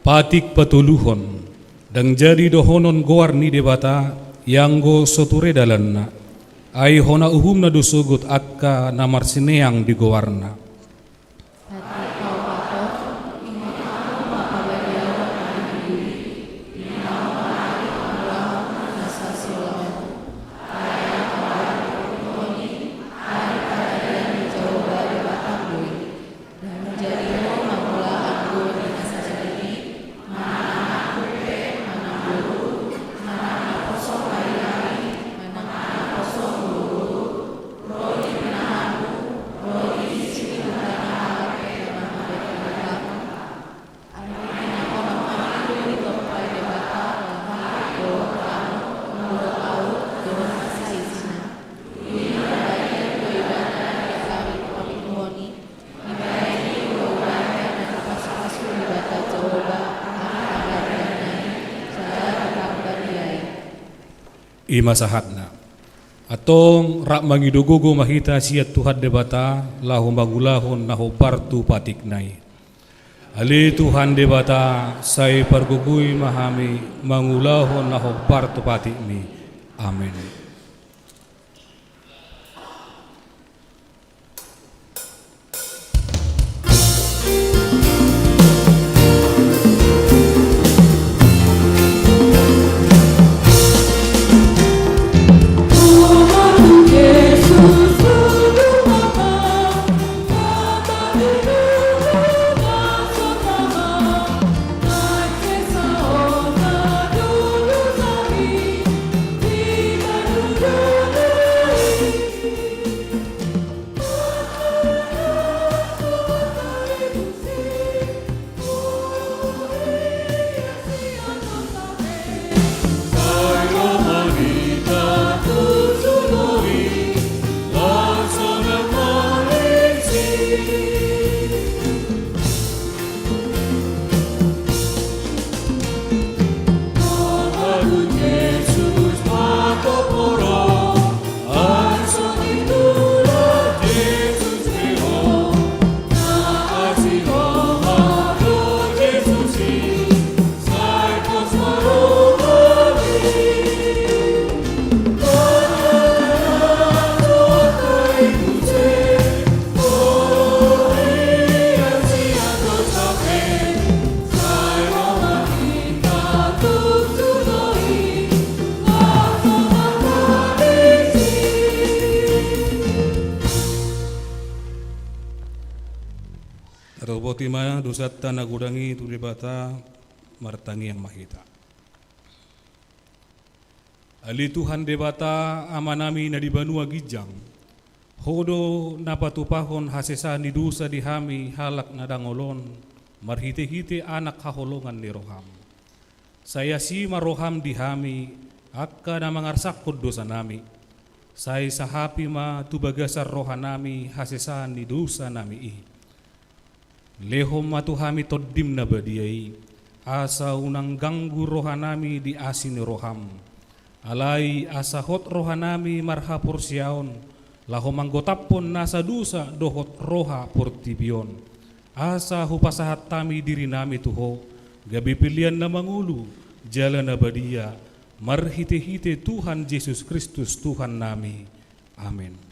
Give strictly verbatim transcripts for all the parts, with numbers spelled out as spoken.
Patik patoluhon, ndang jadi dohonon goar ni Debata, ianggo so ture dalanna, ai hona uhumna do sogot angka na marsineang di goarna. I ma sahatna. Antong rap mangido gogo ma hita sian Tuhan Debata, laho mangulahon na hombar tu patikna i. Ale Tuhan Debata, sai pargogoi ma hami mangulahon na hombar tu patikmi. Amen. Tarlumobi ma dosanta na godang i tu Debata, martangiang ma hita. Ale Tuhan Debata, Amanami na di banua ginjang, Ho do na patupahon hasesaan ni dosa di hami halak na dangol on, marhitehite Anak haholongan ni roham. Sai asi ma roham di hami, angka na mangarsakhon dosanami. Sai sahapi ma tu bagasan rohanami hasesaan ni dosanami i. Lehon ma tu hami Tondim na badia i, asa unang ganggu rohanami di asi ni roham. Alai asa hot rohanami marhaporseaon, laho manggotaphon nasa dosa dohot roha portibi on. Asa hupasahat hami dirinami tu Ho, gabe pelean na mangolu, jala na badia, marhitehite Tuhan Jesus Kristus Tuhannami. Amen.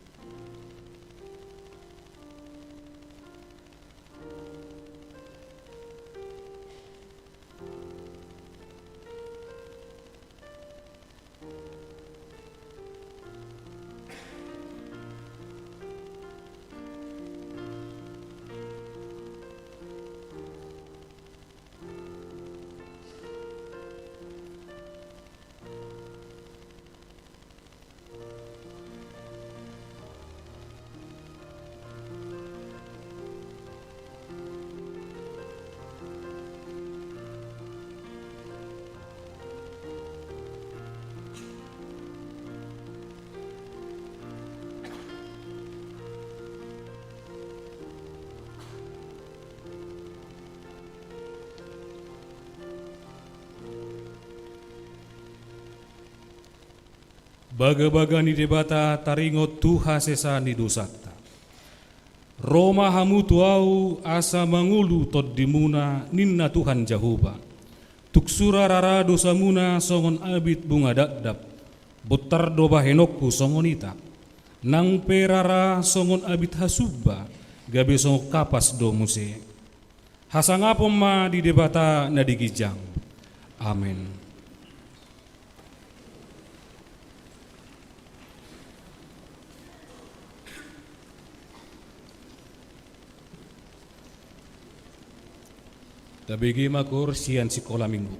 Bagabaga ni Debata taringot tu hasesaan ni dosanta. Ro ma hamu tu Ahu asa mangolu tondimuna, ninna Tuhan Jahowa. Tung sura rara dosamuna songon abit bunga dakdak, bontar do bahenonku songon ita. Nang pe rara songon abit hasumba, gabe songon kapas do muse. Hasangapon ma di Debata na di ginjang. Amen. Tabege ma koor sian sikola minggu.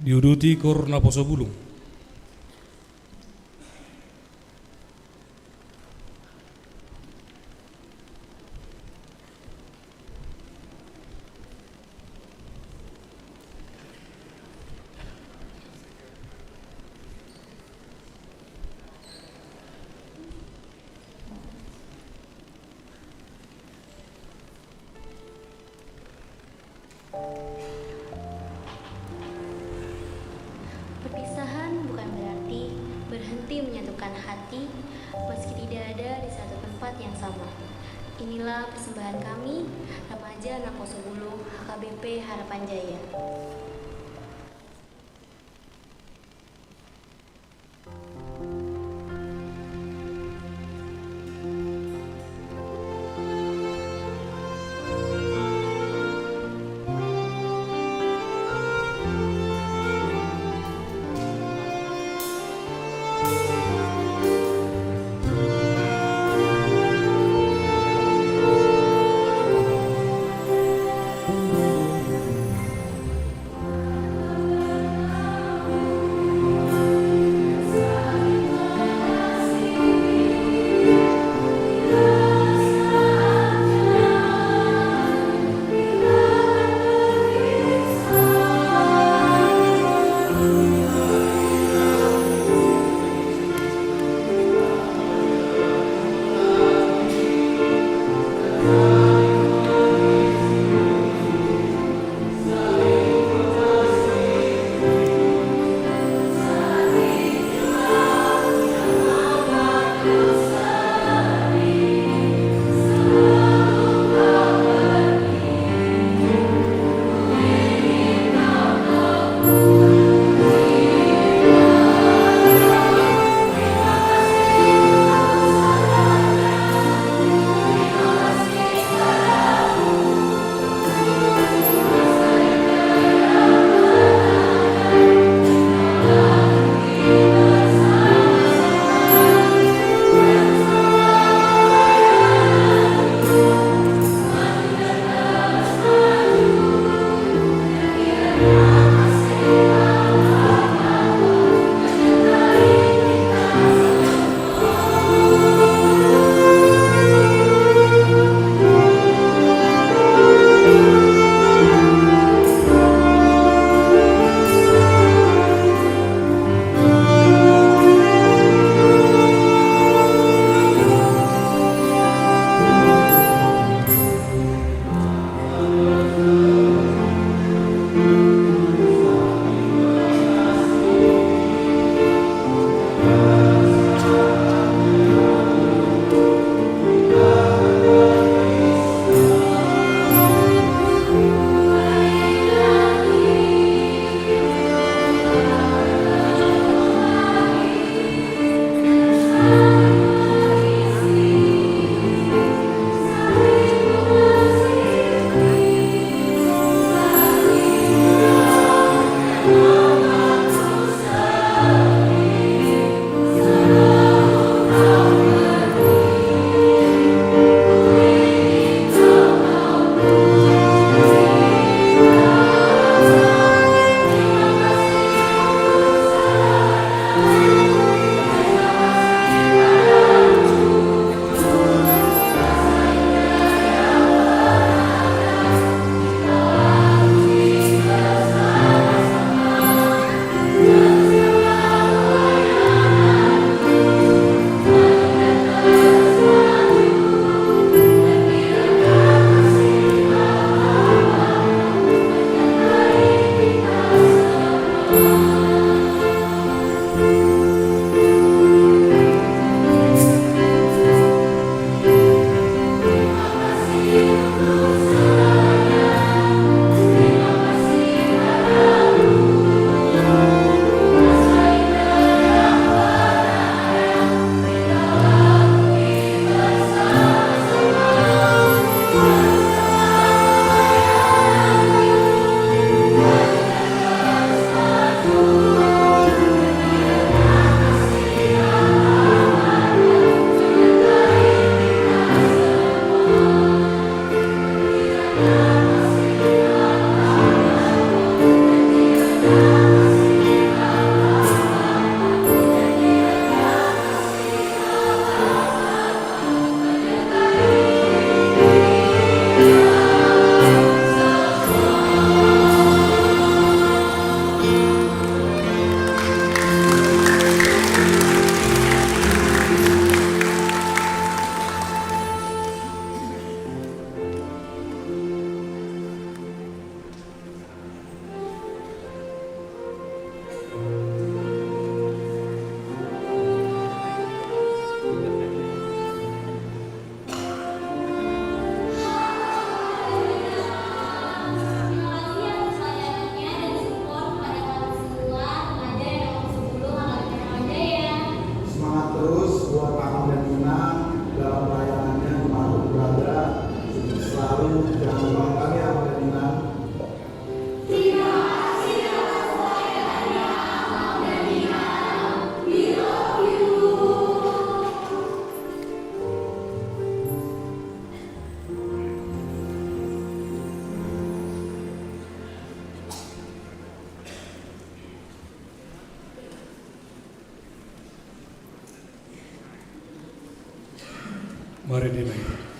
Diuduti koor naposo bulung. Perpisahan bukan berarti berhenti menyatukan hati, meski tidak ada di satu tempat yang sama. Inilah persembahan kami, remaja Naposo Bulung, H K B P Harapan Jaya. Marende ma hita.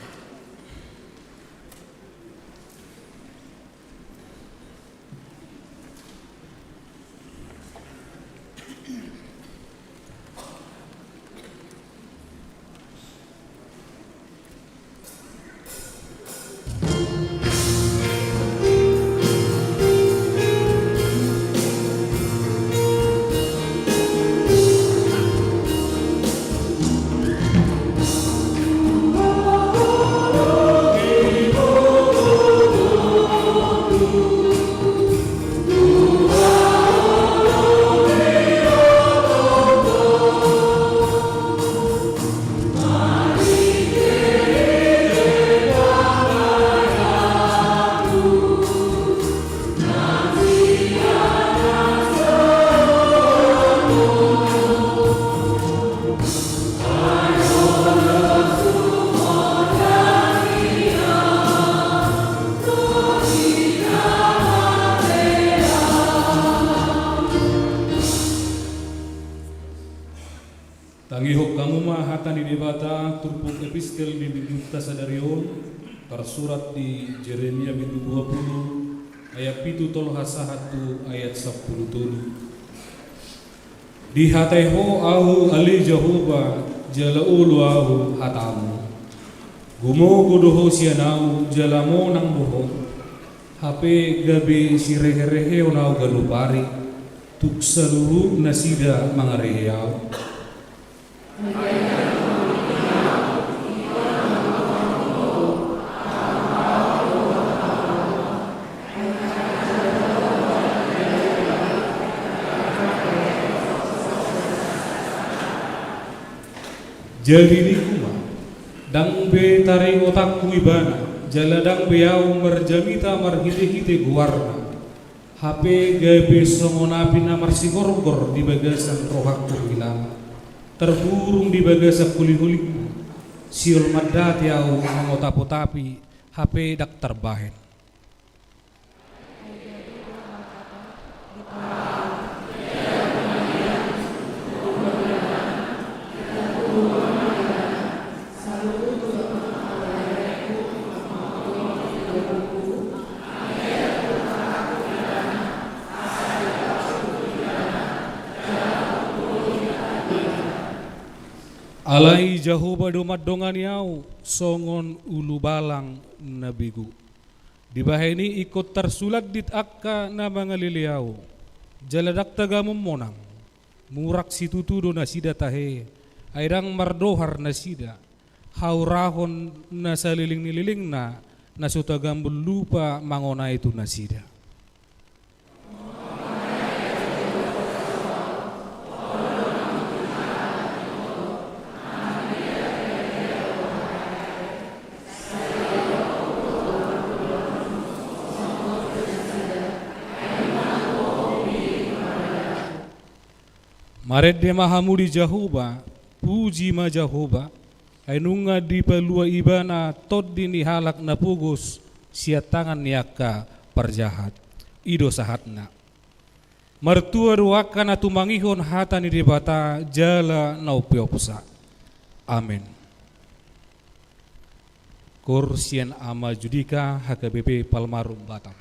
Tangihon hamu ma hata ni Debata turpuk epistel di minggunta sadari on, tarsurat di Jeremia bindu dua pulu, ayat pitu tolhas sahat tu ayat sampulu tolu. Dihatai Ho ahu ale Jahowa, jala olo ahu hatamu. Gumogo do Ho sian ahu, jala monang do Ho. Hape gabe sirehereheon ahu ganup ari, tung saluhut nasida mangarehe ahu. Jadi ningku ma, ndang be taringot ahu ibana, jala ndang be ahu marjamita marhitehite goarna. Hape gabe songon api na marsigorgor di bagasan rohangku hilang, tarburung di bagasan holiholingku, sihol mandate ahu mangotapot api, hape ndang tarbahen. Alai Jahowa do mandongani ahu songon ulubalang na begu. Dibahen i ingkon tarsulandit angka na mangalele ahu, jala ndang tagamon monang. Murak situtu do nasida tahe, ai ndang mardohar nasida. Haurahon na saleleng ni lelengna, na so tagamon lupa mangonai tu nasida. Marende ma hamu di Jahowa, puji ma Jahowa, ai nunga dipalua ibana tondi ni halak na pogos sian tangan ni angka parjahat. I do sahatna. Martua do angka na tumangihon hata ni Debata jala na umpeopsa. Amen. Koor sian Ama Judika H K B P Palmarum Batam.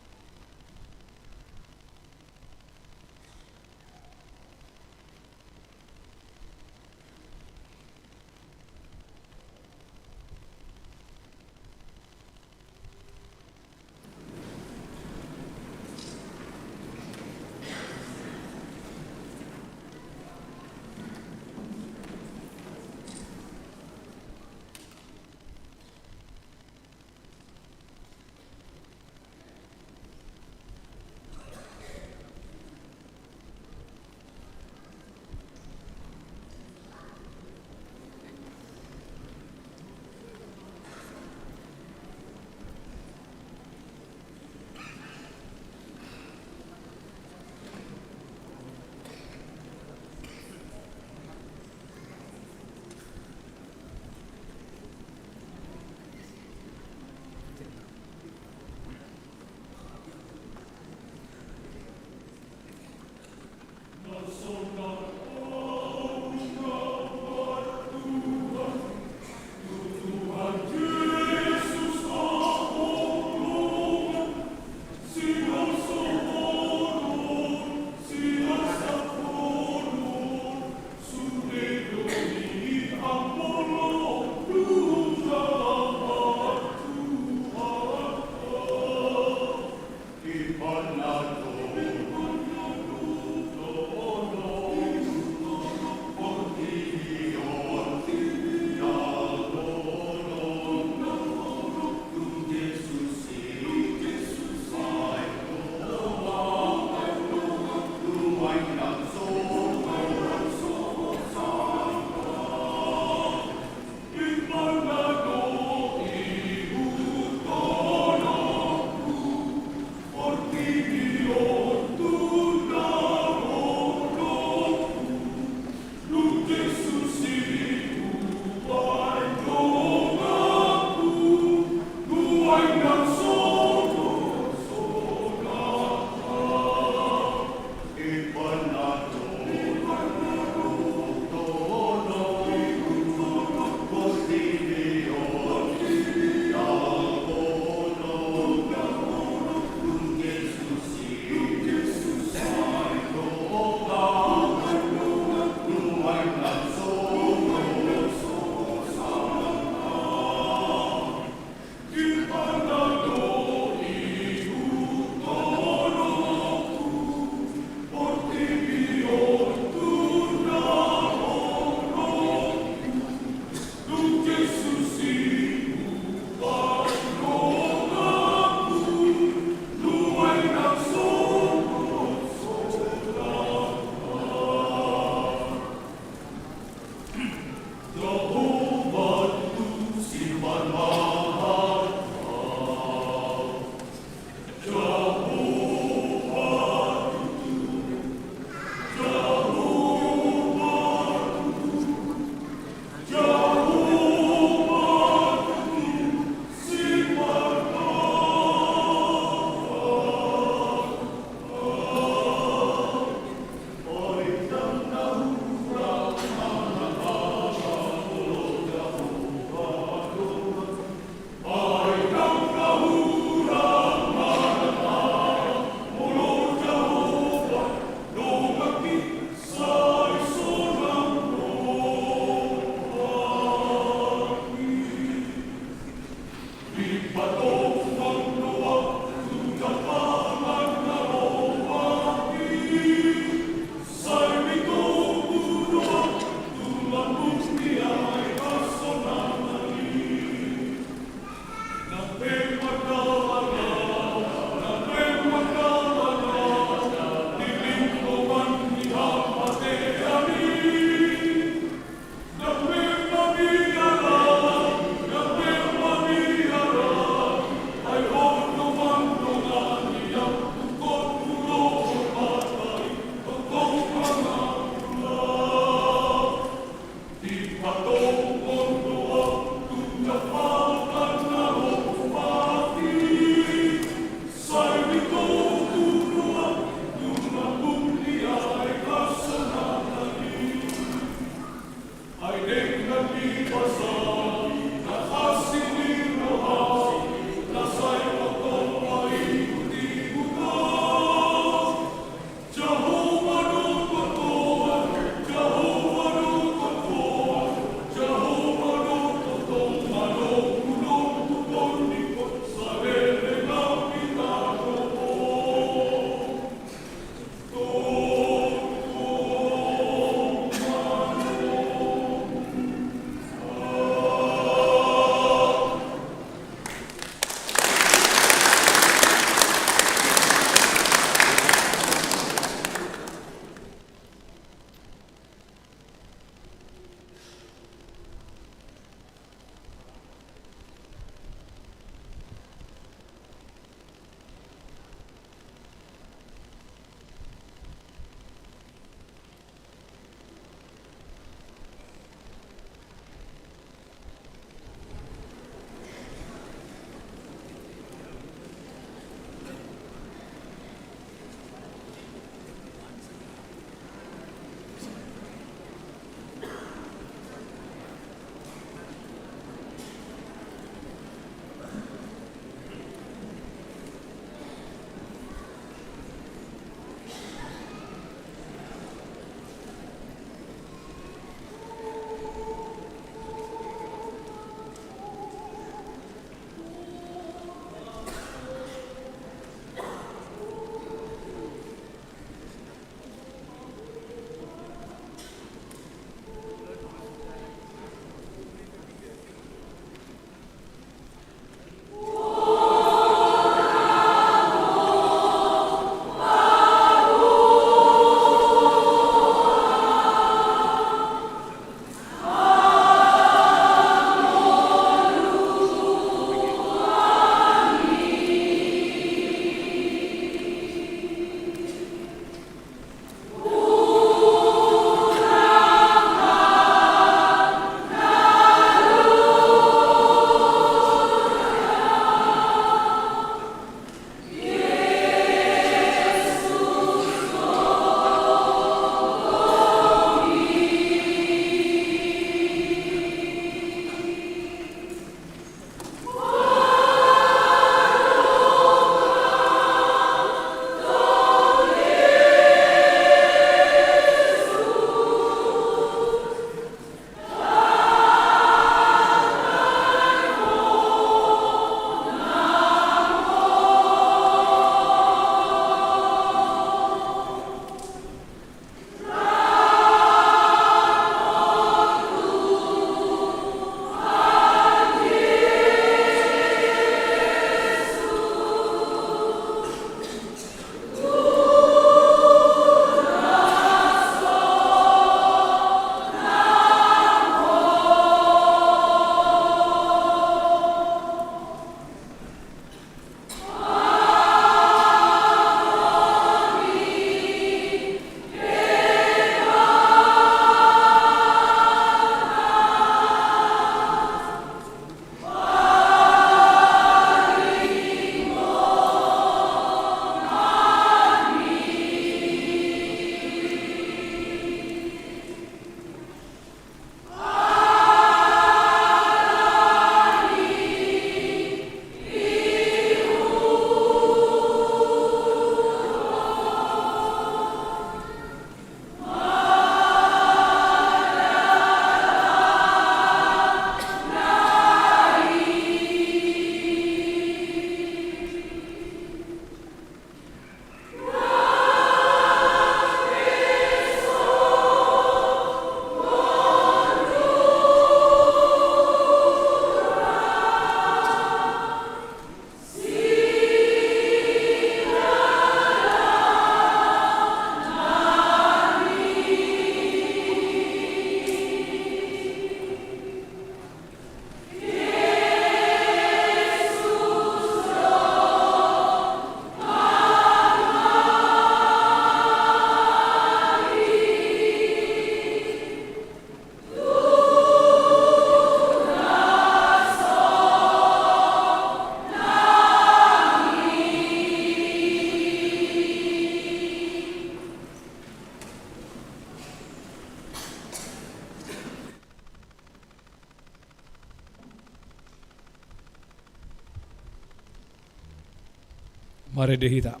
Marende hita.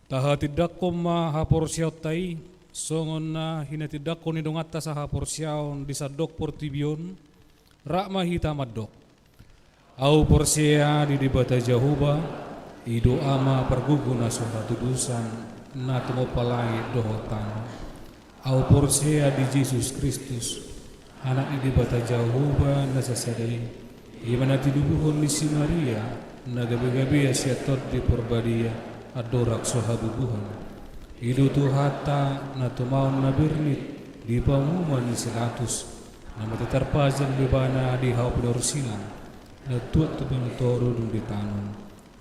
Tahatindangkon ma haporseaonta i, songon na hinatindangkon ni donganta sahaporseaon di sandok portibi on, rap ma hita mandok. Ahu porsea di Debata Jahowa, i do Ama pargogo na so hatudosan, na tumompa langit dohot tano. Ahu porsea di Jesus Kristus, Anak ni Debata Jahowa na sasada i, i ma na tinubuhon ni si Maria, na gabe-gabe sian Tondi Porbadia, andorang so habubuhan. I do Tuhanta na tumaon na bernit di pamuhuman ni si Pilatus, na mate tarpajal do Ibana di hau pinorsilan, na tuat tu banua toru dung ditanom,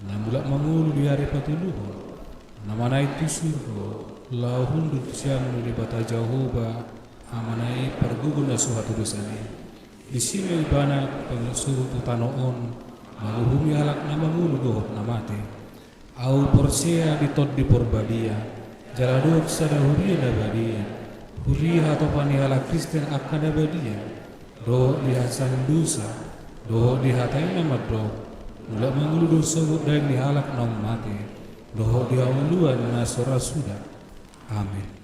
na mulak mangolu di ari patoluhon, na manaek tu surgo, laho hundul tu siamun ni Debata Jahowa, Amana i pargogo na so hatudosan i. Disi ma Ibana pangasuhut tu tano on, manguhumi halak na mangolu dohot na mate. Ahu porsea di Tondi Porbadia, jala dohot sada huria na badia, huria hatopan ni halak Kristen angka na badia, dohot di hasesaan dosa, dohot di hata i na mandok, mulak mangolu do sogot daging ni halak naung mate, dohot di hangoluan na so ra suda. Amen.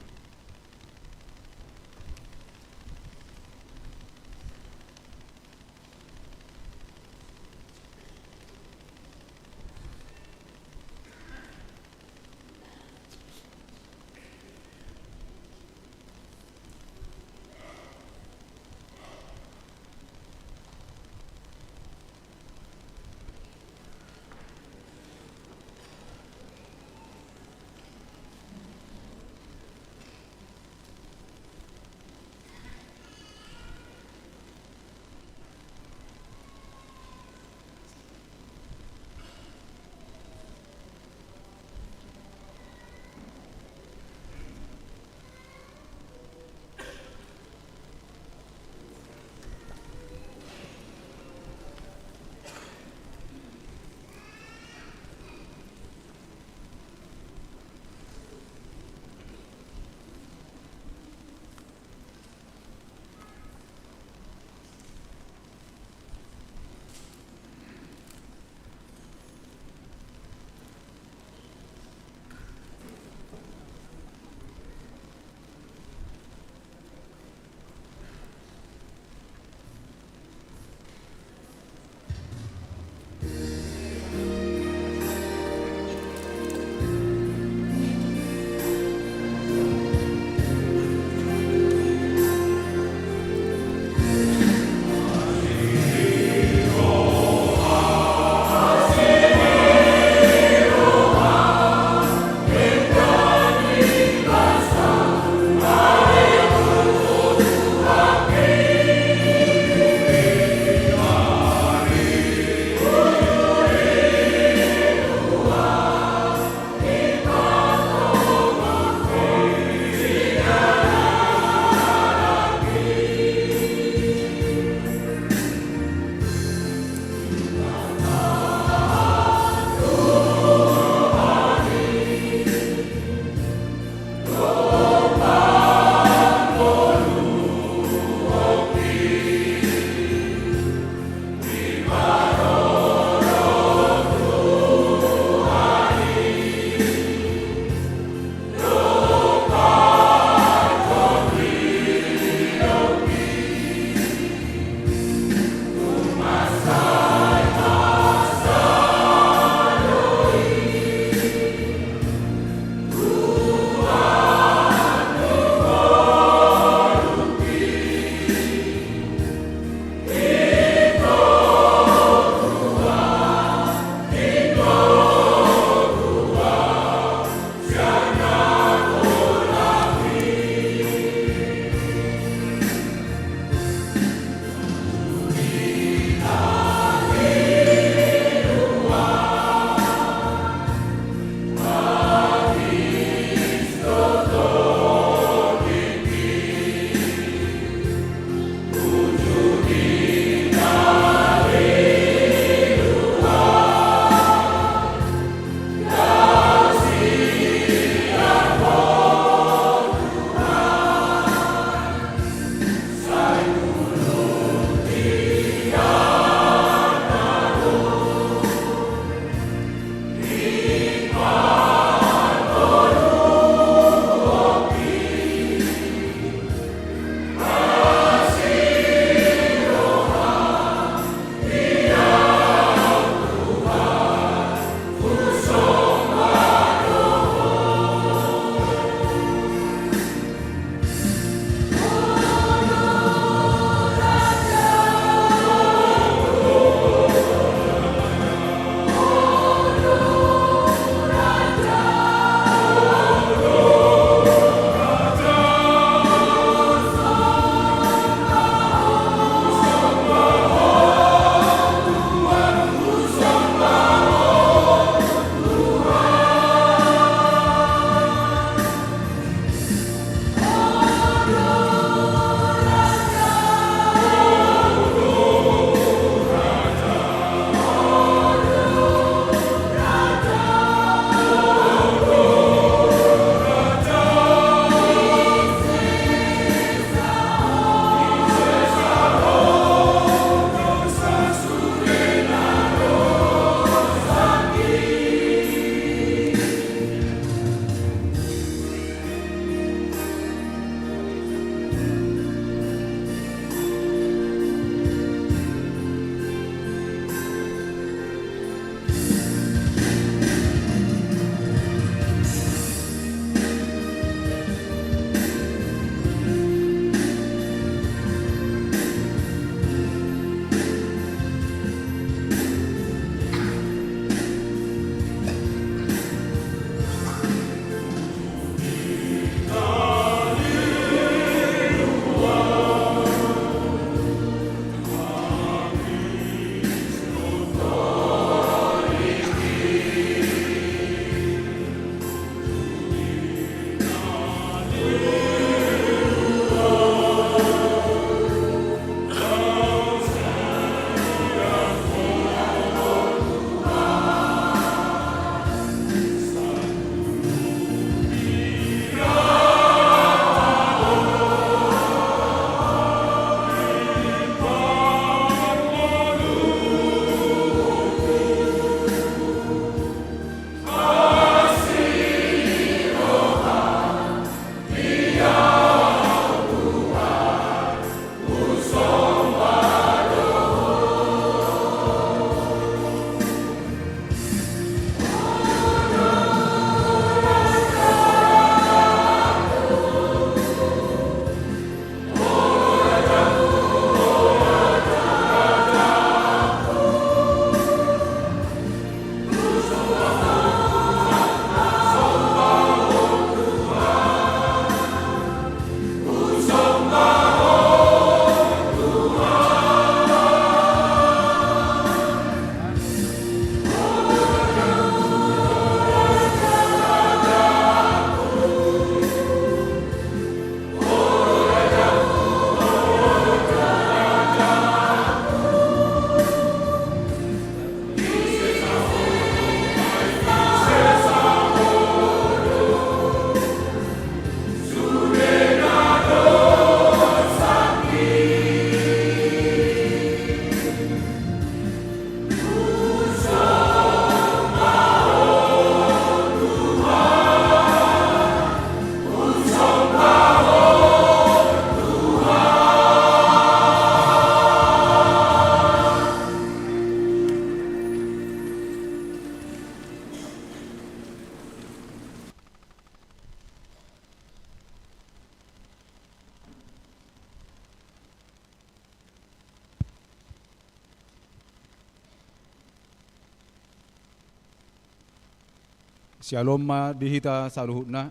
Syalom ma di hita saluhutna.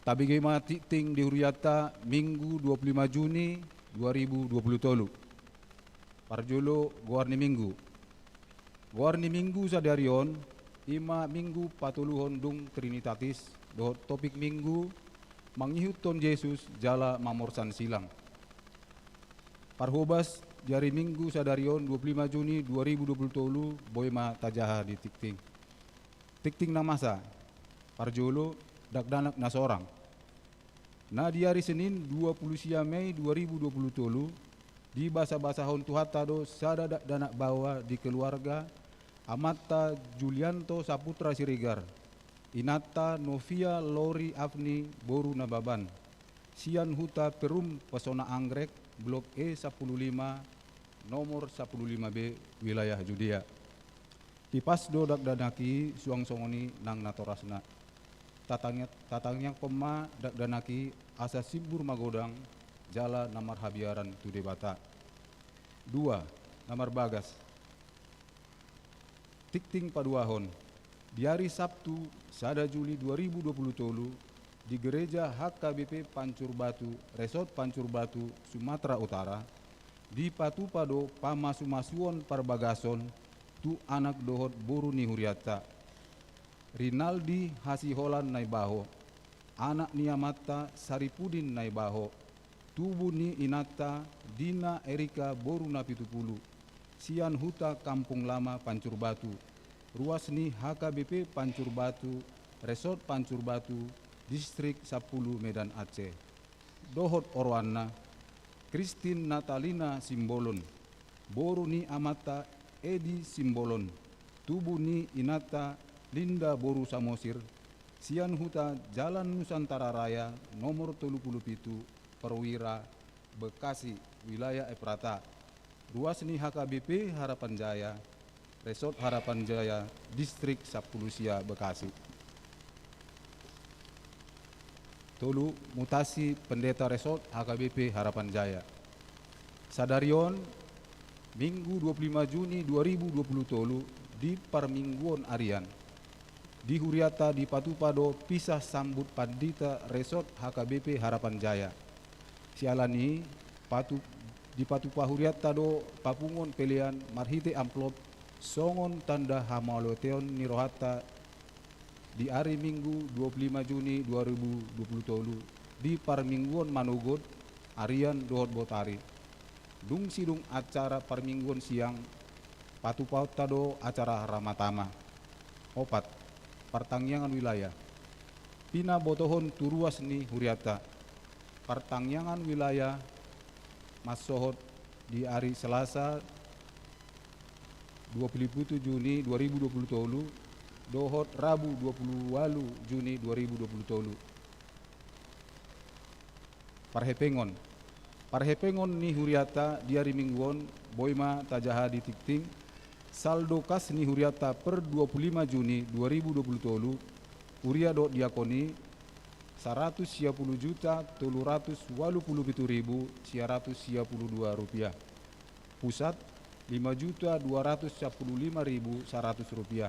Tabege ma tingting di hurianta, Minggu dua puluh lima Juni dua ribu dua puluh tolu. Parjolo, goar ni Minggu. Goar ni Minggu sadari on, i ma Minggu patoluhon dung Trinitatis, dohot topik Minggu, mangihuthon Jesus jala mamorsan silang. Parhobas, di ari Minggu sadari on, dua puluh lima Juni dua ribu dua puluh tolu, boi ma tajaha di tingting. Tingting na masa. Parjolo, dakdanak na sorang. Na di ari Senin, dua puluh sia Mei dua ribu dua puluh tolu, dibasabasahon Tuhanta do sada dakdanak baoa di keluarga amanta Julianto Saputra Siregar, inanta Novia Lori Afni boru Nababan, sian huta Perum, Pesona Anggrek, Blok E sampulu lima, nomor sampulu lima B, wilayah Judea. Hipas do dakdanak i suang songon i nang natorasna. Tatangiang-, tatangiangkon ma dakdanak i asa simbur magodang jala na marhabiaran tu Debata. Dua, na marbagas. Tingting paduahon. Di ari Sabtu, sada Juli dua ribu dua puluh tolu, di Gereja H K B P Pancur Batu, Resort Pancur Batu, Sumatera Utara, dipatupa do pamasumasuon parbagason tu anak dohot boru ni hurianta. Rinaldi Hasiholan Naibaho, anak ni amanta Saripudin Naibaho, tubu ni inanta Dina Erika boru Napitupulu, sian huta Kampung Lama Pancur Batu, ruas ni H K B P Pancur Batu, Resort Pancur Batu, Distrik sampulu Medan Aceh. Dohot oroanna, Christine Natalina Simbolon, boru ni amanta Edi Simbolon, tubu ni inanta Linda boru Samosir, sian huta Jalan Nusantara Raya nomor tolu pulu pitu, Perwira, Bekasi, wilayah Efrata, ruas ni H K B P Harapan Jaya, Resort Harapan Jaya, Distrik sampulu sia Bekasi. Tolu, mutasi pendeta Resort H K B P Harapan Jaya. Sadari on, Minggu dua puluh lima Juni dua ribu dua puluh tolu, di parmingguon arian, di hurianta dipatupa do pisah sambut pandita Resort H K B P Harapan Jaya. Siala ni i, patu-, dipatupa hurianta do papunguon pelean marhite amplop songon tanda hamauliateon ni rohanta di ari Minggu dua puluh lima Juni dua ribu dua puluh tolu, di parmingguon manogot, arian dohot botari. Dung sidung acara parmingguon siang, patupaonta do acara ramatama. Opat, partangiangan wilayah. Pinabotohon tu ruas ni hurianta. Partangiangan wilayah mansohot di ari Selasa dua puluh pitu Juni dua ribu dua puluh tolu dohot Rabu dua puluh ualu Juni dua ribu dua puluh tolu. Parhepengon. Parhepengon ni hurianta di ari Minggu on, boi ma tajaha di tingting. Saldo kas ni hurianta per dua puluh lima Juni dua ribu dua puluh tolu, huria dohot diakon i, saratus sia pulu juta tolu ratus ualu pulu pitu ribu sia ratus sia pulu dua rupiah. Pusat, lima juta dua ratus sampulu lima ribu saratus rupiah.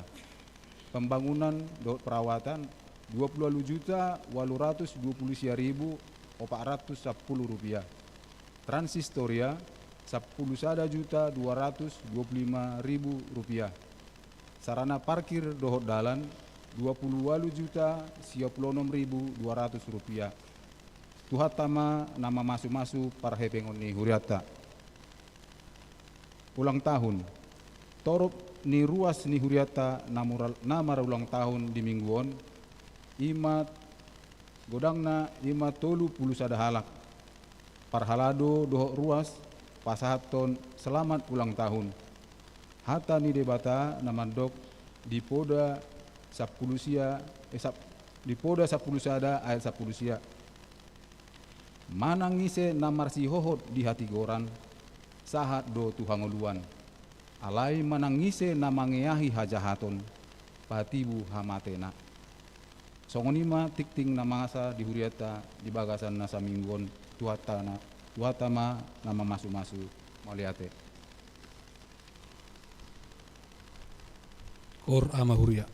Pembangunan dohot perawatan, dua pulu ualu juta ualu ratus dua pulu sia ribu opat ratus sampulu rupiah. Transhistoria, sampulu sada juta dua ratus dua pulu lima ribu rupiah. Sarana parkir dohot dalan, dua pulu ualu juta sia pulu onom ribu dua ratus rupiah. Tuhanta ma na mamasumasu parhepengon ni hurianta. Ulang tahun. Torop ni ruas ni hurianta na mural-, na marulang tahun di Minggu on, i ma godangna i ma tolu pulu sada halak. Parhalado dohot ruas pasahathon selamat ulang tahun. Hata ni Debata na mandok di Poda sampulu sia, eh, sap-, di Poda sampulu sada ayat sampulu sia. Manang ise na marsihohot di hatigoran, sahat do tu hangoluan. Alai manang ise na mangeahi hajahaton, patibu hamatena. Songon i ma tingting na masa di hurianta di bagasan na saminggu on. Tuhanta na, Tuhanta ma na mamasumasu. Mauliate. Or ama huria.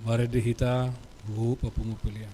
Marende hita, huhut papungu pelean.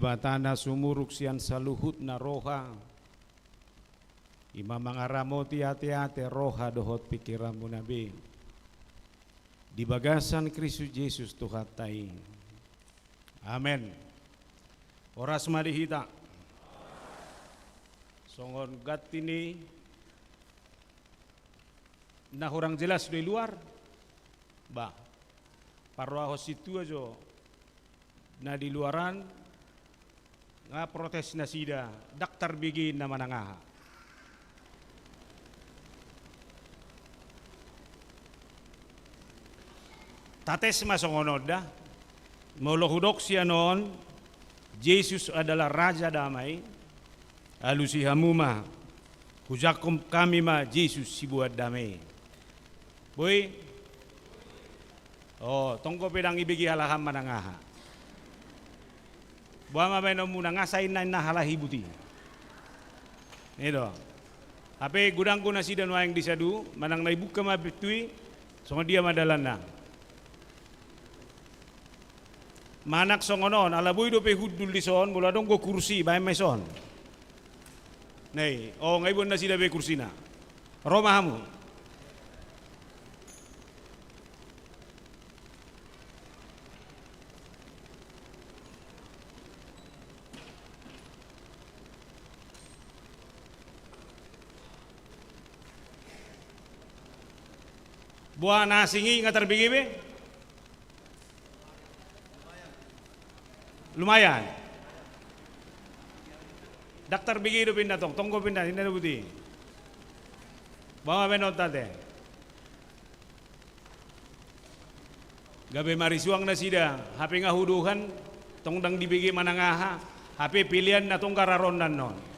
Debata na sumurung sian saluhutna roha, i ma mangaramoti ateate, roha dohot pingkiranmuna be di bagasan Kristus Jesus Tuhanta i. Amen. Horas ma di hita. Songon ganti ni na hurang jelas do i luar? Bah, parrohahon sintua jo na di luaran, nga protes nasida, ndang tarbege na manang aha. Tates ma songon on da. Molo hudok sian on, Jesus adalah Raja Damai, alusi hamu ma, hujangkon hami ma Jesus siboan dame. Boi? O, tong pe ndang ibege halak an manang aha. Boha ma baenonmuna, nga sai na inna halak i buti. I do. Hape godang do nasida nuaeng di sadu, manang na ibuka ma pintu i, songon dia ma dalanna. Manang songon on, ala boi dope hundul dison, molo adong do kursi, baen ma dison. Nai, o, nga iboan nasida be kursina. Ro ma hamu. Boha, na asing i nga tarbege be? Lumayan. Ndang tarbege dope inna tong, tong do pe inna, inna do buti. Boha ma baenon ate? Gabe marisuang nasida, hape nga hudohan, tong ndang dibege manang aha, hape pelean na tong garar on annon.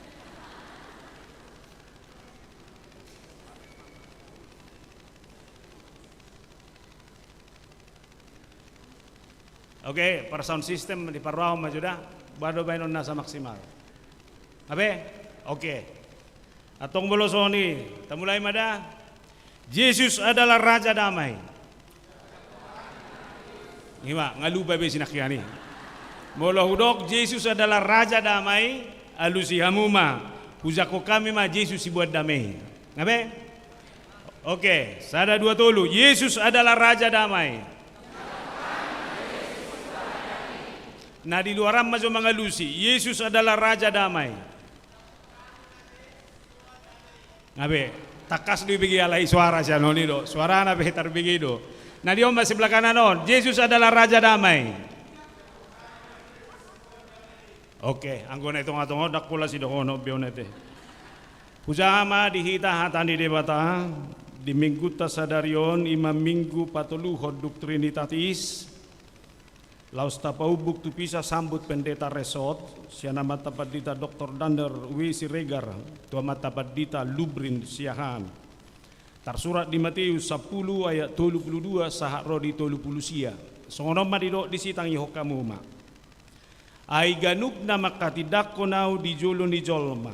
Oke, par sound system diparrohahon ma jo da, boha do baenon nasa maksimal. Abe? Oke. Antong molo songon i, tamulai ma da. Jesus adalah Raja Damai. I ma, nga lupa be sinangkian i. Molo hudok Jesus adalah Raja Damai, alusi hamu ma, hujangkon hami ma Jesus siboan dame. Nga be? Oke, sada, dua, tolu. Jesus adalah Raja Damai. Na di luaran ma jo mangalusi, Jesus adalah Raja Damai. Nga be, tangkas do ibege halak i suara sian on i do, suarana pe tarbege do. Na di on ma sebelah kanan on, Jesus adalah Raja Damai. Oke, anggo na di tongatonga on, ndang pola sidohonon be on ate. Hujaha ma di hita hata ni Debata, di minggunta sadari on, i ma minggu patoluhon duk Trinitatis, laos tapaumbuk tu pisa sambut Pendeta Resort, sian Amanta Pandita Doktor Dander W. Siregar, tu Amanta Pandita Lubrin Siahaan. Tarsurat di Mateus sampulu ayat tolu pulu dua sahat ro di tolu pulu sia. Songon on ma didok disi, tangihon hamu ma. Ai ganup na manghatindangkon Ahu di jolo ni jolma,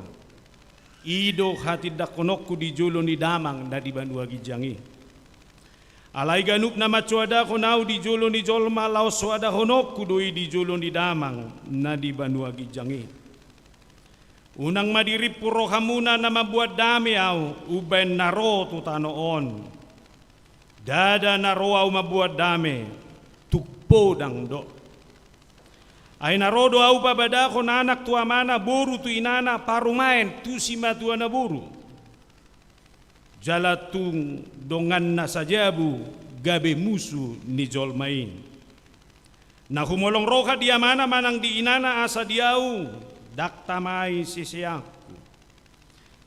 i do hatindangkononku di jolo ni Damang na di banua ginjang i. Alai ganup na mansoadahon Ahu di jolo ni jolma, laos soadahononku do i di jolo ni Damang na di banua ginjang i. Unang ma dirimpur rohamuna na mamboan dame Ahu, umbahen na ro tu tano on. Ndada na ro Ahu mamboan dame, tung podang do. Ai na ro do Ahu pabadahon anak tu amana, boru tu inana, parumaen tu simatua na boru. Jala tung dongan na sajabu gabe musu ni jolma i. Na humolong roha di amana manang di inana asa di Ahu, ndang tama i siseanku.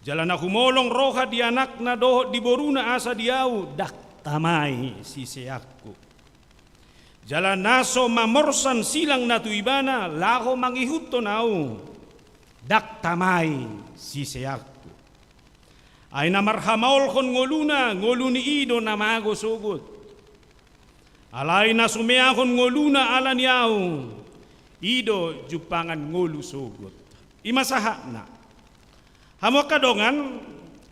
Jala na humolong roha di anakna dohot di boruna asa di Ahu, ndang tama i siseanku. Jala na so mamorsan silang na tu ibana laho mangihuthon Ahu, ndang tama i siseanku. Ai na marhamaolhon ngoluna, ngolu ni i do na mago sogot. Alai na sumeahon ngoluna ala ni Ahu, i do jumpangan ngolu sogot. I ma sahatna. Hamu angka dongan,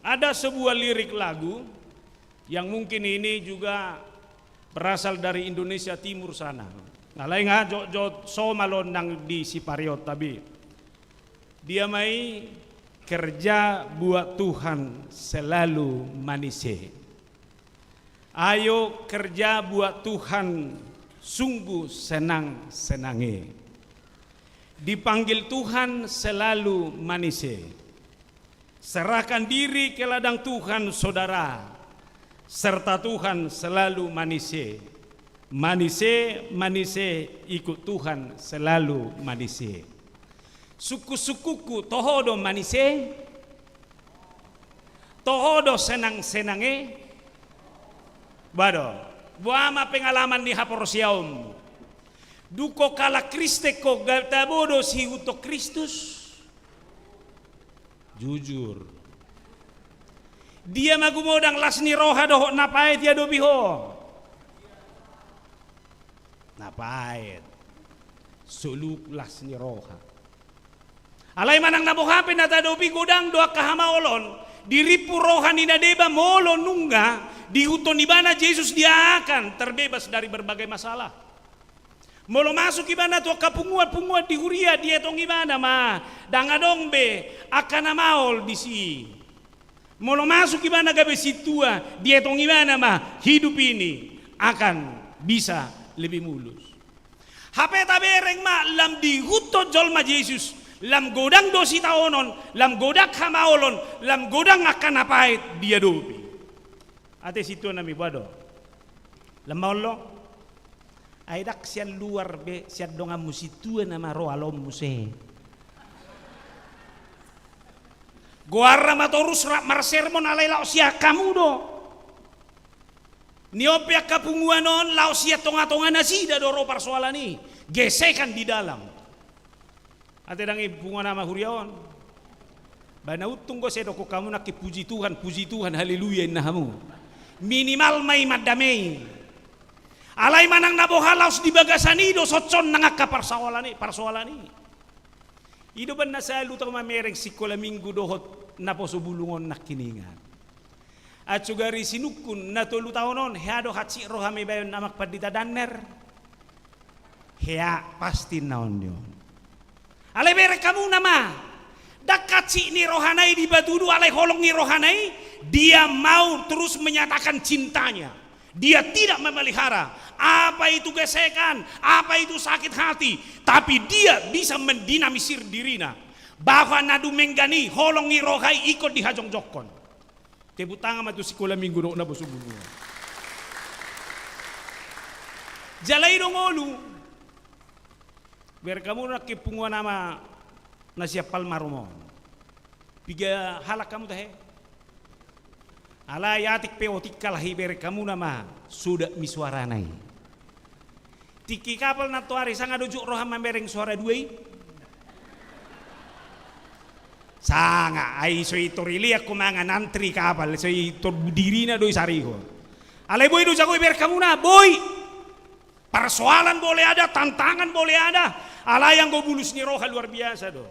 ada sebuah lirik lagu yang mungkin ini juga berasal dari Indonesia Timur sana. Alai nga jotjot somal on nang di Sipareonta be. Dia ma i kerja buat Tuhan selalu manise. Ayo kerja buat Tuhan sungguh senang-senange. Dipanggil Tuhan selalu manise. Serahkan diri ke ladang Tuhan, saudara, serta Tuhan selalu manise. Manise, manise, ikut Tuhan selalu manise. Sungkunsungkunku, toho do manise? Toho do senang-senange? Ba do. Boha ma pengalaman ni haporseaonmu? Dung ho halak Kristen ho, tabo do siihuthon Kristus? Jujur. Dia ma gumodang, las ni roha dohot na paet diadopi ho? Na paet. Solu las ni roha. Alai manang na boha pe na taadopi, godang do angka hamaolon. Dirimpu roha ni na deba molo nunga diihuthon ibana Jesus, dia akan terbebas dari berbagai masalah. Molo masuk ibana tu angka punguan-punguan di huria, dietong ibana ma, ndang adong be angka na maol disi. Molo masuk ibana gabe sintua, dietong ibana ma, hidup ini akan bisa lebih mulus. Hape tabereng ma, lam diihuthon jolma Jesus, lam godang do sitaonon, lam godang hamaolon, lam godang angka na paet diadopi. Ate sintua nami, boha do? Lam maol do? Ai ndang sian luar be, sian donganmu sintua nama ro alo muse. Goarna ma torus rap marsermon, alai laos sian hamu do. Ni on pe angka punguan on laos sian tongatonga nasida do ro parsoalan i. Gesekan di dalam. Ate dang i punguan ama huria on. Ba na untung do sai didokkon hamu nangkin puji Tuhan, puji Tuhan, haleluya inna hamu. Minimal ma i mandame i. Alai manang na boha laos di bagasan i do songon on nang angka parsoalan i, parsoalan i. I do umbahen na sahali tahu mamereng sikola minggu dohot naposo bulung on nangkiningan. Acu gari sinungkun na tolu taon on, hea do hansit roham ibaen Amang Pandita Danner? Hea, pasti na on ni on. Alai bereng hamu nama, ndang hansit ni rohana i dipatudu, alai holong ni rohana i, dia mau terus menyatakan cintanya. Dia tidak memelihara apa itu gesekan, apa itu sakit hati, tapi dia bisa mendinamisir dirina. Bahwa na dumenggan i, holong ni roha i ingkon dihajongjongkon. Tepuk tangan ma tu sikola minggu dohot naposo bulung. Jala i do ngolu. Bereng hamu nangkin punguan ama na sian Palmarum on. Piga halak hamu tahe? Alai atik pe otik halak i, bereng hamu nama, sodak mi suarana i. Tingki kapal nantoari sanga do jut roham mamereng suara dua i? Sanga, ai so i tor ilean ho mangan, antri kapal, so i tor dirina do i sarihon. Alai boi do jago i, bereng hamu na, boi. Persoalan boleh ada, tantangan boleh ada, alai anggo bulus ni roha luar biasa do.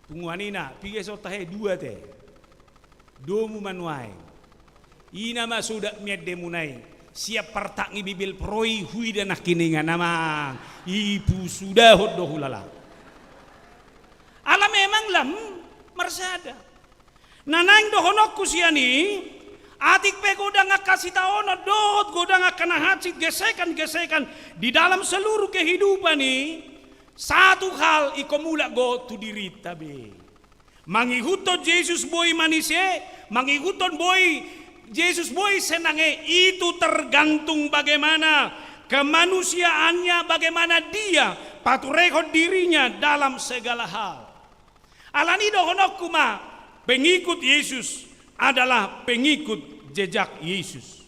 Punguan i na, piga so tahe? Dua te. Domu ma nuaeng. I nama sodak mian demuna i. Sian partak ni Bibelvrouw i huida nangkiningan, Amang. I pusudahon do hulala. Ala memang lam marsada. Na naeng dohononku sian i, atik pe godang angka sitaonon dohot godang angka na hansit, gesekan-gesekan di dalam seluruh kehidupan i, satu hal ingkon mulak do tu dirinta be. Mangihuthon Jesus boi manise, mangihuthon boi Jesus boi senange, itu tergantung bagaimana kemanusiaannya, bagaimana dia paturehon dirinya dalam segala hal. Alani i dohononku ma, pengikut Yesus adalah pengikut jejak Yesus.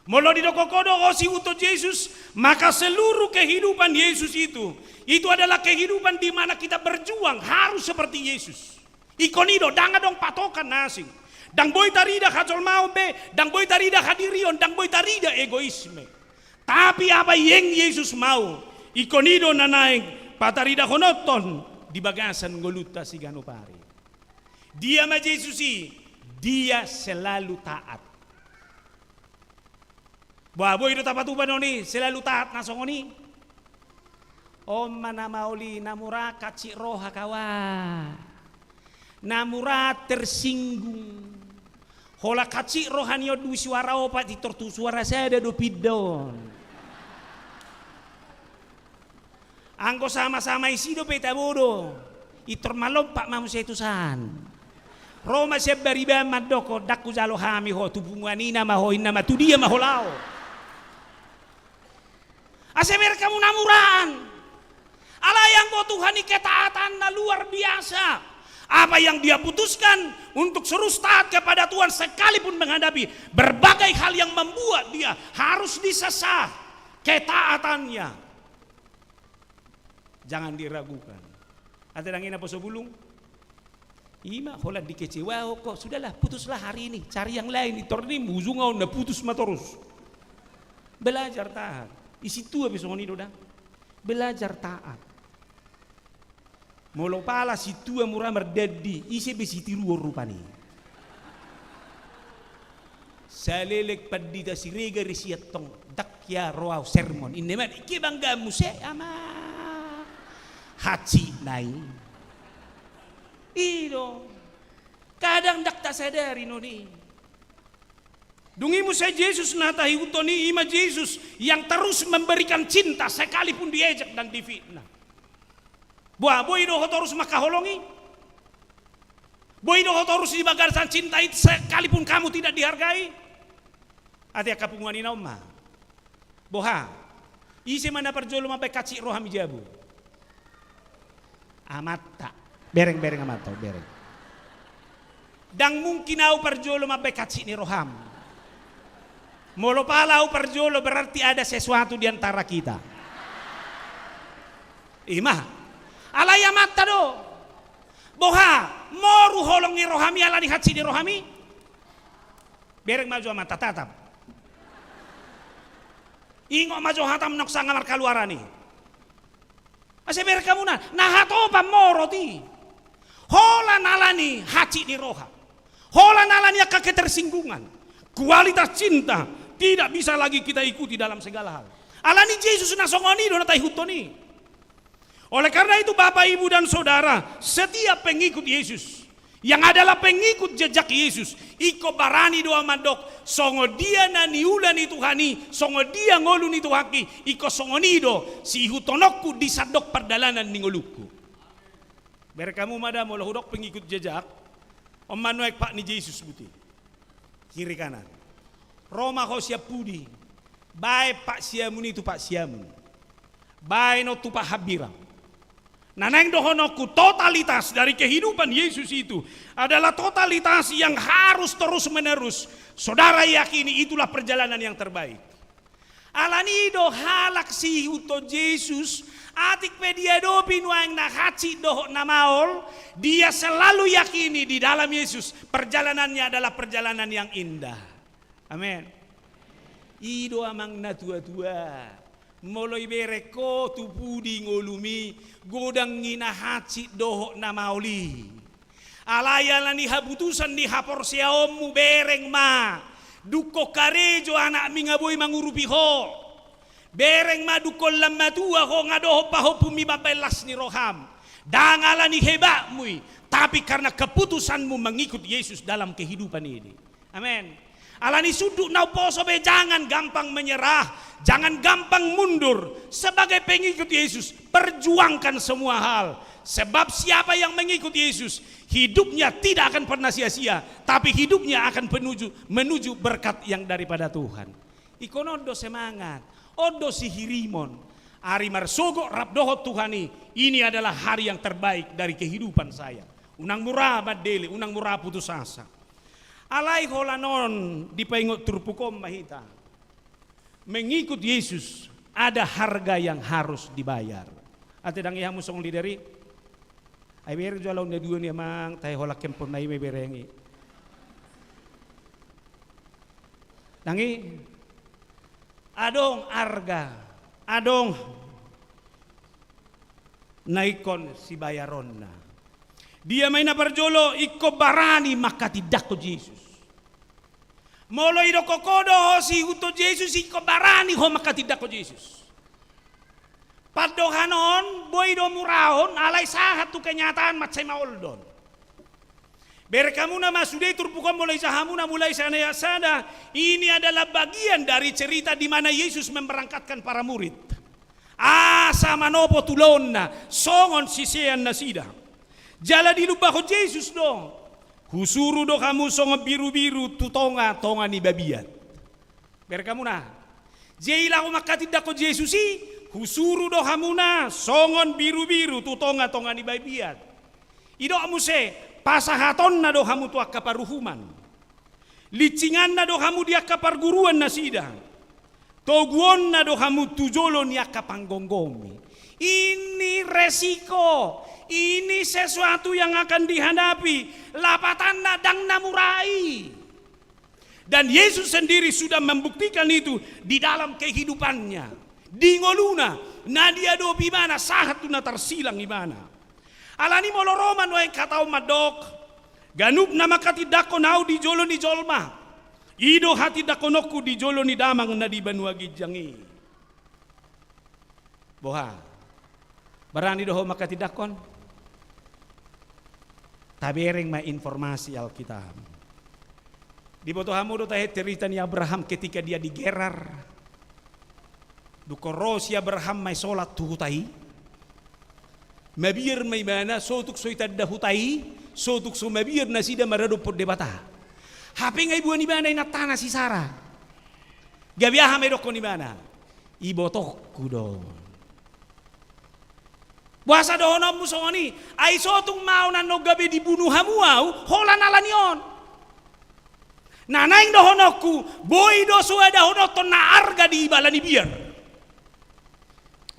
Molo didokkon ho do ho siihuthon Jesus, maka seluruh kehidupan Yesus itu, itu adalah kehidupan di mana kita berjuang harus seperti Yesus. Ingkon i do, ndang adong patokan na asing. Ndang boi tarida hajolmaon be, ndang boi tarida hadirion, ndang boi tarida egoisme. Tapi apa yang Yesus mau, ingkon i do na naeng pataridahononton di bagasan ngolunta siganup ari. Dia ma Jesus i? Dia selalu taat. Boha, boi do tapatupa non i selalu taat na songon i? On ma na maol i, na mura hansit roha kawan. Na mura tersinggung. Holan hansit roha ni on dung suara opat, pintor tu suara sada do pinda on. Anggo sama-sama isi dope tabo do, pintor malompat ma muse tu san. Ro ma sian bariba mandok, ndang hujalo hami ho, tu punguan ina ma ho, inna ma tu dia ma ho laho. Asa bereng hamu na muraan. Alai anggo Tuhan i ketaatanna luar biasa. Apa yang dia putuskan untuk terus taat kepada Tuhan sekalipun menghadapi berbagai hal yang membuat dia harus disesah, ketaatannya jangan diragukan. Ate dang i na poso bulung. Ima holan dikecewahon ho, sudahlah, putuslah hari ini, cari yang lain, pintor ninna, ujungna on na putus ma torus. Belajar taat. I sintua pe songon i do dang. Belajar taat. Molo pala sintua mura mardandi, ise be sitiruon rupani. Saleleng pandita Siregar i sian tong, ndang hea ro au sermon. Inna ma, ingkon bangga muse ama. Hansit na i. I do. Kadang ndang tasadari non i. Dung i muse Jesus na taihuthon i, ima Jesus yang terus memberikan cinta sekalipun diejek dan difitnah. Boha, boi do ho torus mangkaholongi? Boi do ho torus di bagasan cinta i sekalipun kamu tidak dihargai? Ate angka punguan ina on ma. Boha, ise ma na parjolo mambaen hansit roham i jabu? Amanta. Bereng, bereng amanta, bereng. Ndang mungkin au parjolo mambaen hansit ni roham. Molo pala au parjolo, berarti ada sesuatu di antara kita. Ima. Alai amanta do. Boha, moru holong ni roham i ala ni hansit ni roham i? Bereng ma jo amanta, tatap. Ingot ma jo hatam nang sanga markaluaran i. Asa bereng hamu na, na hatopan morot i. Holan ala ni hansit ni roha. Holan ala ni angka ketersinggungan. Kualitas cinta tidak bisa lagi kita ikuti dalam segala hal. Ala ni Jesus na songon i do na taihuthon i. Oleh karena itu, Bapak, Ibu, dan Saudara, setiap pengikut Yesus yang adalah pengikut jejak Yesus, ingkon barani do au mandok, songon dia na niula ni Tuhan i, songon dia ngolu ni Tuhanki, ingkon songon i do siihuthononku di sandok pardalanan ni ngolungku. Bereng hamu ma da, molo hudok pengikut jejak, on ma nuaeng pat ni Jesus buti. Kiri kanan. Ro ma ho sian pudi. Baen pat siamun i tu pat siamun. Baen on tu pat hambirang. Na naeng dohononku, totalitas dari kehidupan Yesus itu adalah totalitas yang harus terus-menerus saudara yakini, itulah perjalanan yang terbaik. Ala ni i do halak siihuthon Jesus, atik pe diadopi nuaeng na hansit dohot na maol, dia selalu yakini di dalam Yesus, perjalanannya adalah perjalanan yang indah. Amen. I do amang na tua-tua. Molo ibereng ho tu pudi ngolumi, godang i na hansit dohot na maol i. Alai ala ni haputusan ni haporseaonmu, bereng ma. Dungkon karejo anakmi nga boi mangurupi ho. Bereng ma, dungkon lam matua ho nga dohot pahompumi mambaen las ni roham. Ndang ala ni hebatmu i, tapi karena keputusanmu mengikut Yesus dalam kehidupan ini. Amen. Ala ni sundut na umposo be, jangan gampang menyerah, jangan gampang mundur. Sebagai pengikut Yesus, perjuangkan semua hal. Sebab siapa yang mengikut Yesus, hidupnya tidak akan pernah sia-sia, tapi hidupnya akan menuju, menuju berkat yang daripada Tuhan. Ingkon on do semangat, on do sihirimon. Ari marsogot rap dohot Tuhan i, ini adalah hari yang terbaik dari kehidupan saya. Unang mura mandele, unang mura putus asa. Alai holan on dipaingot turpuk on ma hita. Mengikut Yesus ada harga yang harus dibayar. Ate dang i hamu songon leader i? Ai bereng jo ala on na dua ni amang, tahe holan kempon na i ma ibereng i. Dang i, adong arga, adong na ingkon sibayaronna. Dia ma i na parjolo? Ingkon barani manghatindanghon Jesus. Molo idokkon ho do ho siihuthon Jesus, ingkon barani ho manghatindanghon Jesus. Pandohan on boi do murahon, alai sahat tu kenyataan mansai maol do on. Bereng hamuna ma sude turpuk on, molo ija hamuna mulai sian ayat sada, ini adalah bagian dari cerita di mana Yesus memberangkatkan para murid. Asa manopo tu ulaonna songon sisean nasida. Jala dilumbahon Jesus do, husuru do hamu songon birubiru tu tongatonga ni babiat. Bereng hamuna. Jadi laho manghatindanghon Jesus i, husuru do hamuna songon birubiru tu tongatonga ni babiat. Didok muse, pasahatonna do hamu tu angka paruhuman. Linsinganna do hamu di angka parguruan nasida. Toguonna do hamu tu jolo ni angka panggomgomi. Ini resiko, ini sesuatu yang akan dihadapi. Lapatanna ndang na mura i. Dan Yesus sendiri sudah membuktikan itu di dalam kehidupannya. Di ngoluna, na diadopi ibana sahat tu na tarsilang ibana. Alani molo ro ma nuaeng hata on mandok, ganup na manghatindanghon ahu di jolo ni jolma, i do hatindangkononku di jolo ni Damang na di banua ginjang i. Boha? Barani do ho manghatindanghon? Tabereng ma informasi Alkitab. Diboto hamu do tahe cerita ni Abraham ketika dia di Gerar? Dung ro si Abraham ma i solat tu huta i, mabiar ma ibana, so tung so itanda huta i, so tung so mabiar nasida maradophon Debata. Hape nga iboan ibana inantana si Sara. Gabe aha ma idokkon ibana? Ibotongku do on. Boasa dohononmu songon i? Ai so tung ma on annon gabe dibunu hamu ahu, holan alani on. Na naeng dohononku, boi do so adahononton na arga di ibala ni biar.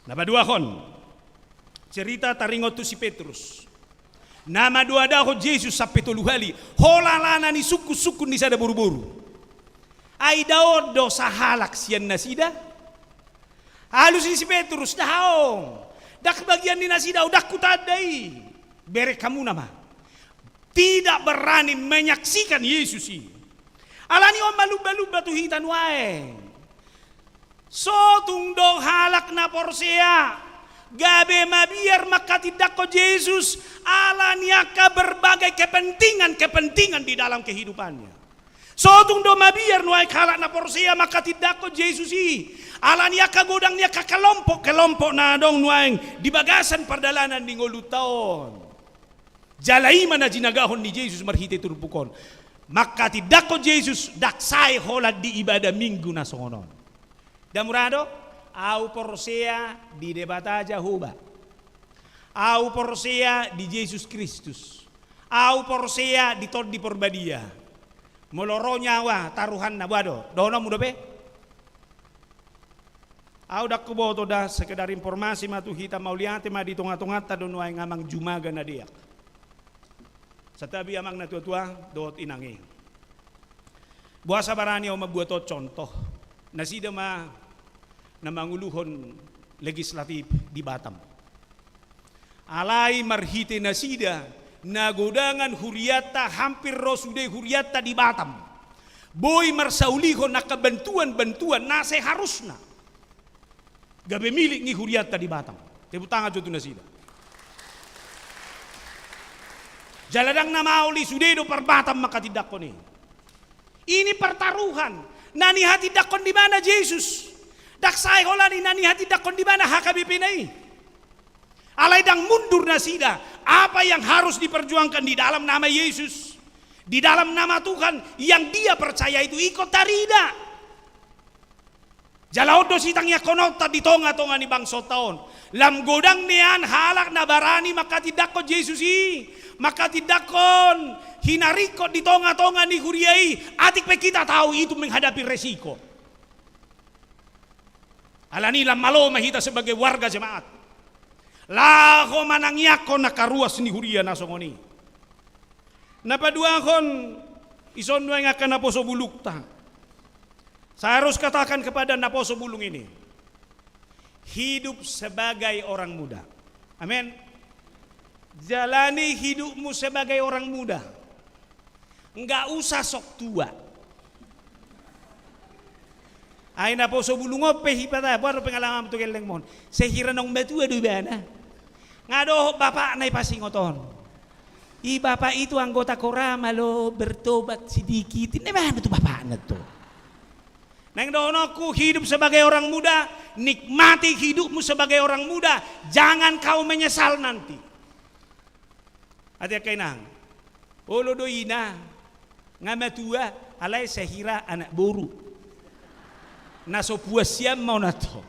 Na paduahon, cerita taringot tu si Petrus. Na mandoadahon Jesus sampe tolu hali, holan alana ni sungkunsungkun ni sada boruboru. Ai daon do sahalak sian nasida? Alus ni si Petrus, daong. Ndang bagian ni nasida, ndang hutanda i. Bereng hamuna ma. Tidak berani menyaksikan Yesus i. Alani on ma lumbalumba tu hita nuaeng. So tung do halak na porsea gabe mabiar manghatindanghon Jesus ala ni angka berbagai kepentingan-kepentingan di dalam kehidupannya. So tung do mabiar nuaeng halak na porsea manghatindanghon Jesus i ala ni angka godang ni angka kelompok-kelompok na adong nuaeng di bagasan pardalanan ni ngolunta on. Jala i ma na jinagahon ni Jesus marhite turpuk on. Manghatindanghon Jesus ndang sae holan di ibadah Minggu na songon on. Ndang mura do? Ahu porsea di Debata Jahowa. Ahu porsea di Jesus Kristus. Ahu porsea di Tondi Porbadia. Molo ro nyawa taruhanna, boha do? Dohononmu dope? Ahu ndang huboto da, sekedar informasi ma tu hita, mauliate ma di tongatonganta do nuaeng amang jumaga na deak. Santabi amang na tuatua dohot inang i. Boasa barani ahu mambuat on contoh? Nasida ma na manguluhon legislatif di Batam. Alai marhite nasida, na godangan hurianta, hampir ro sude hurianta di Batam, boi marsaulihon angka bantuan-bantuan na seharusna gabe milik ni hurianta di Batam. Tepuk tangan jo tu nasida. Jala ndang na maol i, sude do par Batam manghatindanghon i. Ini pertaruhan na nihatindanghon di ibana Jesus. Ndang sae holan i na nihatindanghon di ibana H K B P na i. Alai ndang mundur nasida. Apa yang harus diperjuangkan di dalam nama Yesus, di dalam nama Tuhan yang dia percaya itu, ingkon tarida. Jala on do sitangiangkononta di tongatonga ni bangsonta on. Lam godang nian halak na barani manghatindanghon Jesus i, manghatindanghon hinaringkot di tongatonga ni huria i. Atik pe kita tahu itu menghadapi resiko. Alani lam malo ma hita sebagai warga jemaat laho manangiangkon angka ruas ni huria na songon i. Na paduahon, ison nuaeng angka naposo bulungta. Saya harus katakan kepada naposo bulung ini, hidup sebagai orang muda. Amin. Jalani hidupmu sebagai orang muda. Nggak usah sok tua. Ai naposo bulung on pe hita, boha do pengalamanmu tu gellengmon? Sehira naung matua do ibana, nga dohot bapakna i pasingot on. I bapak itu anggota korama lo, bertobat sedikit. Inna ibana tu bapakna tu. Naeng dohononku, hidup sebagai orang muda, nikmati hidupmu sebagai orang muda, jangan kau menyesal nanti. Ate angka inang, olo do ina, nga matua, alai sehira anak boru. Na so puas sian ma on anto.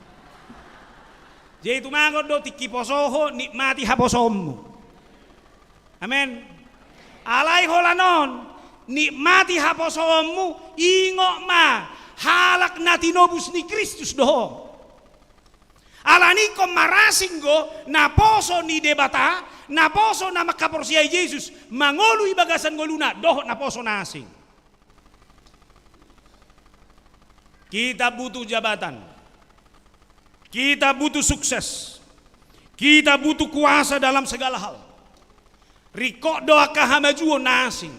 Jadi tumagon do tingki poso ho, nikmati haposoonmu. Amen. Alai holan on, nikmati haposoonmu, ingot ma, halak na tinobus ni Kristus do ho. Alani ingkon marasing do naposo ni Debata, naposo na mangkaporseai Jesus, mangolu i bagasan ngoluna, dohot naposo na asing. Kita butuh jabatan. Kita butuh sukses. Kita butuh kuasa dalam segala hal. Ringkot do angka hamajuon na asing.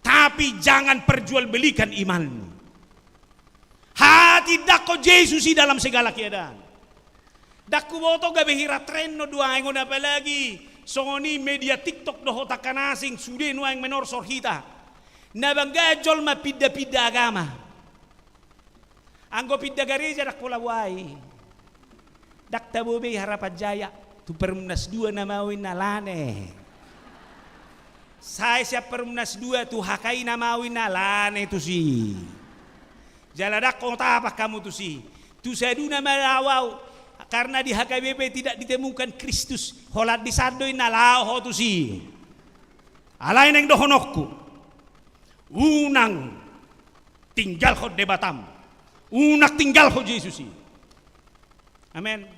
Tapi jangan perjualbelikan imanmu. Hatindangkon Jesus i dalam segala keadaan. Ndang huboto gabe hira tren do nuaeng on, apalagi songon i media TikTok dohot angka na asing, sude nuaeng menorsor hita. Na bangga jolma pinda-pinda agama. Anggo pinda gareja ndang pola buai. Ndang tabo be i Harapan Jaya, tu Perumnas dua na mau inna lane. Sai sian Perumnas dua tu H K I na mau inna lane tusi. Jala ndang hot tapak hamu tusi. Tu saduna ma laho au, karena di H K B P tidak ditemukan Kristus. Holan di sandoi na laho ho tusi. Alai naeng dohononku, unang tinggalhon Debatam. Unang tinggalhon Jesus i. Amen.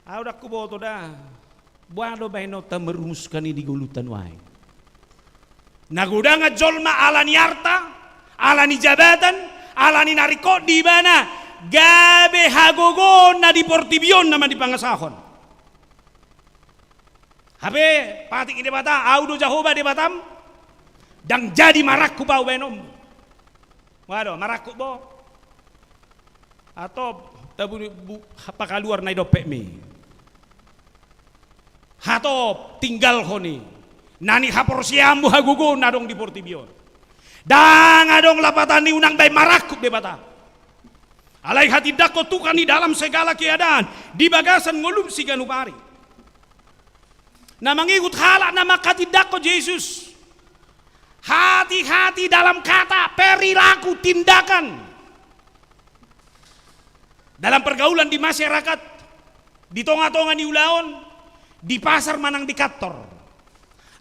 Au ndang huboto da, boha do bahenonta merumuskan i di ngolunta nuaeng. Na godangan jolma alani arta, alani jabatan, alani na ringkot di ibana, gabe hagogoonna di portibi on nama dipangasahon. Hape patik ni Debata, au do Jahowa Debatam, ndang jadi marangkup au bahenonmu. Boha do, marangkup bo? Hatop, tabu, bu, pakaluar na i dompetmi. Hatop, tinggalhon i. Na ni haporseaonmu hagogoon na adong di portibi on. Ndang adong lapatan ni unang bahen marangkup Debata. Alai hatindangkon Tuhan i dalam segala keadaan, di bagasan ngolum siganup ari. Na mangihut halak na manghatindangkon Jesus. Hati-hati dalam kata, perilaku, tindakan. Dalam pergaulan di masyarakat, di tonga-tonga ni ulaon, di pasar manang di kantor.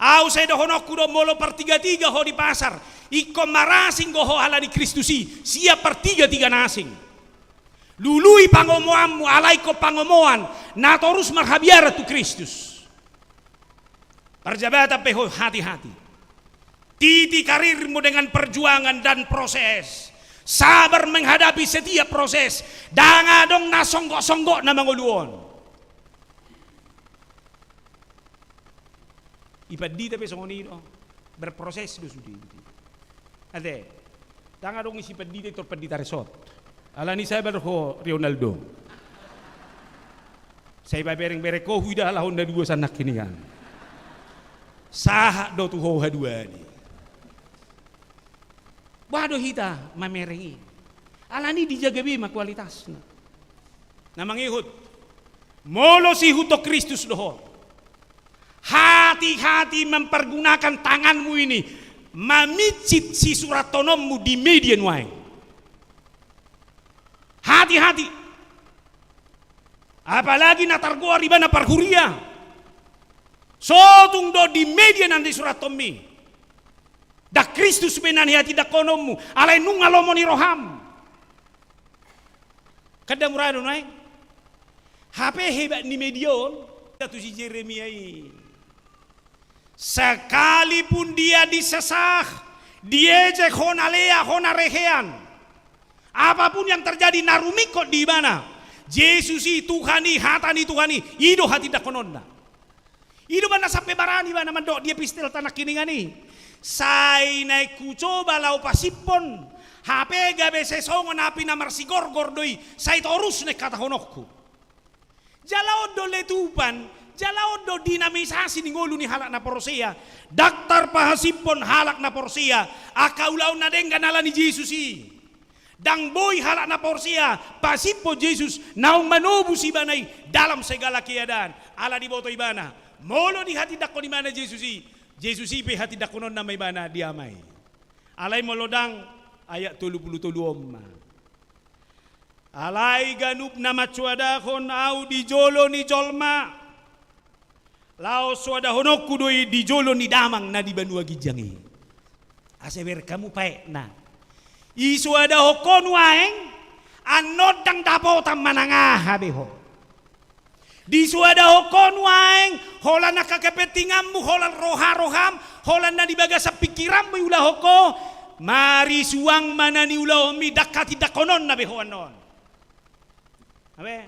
Au sai dohononku do, molo partiga-tiga ho di pasar, ingkon marasing do ho alani Kristus i, sian partiga-tiga na asing. Lului pangomoanmu, alai ingkon pangomoan na torus marhabiaran tu Kristus. Parjabatan pe ho, hati-hati. Titi karirmu dengan perjuangan dan proses. Sabar menghadapi setiap proses. Ndang adong na songgok-songgok na mangolu on. I pandita pe songon i do. Berproses do sude. Ate, ndang adong isi pandita i tor pandita resort. Alani sabar ho Rionaldo. Sai pabereng-bereng ho huida halak on na dua sian nangkiningan. Sahat do tu ho haduan i. Boha do hita mamereng i? Alani dijaga be ma kualitasna. Na mangihut, molo siihuthon Kristus do ho, hati-hati mempergunakan tanganmu ini mamincit sisurathononmu di media nuaeng. Hati-hati. Apalagi na targoar ibana parhuria. Sotung do di media na nisurathonmi. Ndang Kristus be na nihatindangkononmu, alai nunga lomo ni roham. Kan ndang mura do nuaeng. Hape hebat ni media on, tu si Jeremia i. Sekalipun dia disesah, diejek, hona lea, hona rehean, apapun yang terjadi na rumingkot di ibana, Jesus i, Tuhan i, hata ni Tuhan i, i do hatindangkononna. I do umbahen na sampe barani ibana mandok di epistelta nangkiningan i. Sai naeng hucoba laho pasiphon Hape gabe sesongon api na marsigorgor do i, sai torus naeng hatahononku. Jala on do letupan, jala on do dinamisasi ni ngolu ni halak na porsea. Ndang tarpahasiphon halak na porsea angka ulaon na denggan ala ni Jesus i. Ndang boi halak na porsea pasiphon Jesus naung manobus ibana i dalam segala keadaan. Ala diboto ibana, molo dihatindangkon ibana Jesus i, Jesus i pe hatindangkononna ma ibana di Ama i. Alai molo ndang, ayat tolu pulu tolu on ma. Alai ganup na mansoadahon Ahu di jolo ni jolma, laos soadahononku do i di jolo ni Damang na di banua ginjang i. Asa bereng hamu paetna. Disoadahon ho nuaeng, annon ndang dapotan manang aha be ho. Disoadahon ho nuaeng, holan angka kepentinganmu, holan roha-roham, holan na di bagasan pingkiranmu diulahon ho, marisuang ma na niulahonmi, ndang hatindangkononna be ho annon. Amen.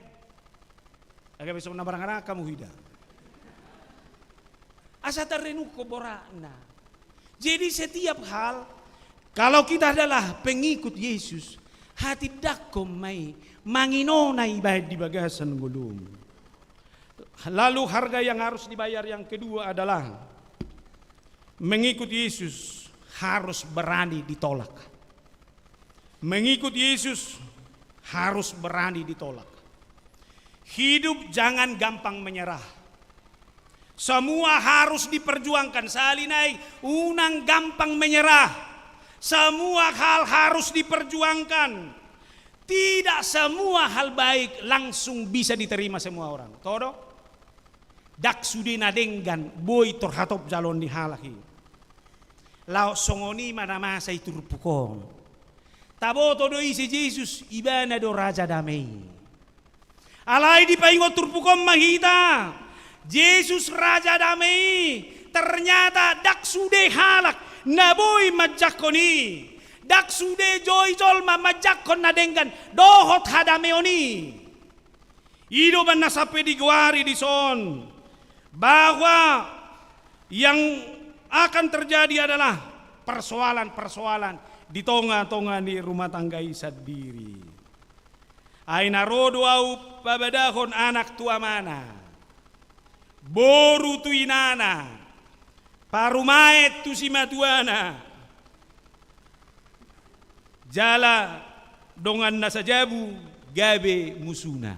Agak besok na barang-barang kamu hida. Asa tarrenungkon boratna. Jadi setiap hal, kalau kita adalah pengikut Yesus, hatindangkon ma i, manginona i baen di bagasan ngolum. Lalu harga yang harus dibayar yang kedua adalah mengikut Yesus harus berani ditolak. Mengikut Yesus harus berani ditolak. Hidup jangan gampang menyerah. Semua harus diperjuangkan. Sahali nai, unang gampang menyerah. Semua hal harus diperjuangkan. Tidak semua hal baik langsung bisa diterima semua orang. Toho do? Ndang sude na denggan boi tor hatop jaloon ni halak i. Laos songon i ma na masa di turpuk on. Taboto do ise Jesus, ibana do Raja Dame i. Alai dipaingot turpuk on ma hita, Jesus Raja Dame i, ternyata ndang sude halak na boi manjangkon i. Ndang sude joi jolma manjangkon na denggan dohot hadameon i. I do umbahen na sampe digoari dison bahwa yang akan terjadi adalah persoalan-persoalan di tonga-tonga ni rumah tangga i sandiri. Ai na ro do ahu pabadahon anak tu amana, boru tu inana, parumaen tu simatuana, jala dongan na sajabu gabe musuna.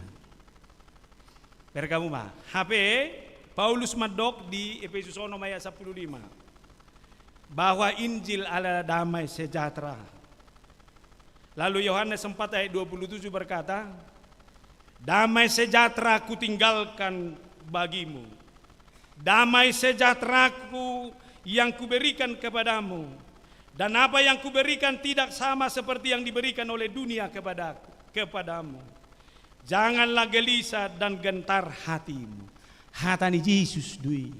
Bereng hamu ma. Hape Paulus mandok di Efesus onom ayat sampulu lima bahwa Injil adalah damai sejahtera. Lalu Yohanes empat ayat dua puluh tujuh berkata, "Damai sejahtera kutinggalkan bagimu. Damai sejahteraku yang kuberikan kepadamu. Dan apa yang kuberikan tidak sama seperti yang diberikan oleh dunia kepada, kepadamu. Janganlah gelisah dan gentar hatimu." Hata ni Jesus do i.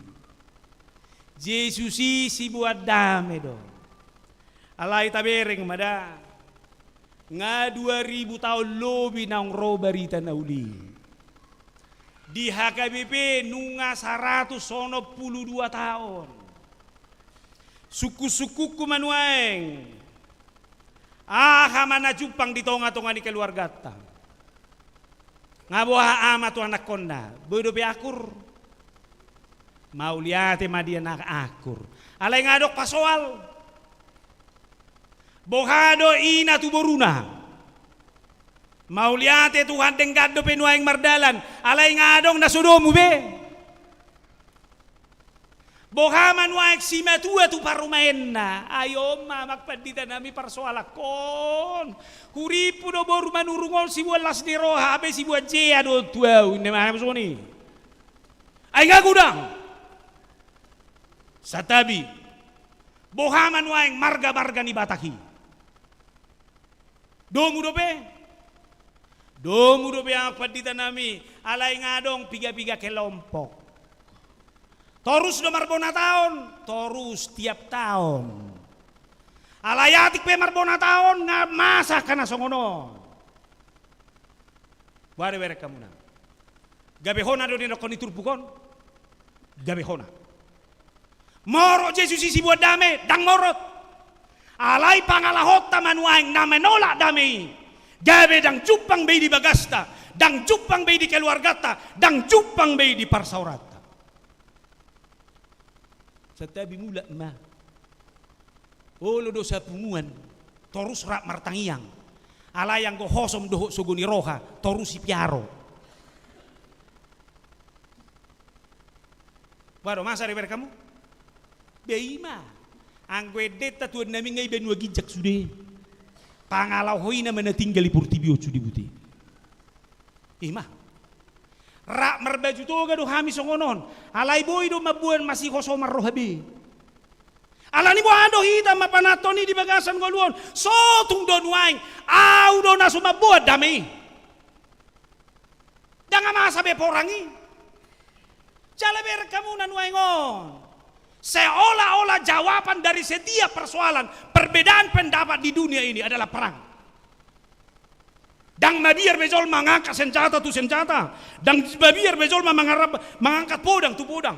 Jesus i siboan dame do. Alai tabereng ma da. Nga dua ribu taon lobi naung ro barita na uli. Di H K B P nunga saratus onom pulu dua taon. Sungkun-sungkunku ma nuaeng. Aha ma na jumpang di tonga-tonga ni keluarganta? Nga boha ama tu anakkonna, boi dope akur? Mauliate ma di na akur. Alai nga adong pasoal. Boha do ina tu boruna? Mauliate Tuhan, denggan dope nuaeng mardalan. Alai nga adong na so domu be. Boha ma nuaeng simatua tu parumaenna? Ai on ma amang pandita nami parsoalanhon. Hurimpu do boru Manurung on siboan las ni roha, hape siboan jea do tu ahu, inna ma songon i. Ai nga godang. Santabi. Boha ma nuaeng marga-marga ni Batak i? Domu dope? Domu dope amang pandita nami, alai nga adong piga-piga kelompok. Torus do marbona taon, torus tiap taon. Alai atik pe marbona taon, nga masa angka na songon on. Boha do bereng hamu na? Gabe hona do nidokkon ni turpuk on? Gabe hona. Morot Jesus i siboan dame? Ndang morot. Alai pangalahonta ma nuaeng na menolak dame i, gabe ndang jumpang be i di bagasta, ndang jumpang be i di keluarganta, ndang jumpang be i di parsaoranta. Santabi mulak ma. Olo do sapunguan, torus rap martangiang. Alai anggo hosom dohot sogo ni roha, torus ipiaro. Boha do masa dibereng hamu? Be i ma. Anggo endenta tuan nami nga i banua ginjang sude. Pangalaho i nama na tinggal di portibi on sude bute. I ma. Rap marbaju toga do hami songon on. Alai boi do mamboan masihosoman roha be. Alani boha do hita mampananton i di bagasan ngolu on. So tung do nuaeng. Au do na so mamboan dame i. Ndang masa be porang i. Jala bereng hamu na nuaeng on. Seolah-olah jawaban dari setiap persoalan perbedaan pendapat di dunia ini adalah perang. Ndang mabiar be jolma mangangkat senjata tu senjata. Ndang mabiar be jolma mangarap, mangangkat podang tu podang.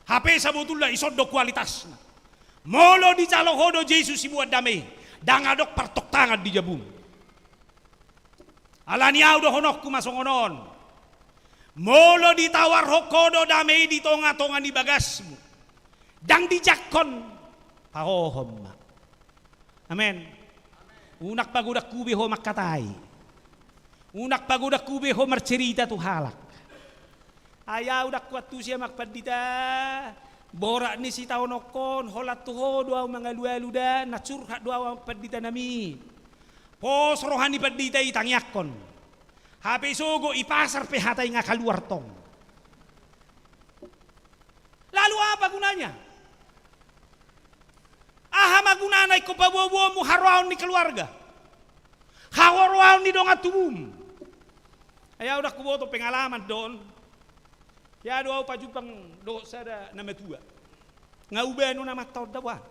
Hape sabotulna ison do kualitasna. Molo dijalo ho do Jesus siboan dame i, ndang adong partontangan di jabum. Alani au dohononku ma songon on. Molo ditawarhon ho do dame i di tonga-tonga ni bagasmu, ndang dijangkon, pahohom ma. Amen. Unang pagodangku be ho mangkatai. Unang pagodangku be ho marcerita tu halak. Ai au ndang huantusi amang pandita. Borat ni sitaononhon, holan tu ho do au mangalualu da, na curhat do au amang pandita nami. Pos roha ni pandita i tangiangkon. Hape sogot i pasar pe hata i nga kaluar tong. Lalu apa gunanya? Aha ma gunana ingkon paboaboaonmu haroaon ni keluarga? Haroaon ni dongan tubum? Ai au ndang huboto pengalaman do on. Ia do au pajumpang dohot sada na matua. Nga ubanon amanta on da boha.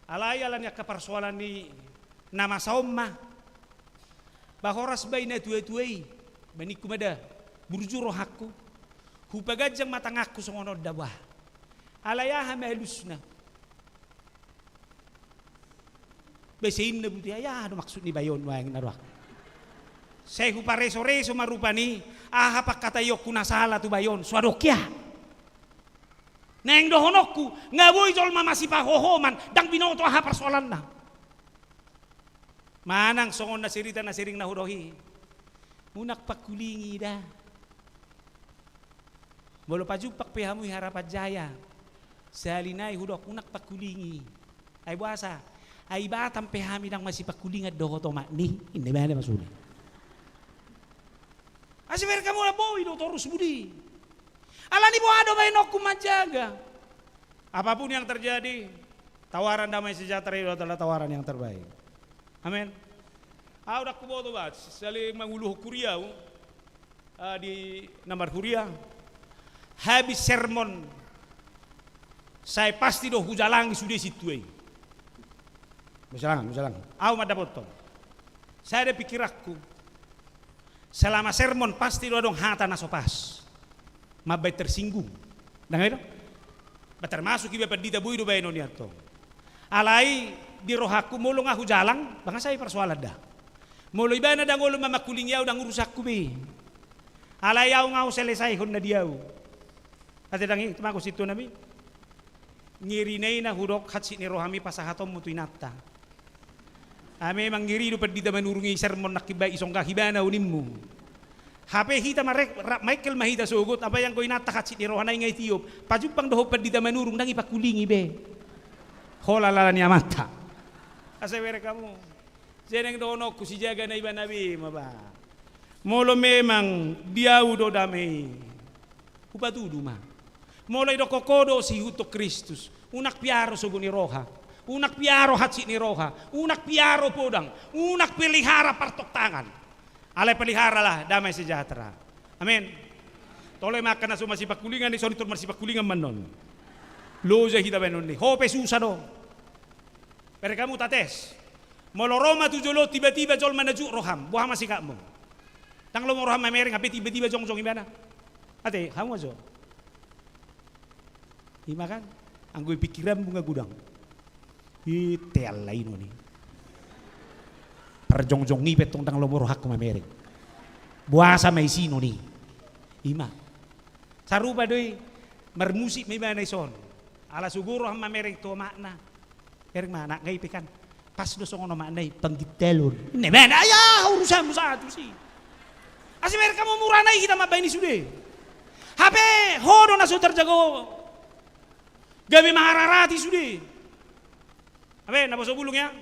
Alai alani angka parsoalan ni na masa on ma. Ba horas ba i na tuatua i, ba ningku ma da, burju rohangku. Hupaganjang ma tanganku songon on da boha. Alai aha ma alusna? Ba sai inna bute, ai aha do maksud ni bayo on nuaeng na rohangku. Sai huparesoreso ma rupani, aha pangkataionku na sala tu bayo on, so adong ia. Naeng dohononku, nga boi jolma masipahohoman, ndang binoto aha parsoalanna. Manang songon na cerita na sering na hudok i. Unang pangkulingi da. Molo pajumpang pe hamu i Harapan Jaya, sahali nai hudok unang pangkulingi. Ai boasa? Ai Batam pe hami ndang masipangkulingan dohot omakni, inna ibana ma sude. Asa bereng hamu na boi do torus budi. Alani boha do baenonku manjaga? Apapun yang terjadi, tawaran damai sejahtera itu adalah tawaran yang terbaik. Amin. Au ndang huboto ba, sali manguluhon huria au, ah, di na marhuria. Habis sermon, sai pasti do hujalangi sude sintua i. Hujalangi, hujalangi. Au mandapothon. Sada pikiranku. Selama sermon pasti do adong hata na so pas. Mambaen tersinggung. Ndang i do? Ba termasuk iba pandita boi do baenon i antong. Alai di rohangku molo nga hujalang, ba nga sai parsoalan da. Molo ibana ndang olo mamangkulingi au, ndang urusanku be. Alai au nga huselesaihon na di au. Ate ndang i, tu ma ho sintua nami. Ngeri na i na hudok hansit ni rohami pasahatonmu tu inanta. Ah, memang ngeri do pandita Manurung i sermon nangkin ba isonggah ibana unimmu. Hape hita marek-, ra-, maengkel ma hita sogot, apa yang go inanta hansit ni rohana i nga itiop. Pajumpang dohot pandita Manurung ndang ipangkulingi be. Holan ala ni amanta. Asa bereng hamu. Sai naeng dohononku sijaga na ibana be ma ba. Molo memang di au do dame i. Hupatudu ma. Molo idokkon ho do siihuthon Kristus, unang piaro sogo ni roha, unang piaro hansit ni roha, unang piaro podang, unang pelihara partontangan. Alai peliharalah damai sejahtera. Amin. Tole ma angka na so masipangkulingan i, songon i tor masipangkulingan ma annon. Loja hita baenon i. Ho pe susa do. Bereng hamu tates. Molo ro ma tu jolo tiba-tiba jolma na juk roham, boha ma sikapmu? Ndang lomo roham mamereng, hape tiba-tiba jongjong ibana. Ate, hamu ma jo. I ma kan? Anggo i pikiranmu nga godang. Ite alla i non i. Parjongjong i pe tong ndang lomo rohangku mamereng. Boasa ma i si non i. I ma. Sarupa do i marmusik ma ibana i son. Ala so guru roham mamereng tu omakna. Mereng ma anakna i pe kan. Pas do songon omakna i panggintalon. Ninna ibana, ai aha urusanmu sahat tusi. Asi mereng hamu murana i hita mambahen i sude. Hape ho do na so tarjago. Gabe mangararati sude. Abe, naposo bulung ya.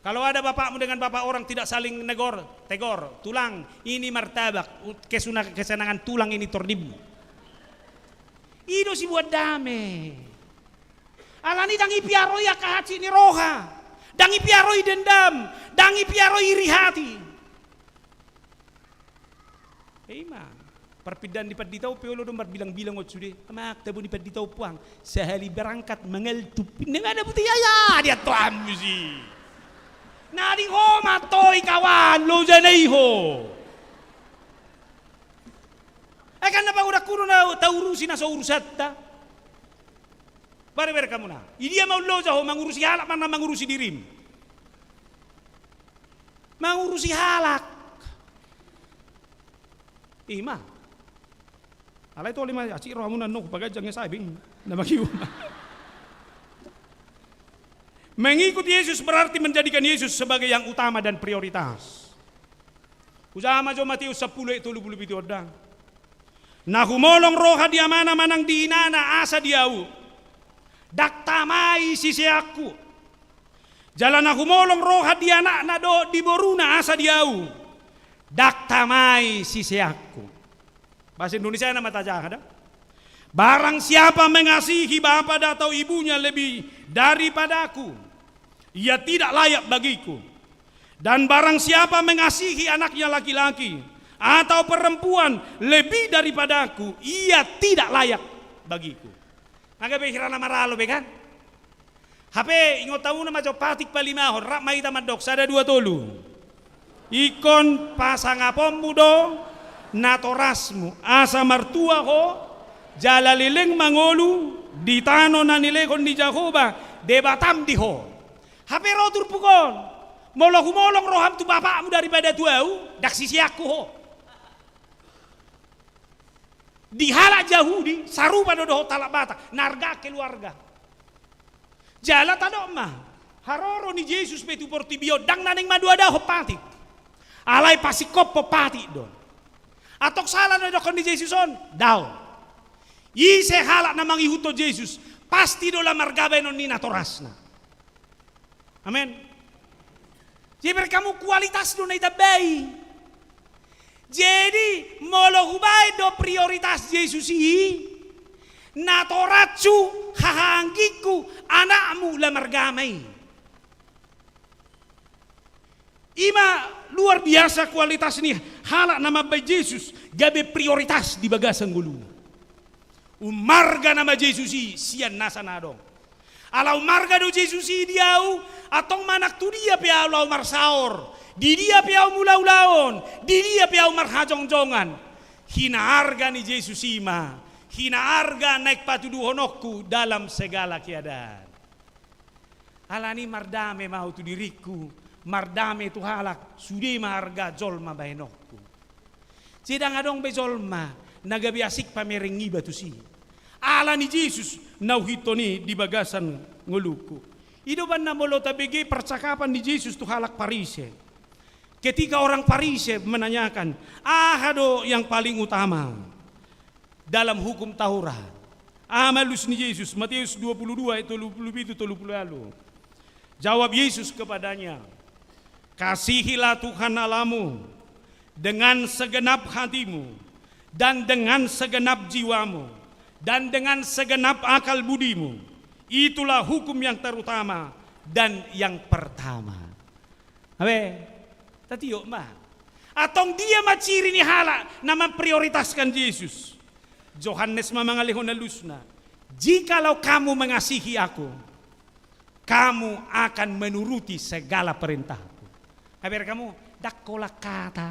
Kalau ada bapakmu dengan bapak orang tidak saling negor, tegor, tulang, ini martabak, u-, kesuna-, kesenangan tulang ini tordimmu. I do sibuat dame. Alani ndang ipiaro i angka hansit ni roha. Ndang ipiaro i dendam. Ndang ipiaro i iri hati. Ima. Parpindahan ni pandita on pe olo do marbilang-bilang on sude. Amak tabo ni pandita on puang. Sahali berangkat mangaltup. Ninna ibana buti ya, ya, dia tuan musi. Na di ho ma toi kawan, lojana i ho. Ai kan na pagodangku do na taurusi na so urusanta. Bare-bare hamu na. Idia ma ulaon ho mangurusi halak manang mangurusi dirim. Mangurusi halak. Ima. Alai tole ma asi rohamuna nong paganjang ya sabing. Na magiu. Mengikut Yesus berarti menjadikan Yesus sebagai yang utama dan prioritas. Ujaha ma jo Matius sampulu ayat tolu pulu pitu on da. Na humolong roha di amana manang di inana asa di ahu, ndang tama i siseanku. Jala na humolong roha di anakna dohot di boruna asa di ahu, ndang tama i siseanku. Bahasa Indonesiana ma tajaha da. Barang siapa mengasihi bapa atau ibunya lebih daripadaku, ia tidak layak bagiku. Dan barang siapa mengasihi anaknya laki-laki atau perempuan lebih daripadaku, ia tidak layak bagiku. Nga gabe hira na maralo be kan? Hape ingot hamuna ma jo patik palimahon, rap ma hita mandok, sada dua tolu. Ingkon pasangaponmu do natorasmu, asa martua ho, jala leleng mangolu di tano na nilehon ni Jahowa, Debatam di ho. Hape ro turpuk on, molo humolong roham tu bapakmu daripada tu ahu, ndang siseanku ho. Di halak Jahudi, sarupa do dohot halak Batak, na arga keluarga. Jala tadok ma, haroro ni Jesus pe tu portibi on, ndang na naeng madoadahon patik. Alai pasingkophon patik do. Antong sala na didokkon ni Jesus on, daong. Ise halak na mangihuthon Jesus, pasti do lam arga baenon ni natorasna. Amen. Jadi berkamu kualitas do na itambai. Jadi molo hubaen do prioritas Jesus i, natorashu, hahaanggingku, anakmu lam arga ma i. Ima luar biasa kualitas ni halak na mambaen Jesus gabe prioritas di bagasan ngoluna. Umarga nama Jesus i sian nasa na adong. Ala umarga do Jesus i di ahu, antong manang tu dia pe ahu laho marsaor, di dia pe ahu mulaulaon, di dia pe ahu marhajongjongan. Hinaarga ni Jesus i ma, hinaarga naeng patuduhononku dalam segala keadaan. Alani mardame ma ahu tu diringku, mardame tu halak, sude ma arga jolma baenonku. Jadi ndang adong be jolma na gabe asing pamereng iba tusi. Alani Jesus na huhiton i di bagasan ngolungku. I do umbahen na molo tabege percakapan ni Jesus tu halak Parise. Ketika orang Parise menanyakan, aha do yang paling utama dalam hukum Taurat. Aha ma alus ni Jesus, Matius dua pulu dua ayat tolu pulu pitu, tolu pulu ualu. Jawab Yesus kepadanya, "Kasihilah Tuhan Allahmu dengan segenap hatimu, dan dengan segenap jiwamu, dan dengan segenap akal budimu. Itulah hukum yang terutama dan yang pertama." Abe, tatiop ma. Antong dia ma ciri ni halak na memprioritaskan Jesus? Johannes ma mangalehon alusna. "Jikalau kamu mengasihi aku, kamu akan menuruti segala perintahku." Abe, berkamu, ndang holan hata.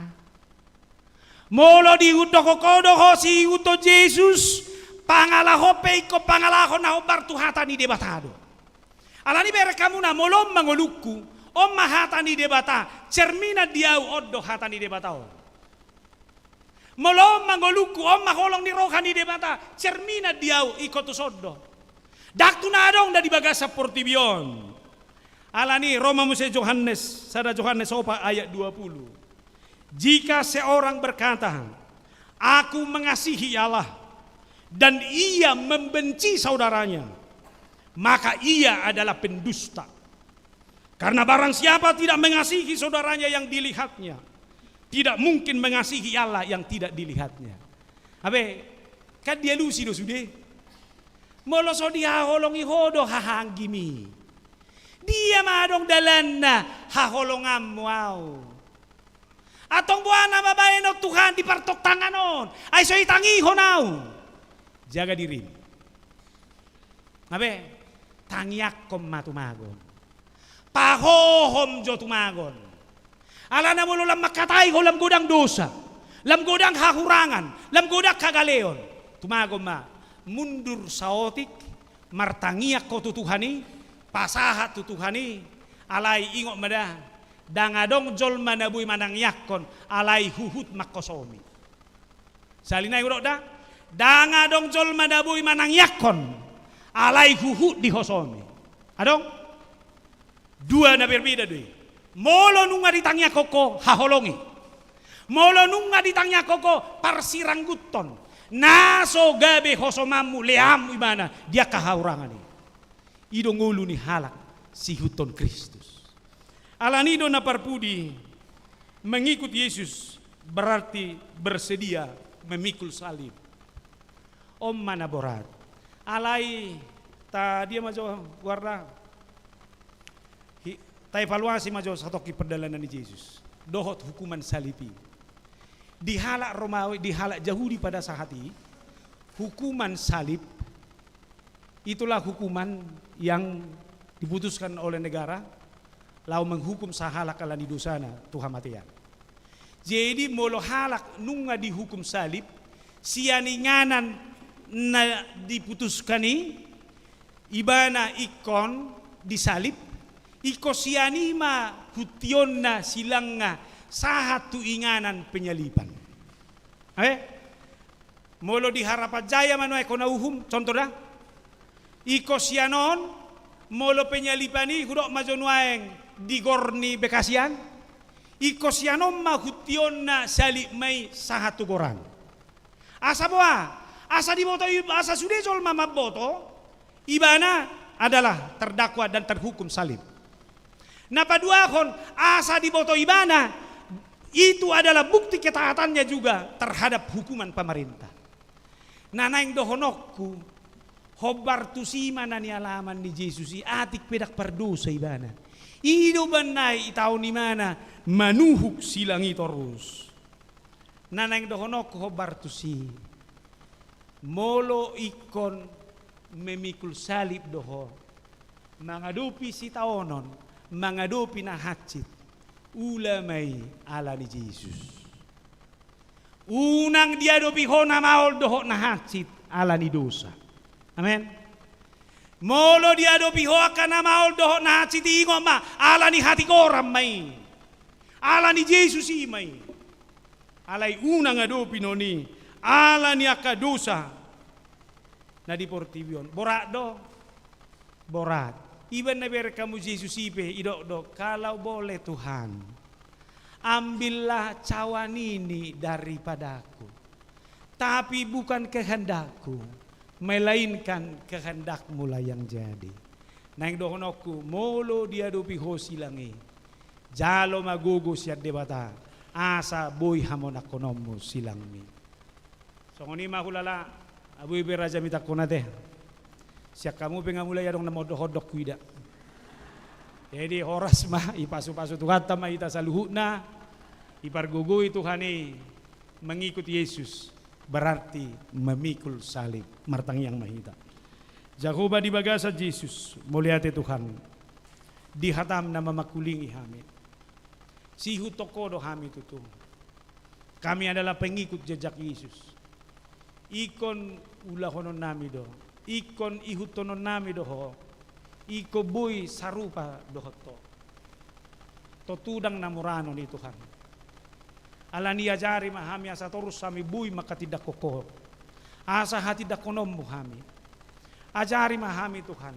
Molo diihuthon ho do ho siihuthon Jesus, pangalahon pe ingkon pangalaho na hombar tu hata ni Debata do. Alani i bereng hamu na, molo on ma ngolungku, on ma hata ni Debata, cerminan di ahu on do hata ni Debata on. Molo on ma ngolungku, on ma holong ni roha ni Debata, cerminan di ahu, ingkon tuson do. Ndang tu na adong da di bagasan portibi on. Alani i ro ma muse Johannes, sada Johannes opat ayat dua puluh. Jika seorang berkata, "Aku mengasihi Allah," dan ia membenci saudaranya, maka ia adalah pendusta. Karena barang siapa tidak mengasihi saudaranya yang dilihatnya, tidak mungkin mengasihi Allah yang tidak dilihatnya. Abe, kan dialusi do sude. Molo so dihaholongi ho do hahaanggim i, dia ma adong dalanna haholonganmu ahu? Antong boha nama baenon Tuhan di partongtangan on, ai so itangihon ahu? Jaga dirim. Abe, tangiangkon ma tumagon. Pahohom jo tumagon. Alana molo lam mangkatai ho lam godang dosa, lam godang hahurangan, lam godang hagaleon, tumagon ma, mundur saotik, martangiang ho tu Tuhan i, pasahat tu Tuhan i, alai ingot ma da, ndang adong jolma na boi manangiangkon, alai huhut manghosomi. Sahali nai hudok da, ndang adong jolma na boi manangiangkon, alai huhut dihosomi. Adong? Dua na berbeda do i. Molo nunga ditangiangkon ho, haholongi. Molo nunga ditangiangkon ho, parsirangguthon. Na so gabe hosomanmu, leanmu ibana di angka hahurangan i. I do ngolu ni halak siihuthon Kristus. Alani i do na parpudi, mengikut Yesus berarti bersedia memikul salib. On ma na borat. Alai ta dia ma jo goarna, hi-, taevaluasi ma jo satongkin pardalanan ni Jesus dohot hukuman salib i. Di halak Romawi, di halak Jahudi pada saat i, hukuman salib itulah hukuman yang diputuskan oleh negara laho menghukum sahalak ala ni dosana tu hamatean. Jadi molo halak nunga dihukum salib, sian inganan na diputuskan i, ibana ingkon disalib, ingkon sian i ma huntionna silangna sahat tu inganan penyaliban. Eh? Molo di Harapan Jaya ma nuaeng hona uhum, contoh da. Ingkon sian on, molo penyaliban i hudok ma jo nuaeng di gor ni Bekasi an. Ingkon sian on ma huntionna salib ma i sahat tu goran. Asa boha? Asa diboto i-, asa sude jolma mamboto, ibana adalah terdakwa dan terhukum salib. Na paduahon, asa diboto ibana, itu adalah bukti ketaatannya juga terhadap hukuman pemerintah. Na naeng dohononku, hombar tusi ma na nialaman ni Jesus i, atik pe ndang pardosa ibana. I do umbahen nai itaon ibana manuhuk silang i torus. Na naeng dohononku hombar tusi. Molo ingkon memikul salib do ho, mangadopi sitaonon, mangadopi na hansit, ula ma i ala ni Jesus. Unang diadopi ho na maol dohot na hansit ala ni dosa. Amen. Molo diadopi ho angka na maol dohot na hansit i, ingot ma, ala ni hatigoran ma i. Ala ni Jesus i ma i. Alai unang adopi non i ala ni angka dosa na di portibi on. Borat do? Borat. Ibaen na ibereng hamu Jesus i pe, idok do, "Kalau boleh Tuhan, ambillah cawan ini daripadaku. Tapi bukan kehendakku, melainkan kehendak-Mu lah yang jadi." Naeng dohononku, molo diadopi ho silang i, jalo ma gogo sian Debata, asa boi hamonanghononmu silangmi. Songon i ma hulala, abu ibe raja mitangkon ate. Sian hamu pe nga mulai adong na mondok-ondok huida. Jadi horas ma, ipasu-pasu Tuhanta ma hita saluhutna, ipargogoi Tuhan i mengikut Yesus, berarti memikul salib. Martangiang ma hita. Jahowa di bagasan Jesus, mauliate Tuhan, di hatam na mamangkulingi hami. Siihuthon Ho do hami tutu. Kami adalah pengikut jejak Yesus. Ingkon ulahononnami do, ingkon ihuthononnami do Ho. ingkon boi sarupa dohot Ho. Tontu ndang na murah on i Tuhan. Alani i ajari ma hami asa torus hami boi manghatindanghon Ho. Asa hatindangkononmu hami. Ajari ma hami Tuhan.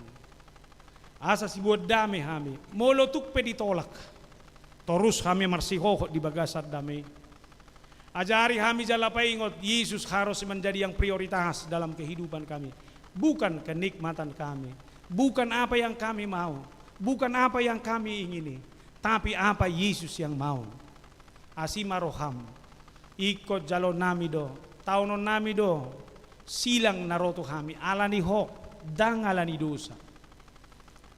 Asa siboan dame hami. Molo tung pe ditolak, torus hami marsihohot di bagasan dame i. Ajari hami jala paingot, Yesus harus menjadi yang prioritas dalam kehidupan kami. Bukan kenikmatan kami. Bukan apa yang kami mau. Bukan apa yang kami ingini. Tapi apa Yesus yang mau. Asi ma roham. Ingkon jaloonnami do. Taononnami do. Silang na ro tu hami. Alani Ho. Ndang alani dosa.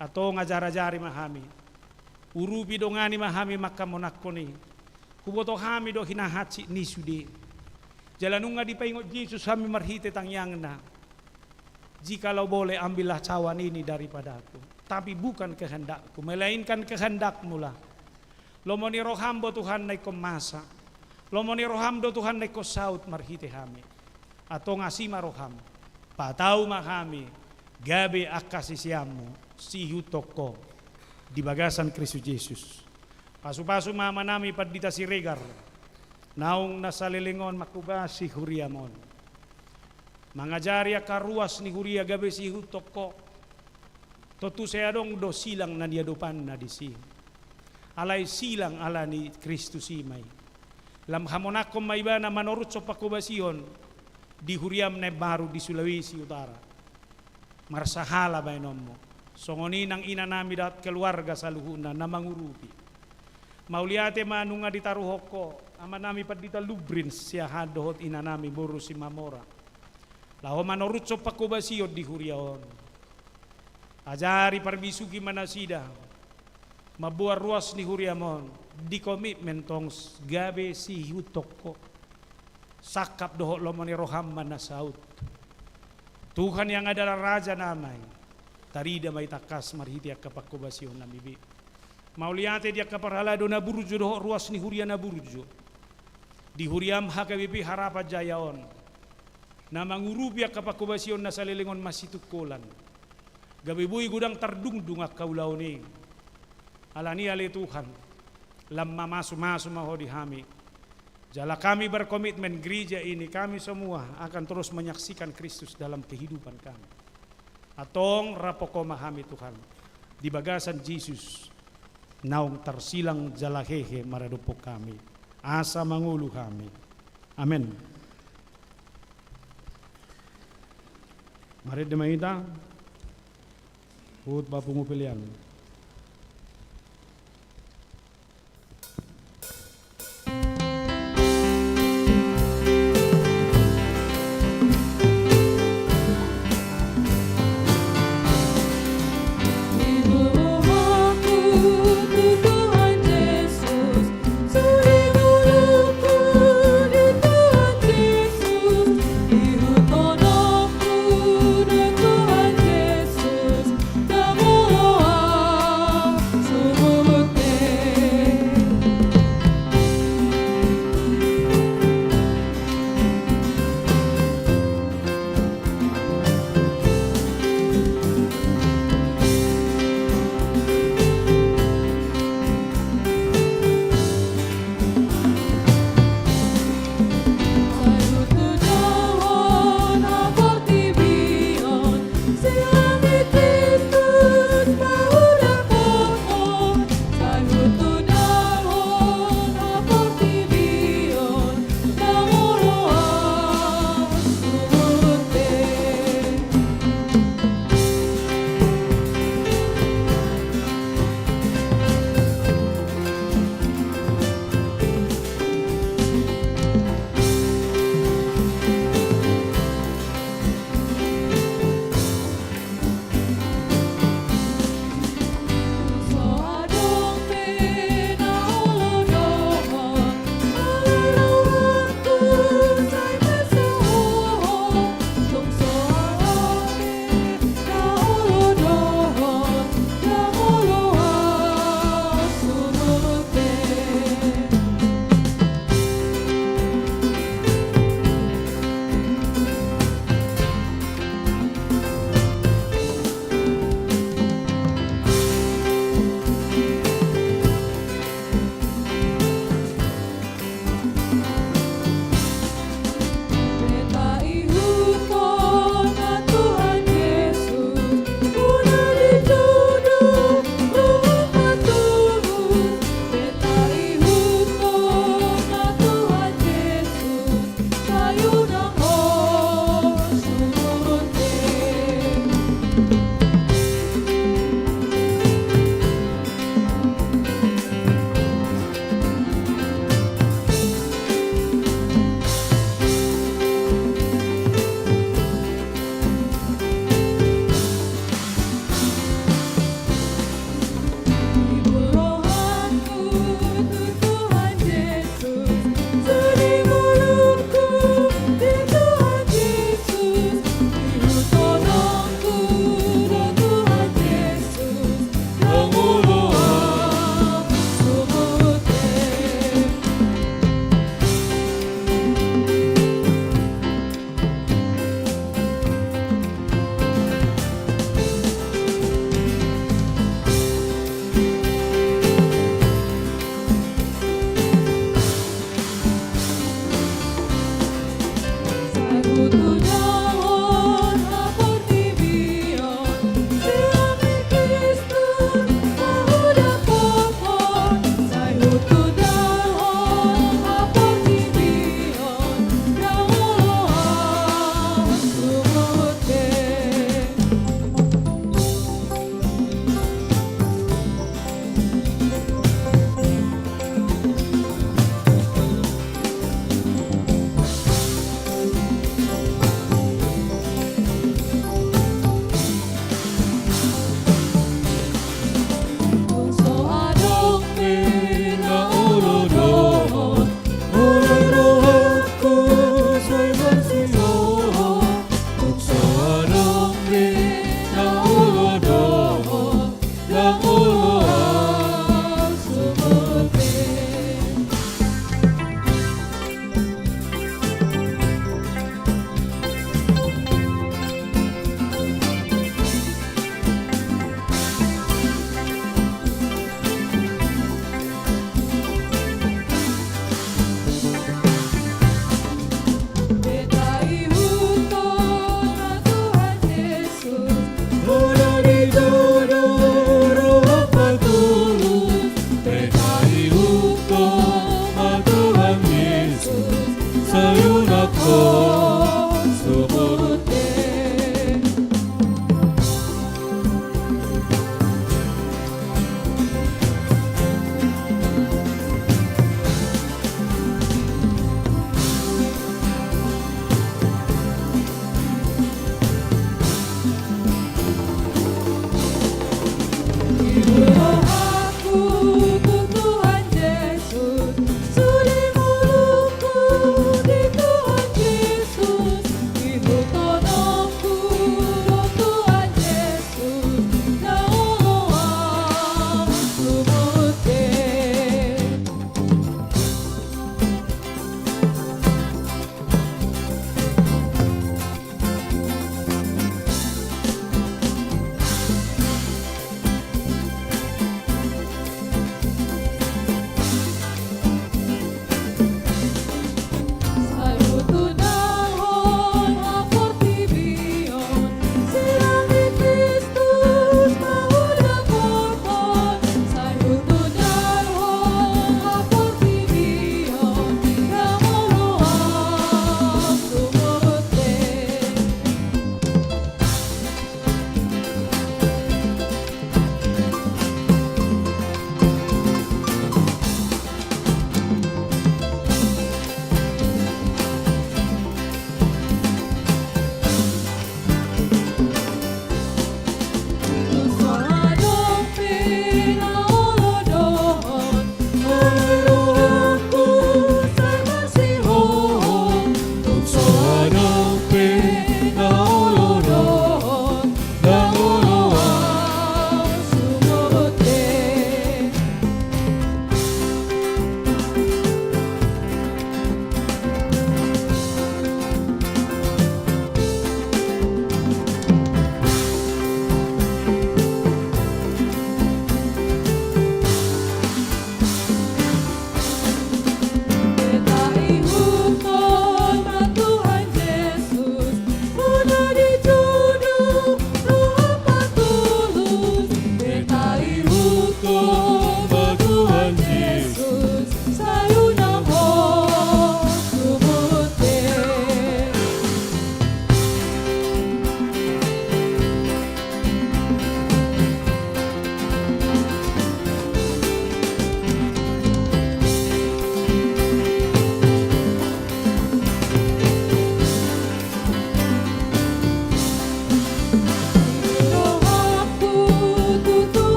Antong ajar-ajari ma hami. Urupi dongani ma hami manghamonangkon i. Huboto hami do hinahansit ni sude. Jala nunga dipaingot Jesus hami marhite tangiangna. Jikalau boleh ambillah cawan ini daripadaku. Tapi bukan kehendakku, melainkan kehendakmulah. Lomo ni roham do Tuhan na ingkon masa. Lomo ni roham do Tuhan na ingkon saut marhite hami. Antong asi ma roham. Patau ma hami. Gabe angka siseanmu. Siihuthon Ho. Di bagasan Kristus Jesus. Pasu-pasu ma amanami Pandita Siregar. Naung na saleleng on manghobasi huriam on. Mangajari angka ruas ni huria gabe siihuthon Ho. Tontu sai adong do silang na niadopanna disi. Alai silang alani Kristus i ma i. Lam hamonangkon ma ibana manoruthon panghobasion di huriam na imbaru di Sulawesi Utara. Marsahala baenonmu. Songon i nang inanami dohot keluarga saluhutna na mangurupi. Mauliate ma nunga ditaruhon Ho, amanami Pandita Lubrins Siahaan dohot inanami boru Simamora. Laho manoruthon panghobasion di huria on. Ajari parbisuhi ma nasida. Mamboan ruas ni huriam on. Di komitmen tong gabe siihuthon Ho. Sangkap dohot lomo ni roham ma na saut. Tuhan yang adalah Raja nama i. Tarida ma i tangkas marhite angka panghobasion nami be. Mauliate di angka parhalado na burju dohot ruas ni huria na burju. Di huriam H K B P Harapan Jaya on. Na mangurupi angka panghobasion na saleleng on masitungkolan. Gabe boi godang tardungdung angka ulaon i. Alani i ale Tuhan. Lam mamasu-masu ma Ho di hami. Jala kami berkomitmen gereja ini kami semua akan terus menyaksikan Kristus dalam kehidupan kami. Antong raphon Ho ma hami Tuhan. Di bagasan Jesus. Naung tarsilang jala hehe maradophon hami. Asa mangolu hami. Amen. Marende ma hita. Huhut ba pungu pelean.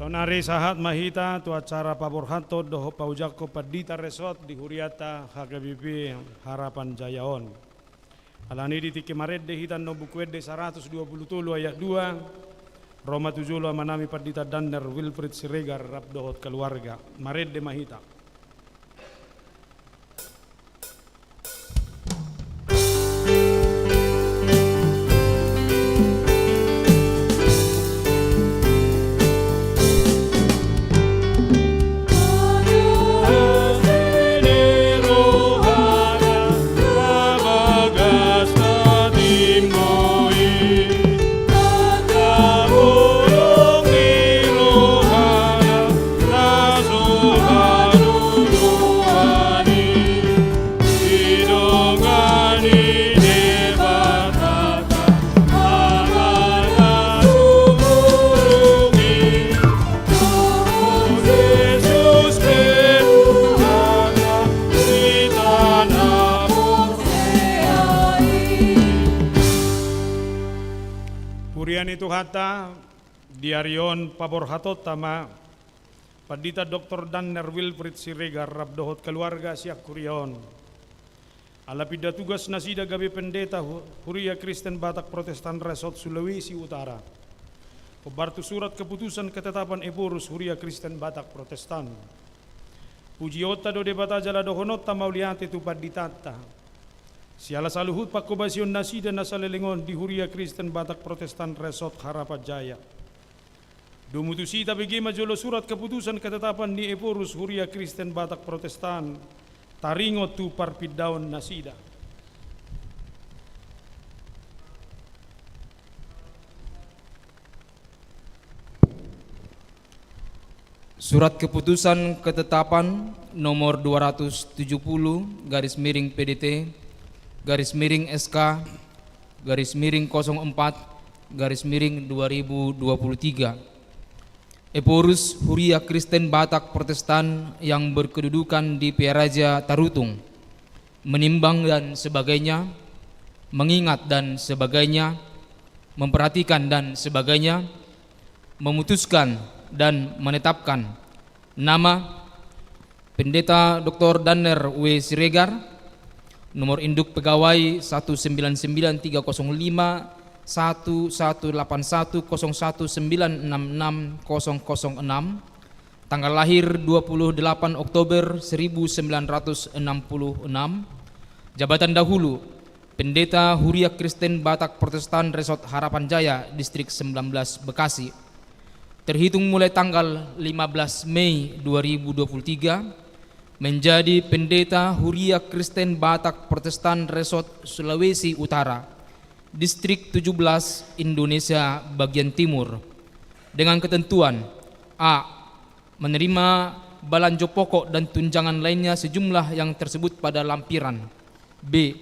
Saonari sahat ma hita tu acara paborhathon dohot paujangkon pandita resort di hurianta H K B P Harapan Jaya on. Alani i di tingki marende hita annon Buku Ende saratus dua pulu tolu ayat dua, ro ma tu jolo amanami pandita Danner Wilfried Siregar rap dohot keluarga. Marende ma hita. Huria ni Tuhanta, di ari on paborhatonta ma Pandita Doktor Danner Wilfried Siregar rap dohot keluarga sian huria on. Ala pinda tugas nasida gabe pendeta hu-, Huria Kristen Batak Protestan Resort Sulawesi Utara. Hombar tu surat keputusan ketetapan Ephorus Huria Kristen Batak Protestan. Pujionta do Debata jala dohononta mauliate tu panditanta. Siala saluhut panghobasion nasida na saleleng on di Huria Kristen Batak Protestan Resort Harapan Jaya. Domu tusi tabege ma jolo surat keputusan ketetapan ni Ephorus Huria Kristen Batak Protestan, taringot tu parpindaon nasida. Surat keputusan ketetapan nomor dua ratus tujuh puluh garis miring P D T garis miring S K garis miring kosong empat garis miring dua ribu dua puluh tiga. Ephorus Huria Kristen Batak Protestan yang berkedudukan di Pearaja Tarutung, menimbang dan sebagainya, mengingat dan sebagainya, memperhatikan dan sebagainya, memutuskan dan menetapkan nama Pendeta Doktor Danner W Siregar, nomor induk pegawai satu sembilan sembilan tiga kosong lima satu satu delapan satu kosong satu sembilan enam enam kosong kosong enam, tanggal lahir dua puluh delapan Oktober seribu sembilan ratus enam puluh enam, jabatan dahulu, Pendeta Huria Kristen Batak Protestan Resort Harapan Jaya, Distrik sembilan belas Bekasi. Terhitung mulai tanggal lima belas Mei dua ribu dua puluh tiga, menjadi Pendeta Huria Kristen Batak Protestan Resort Sulawesi Utara, Distrik tujuh belas, Indonesia bagian timur, dengan ketentuan: A, menerima balanjo pokok dan tunjangan lainnya sejumlah yang tersebut pada lampiran. B,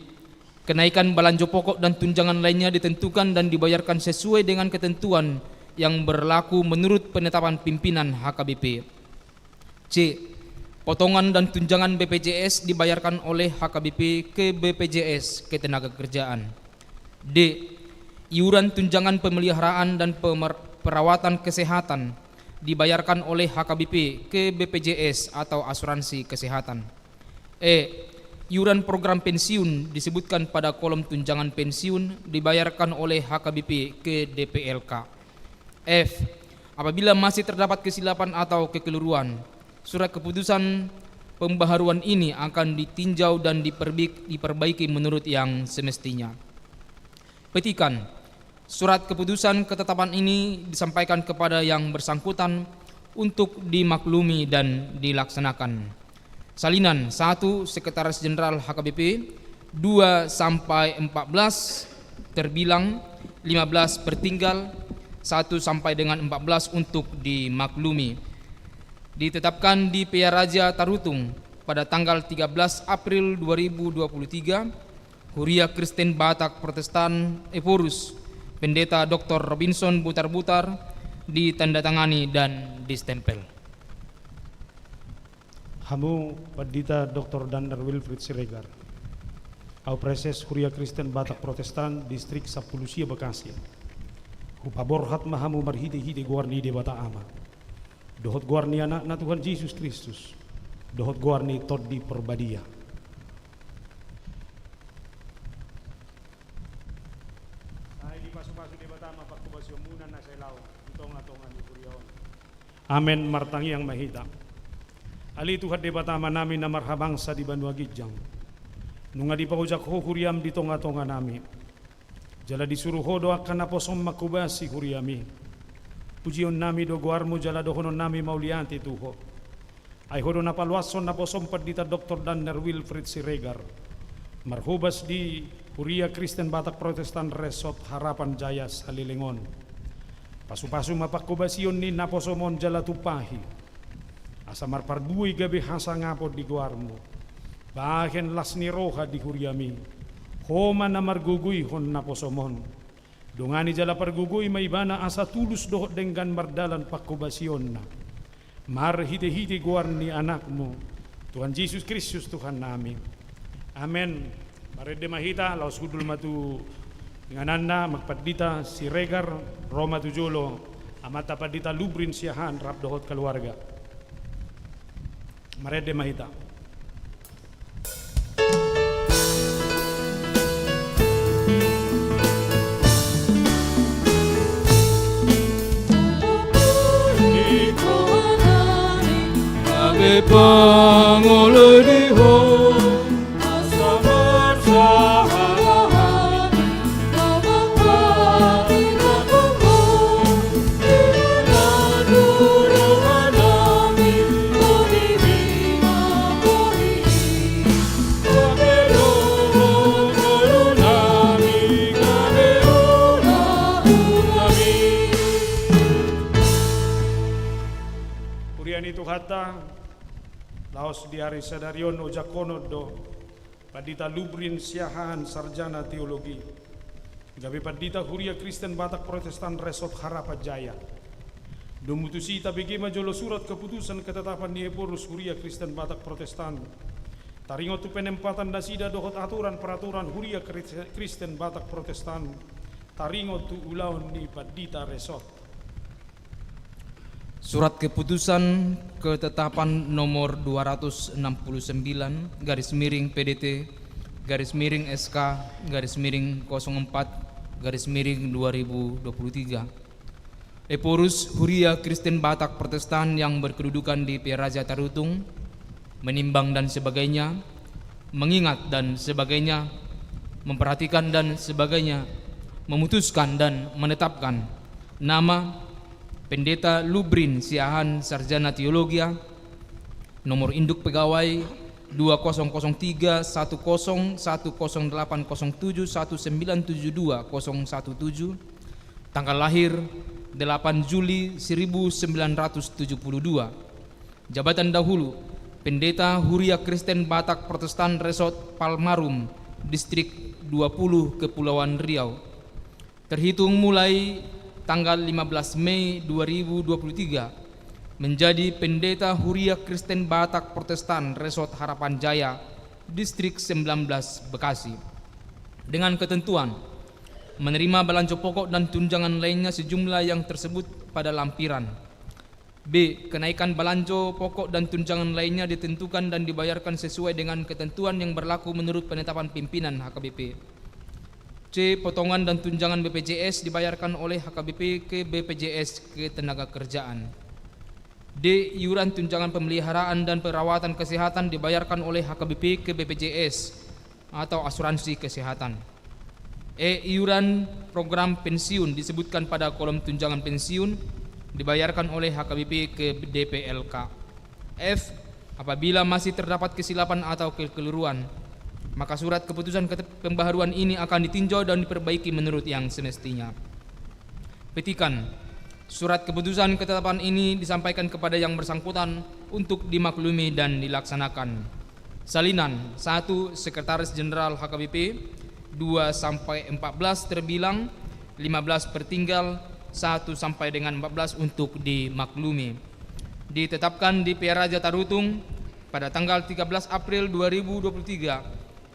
kenaikan balanjo pokok dan tunjangan lainnya ditentukan dan dibayarkan sesuai dengan ketentuan yang berlaku menurut penetapan pimpinan H K B P. C, potongan dan tunjangan B P J S dibayarkan oleh H K B P ke B P J S Ketenagakerjaan. D, iuran tunjangan pemeliharaan dan pemer-, perawatan kesehatan dibayarkan oleh H K B P ke B P J S atau asuransi kesehatan. E, iuran program pensiun disebutkan pada kolom tunjangan pensiun dibayarkan oleh H K B P ke D P L K. F, apabila masih terdapat kesilapan atau kekeliruan, surat keputusan pembaharuan ini akan ditinjau dan diperbi-, diperbaiki menurut yang semestinya. Petikan, surat keputusan ketetapan ini disampaikan kepada yang bersangkutan untuk dimaklumi dan dilaksanakan. Salinan, satu, Sekretaris Jenderal H K B P, dua sampai empat belas, terbilang, lima belas, pertinggal, satu sampai dengan empat belas, untuk dimaklumi. Ditetapkan di Pearaja Tarutung pada tanggal tiga belas April dua ribu dua puluh tiga, Huria Kristen Batak Protestan Ephorus, Pendeta Doktor Robinson Butarbutar, ditandatangani dan distempel. Hamu Pandita Doktor Danner Wilfried Siregar, ahu praeses Huria Kristen Batak Protestan Distrik sampulu sia Bekasi, hupaborhat ma hamu marhitehite goar ni Debata Ama. dohot goar ni Anakna Tuhan Jesus Kristus, dohot goar ni Tondi Porbadia. Sai dipasupasu Debata ma panghobasionmuna na sai laon di tongatonga ni huria on. Amen. Martangiang ma hita. Ale Tuhan Debata Amanami na marhabangsa di banua ginjang, nunga dipaojak Ho huriam di tongatonganami, jala disuru Ho do angka naposom manghobasi huriami. Pujionnami do goarMu jala dohononnami mauliate tu Ho. Ai Ho do na paluashon naposom Pandita Doktor Danner Wilfried Siregar, marhobas di Huria Kristen Batak Protestan Resort Harapan Jaya saleleng on. Pasupasu ma panghobasion ni naposom on jala tumpahi, asa marparbue gabe hasangapon di goarMu, bahen las ni roha di huriami. Ho ma na margogoihon naposom on. Dongani jala pargogoi ma ibana asa tulus dohot denggan mardalan panghobasionna, marhitehite goar ni AnakMu, Tuhan Jesus Kristus Tuhannami. Amen. Marende ma hita, laos hundul ma tu ingananna, Amang Pandita Siregar, ro ma tu jolo, Amanta Pandita Lubrin Siahaan rap dohot keluarga. Marende ma hita. Gabe pangoloi di Ho. Huria ni Tuhanta, laos di ari sadari on ojak honon do Pandita Lubrin Siahaan, sarjana teologi, gabe pandita Huria Kristen Batak Protestan Resort Harapan Jaya. Domu tusi tabege ma jolo surat keputusan ketetapan ni Ephorus Huria Kristen Batak Protestan, taringot tu penempatan nasida dohot aturan peraturan Huria Kris-, Kristen Batak Protestan, taringot tu ulaon ni pandita resort. Surat Keputusan Ketetapan nomor dua ratus enam puluh sembilan garis miring P D T garis miring S K garis miring kosong empat garis miring dua ribu dua puluh tiga. Ephorus Huria Kristen Batak Protestan yang berkedudukan di Pearaja Tarutung, menimbang dan sebagainya, mengingat dan sebagainya, memperhatikan dan sebagainya, memutuskan dan menetapkan nama Pendeta Lubrin Siahaan, sarjana teologia, nomor induk pegawai dua kosong kosong tiga satu kosong satu kosong delapan kosong tujuh satu sembilan tujuh dua kosong satu tujuh, tanggal lahir delapan Juli seribu sembilan ratus tujuh puluh dua. Jabatan dahulu, Pendeta Huria Kristen Batak Protestan Resort Palmarum, Distrik dua puluh, Kepulauan Riau. Terhitung mulai tanggal lima belas Mei dua ribu dua puluh tiga, menjadi Pendeta Huria Kristen Batak Protestan Resort Harapan Jaya, Distrik sembilan belas, Bekasi. Dengan ketentuan, menerima balanjo pokok dan tunjangan lainnya sejumlah yang tersebut pada lampiran. B. Kenaikan balanjo pokok dan tunjangan lainnya ditentukan dan dibayarkan sesuai dengan ketentuan yang berlaku menurut penetapan pimpinan H K B P. C. Potongan dan tunjangan B P J S dibayarkan oleh H K B P ke B P J S Ketenagakerjaan. D. Iuran tunjangan pemeliharaan dan perawatan kesehatan dibayarkan oleh H K B P ke B P J S atau asuransi kesehatan. E. Iuran program pensiun disebutkan pada kolom tunjangan pensiun dibayarkan oleh H K B P ke D P L K. F. Apabila masih terdapat kesilapan atau kekeliruan, maka surat keputusan kete-, pembaharuan ini akan ditinjau dan diperbaiki menurut yang semestinya. Petikan. Surat keputusan ketetapan ini disampaikan kepada yang bersangkutan untuk dimaklumi dan dilaksanakan. Salinan, satu, Sekretaris Jenderal H K B P, dua sampai empat belas terbilang, lima belas pertinggal, satu sampai dengan empat belas untuk dimaklumi. Ditetapkan di Pearaja Tarutung pada tanggal tiga belas April dua ribu dua puluh tiga,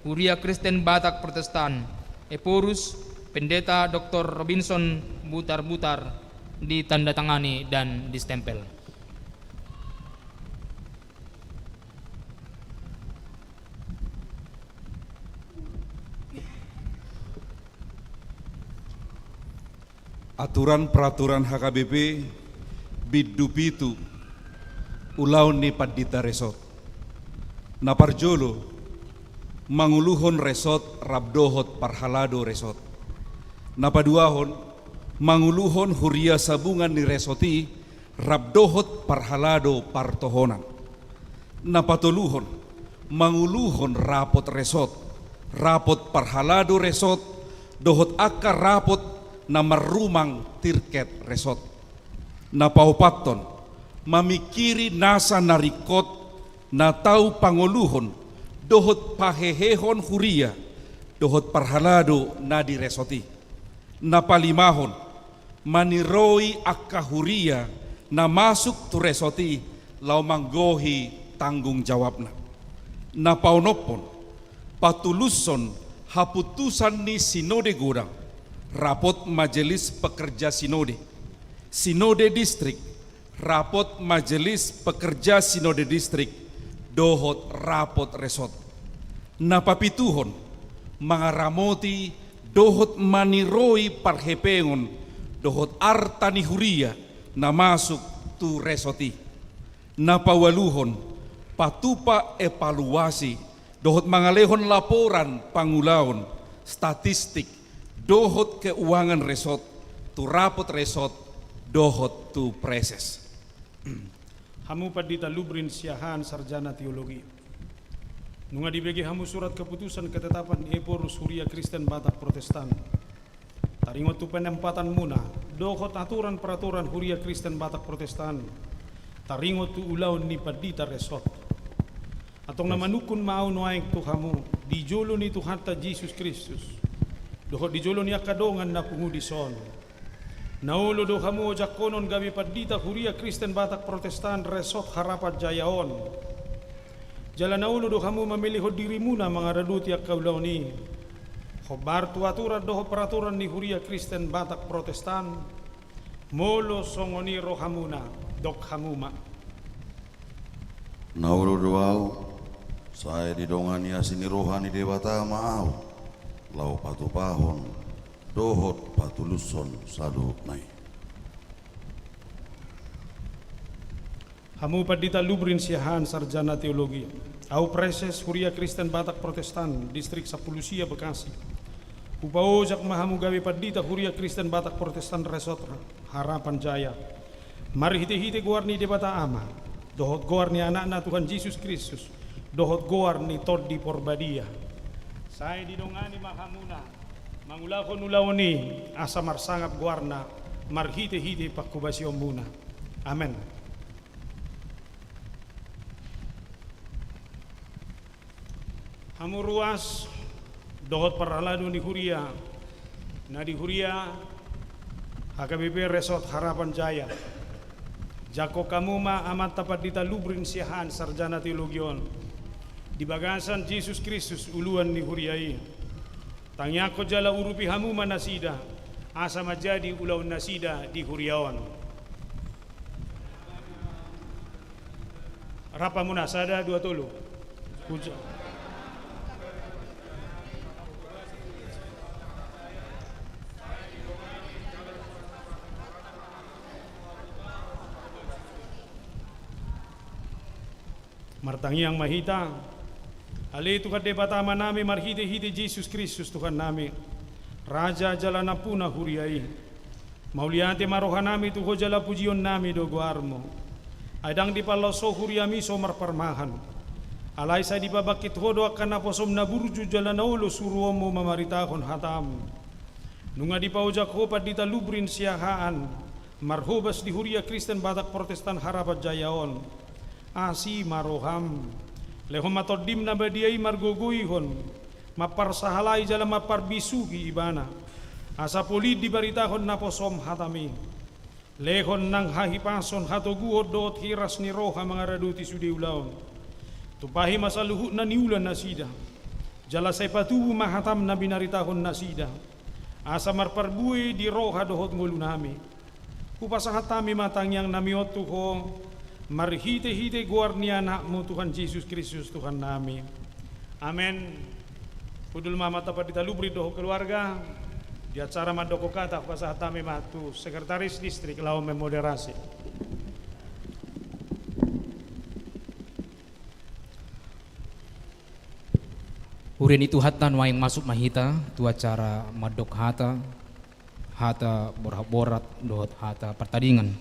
Huria Kristen Batak Protestan, Ephorus, Pendeta Doktor Robinson Butarbutar, ditandatangani dan distempel. Aturan peraturan H K B P bindu pitu, ulaon ni pandita resort. Na parjolo, manguluhon resort rap dohot parhalado resort. Na paduahon, manguluhon huria sabungan ni resort i rap dohot parhalado partohonan. Na patoluhon, manguluhon rapot resort, rapot parhalado resort, dohot angka rapot na marrumang tirket resort. Na paopathon, mamingkiri nasa na ringkot na tau pangoluhon dohot pahehehon huria dohot parhalado na di resort i. Na palimahon, maniroi angka huria na masuk tu resort i laho manggohi tanggung jawabna. Na paonomhon, patulushon haputusan ni sinode godang, rapot majelis pekerja sinode, sinode distrik, rapot majelis pekerja sinode distrik, dohot rapot resort. Na papituhon, mangaramoti dohot maniroi parhepengon dohot arta ni huria na masuk tu resort i. Na paualuhon, patupa evaluasi dohot mangalehon laporan pangulaon, statistik, dohot keuangan resort tu rapot resort dohot tu preses. Hamu Pandita Lubrin Siahaan, sarjana teologi. Nunga dibege hamu surat keputusan ketetapan ephorus Huria Kristen Batak Protestan. Taringot tu penempatanmuna, dohot aturan peraturan Huria Kristen Batak Protestan. Taringot tu ulaon ni pandita resort. Antong na manungkun ma ahu nuaeng tu hamu, di jolo ni Tuhanta Jesus Kristus, dohot di jolo ni angka dongan na pungu dison. Na olo do hamu ojakhonon gabe pandita Huria Kristen Batak Protestan resort Harapan Jaya on. Jala na olo do hamu mamelehon dirimuna mangaradoti angka ulaon i. Hombar tu aturan dohot peraturan ni Huria Kristen Batak Protestan, molo songon i rohamuna, dok hamu ma. Na olo do ahu, sai didongani asi ni roha ni Debata ma ahu, laho patupahon, dohot patulushon saluhutna i. Hamu Pandita Lubrin Siahaan, sarjana teologi. Ahu preses Huria Kristen Batak Protestan, distrik sampulu sia Bekasi. Hupaojak ma hamu gabe pandita Huria Kristen Batak Protestan resort Harapan Jaya. Marhitehite goar ni Debata Ama, dohot goar ni Anakna Tuhan Jesus Kristus, dohot goar ni Tondi Porbadia. Sai didongani ma hamuna, mangulahon ulaon i, asa marsangap goarna, marhitehite panghobasionmuna. Amen. Hamu ruas, dohot parhalado ni huria, na di huria H K B P Resort Harapan Jaya. Jangkon hamu ma amanta Pandita Lubrin Siahaan sarjana teologi on. Di bagasan Jesus Kristus uluan ni huria i. Tangiangkon jala urupi hamu ma nasida, asa manjadi ulaon nasida di huria on. Rap hamu na, sada, dua, tolu. Puja. Martangiang ma hita. Ale Tuhan Debata Amanami, marhitehite Jesus Kristus Tuhannami, Raja jala Nampuna huria i. Mauliate ma rohanami tu Ho jala pujionnami do goarMu. Ai ndang dipalaos Ho huriaMi so marparmahan. Alai sai dipabangkit Ho do angka naposoM na burju jala na olo suruonMu mamaritahon hataM. Nunga dipaojak Ho Pandita Lubrin Siahaan marhobas di Huria Kristen Batak Protestan Harapan Jaya on. Asi ma rohaM. Lehon ma TondiM na badia i margogoihon, mamparsahalai jala mamparbisuhi ibana. Asa polin dibaritahon naposoM hataMi. Lehon nang hahipason, hatoguon dohot hiras ni roha mangaradoti sude ulaon. Tumpahi ma saluhutna niula nasida. Jala sai patubu ma hataM na binaritahon nasida. Asa marparbue di roha dohot ngolunami. Hupasahat hami ma tangiangnami on tu Ho, marhitehite goar ni AnakMu Tuhan Jesus Kristus Tuhannami. Amen. Hundul ma amanta Pandita Lubrin dohot keluarga. Di acara mandok hata, hupasahat hami ma tu sekretaris distrik laho memoderasi. Huria ni Tuhanta, nuaeng masuk ma hita tu acara mandok hata, hata borhat-borhat dohot hata partadingan.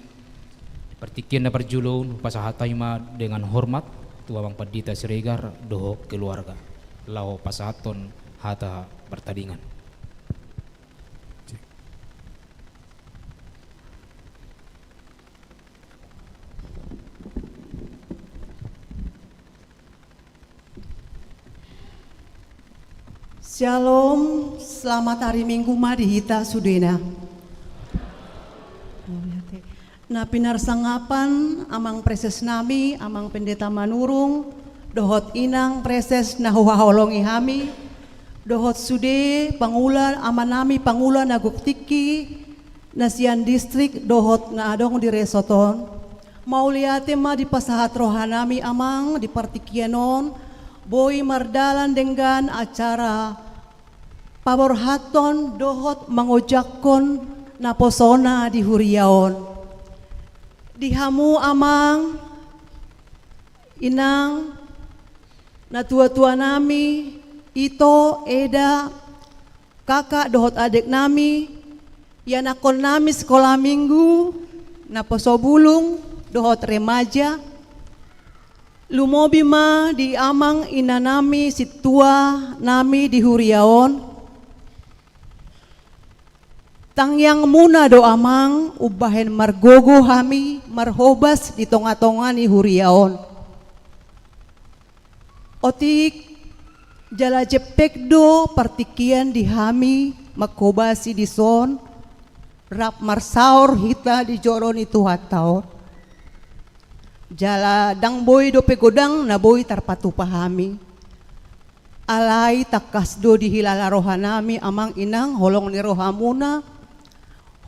Partingkian na parjolo, hupasahat hami ma dengan hormat tu Amang Pandita Siregar dohot keluarga, laho pasahathon hata partadingan. Syalom, selamat hari Minggu ma di hita sudena. Na pinarsangapan, Amang Praeses nami, Amang Pendeta Manurung, dohot Inang Praeses na huhaholongi hami, dohot sude pangula, amanami pangula na gok tingki, na sian distrik dohot na adong di resort on. Mauliate ma dipasahat roha nami, Amang, di partingkian on, boi mardalan denggan acara paborhathon dohot mangojakhon naposona di huria on. Di hamu, Amang, Inang, natua-tua nami, ito, eda, kakak dohot adek nami, ianakhon nami sikola minggu, naposo bulung dohot remaja, lumobi ma di amang ina nami, sintua nami di huria on. Tangiangmuna do, Amang, umbahen margogo hami marhobas di tonga-tonga ni huria on. Otik jala jempek do partingkian di hami manghobasi dison, rap marsaor hita di joro ni Tuhanta on. Jala ndang boi dope godang na boi tarpatupa hami. Alai tangkas do dihilala roha nami, Amang, Inang, holong ni rohamuna,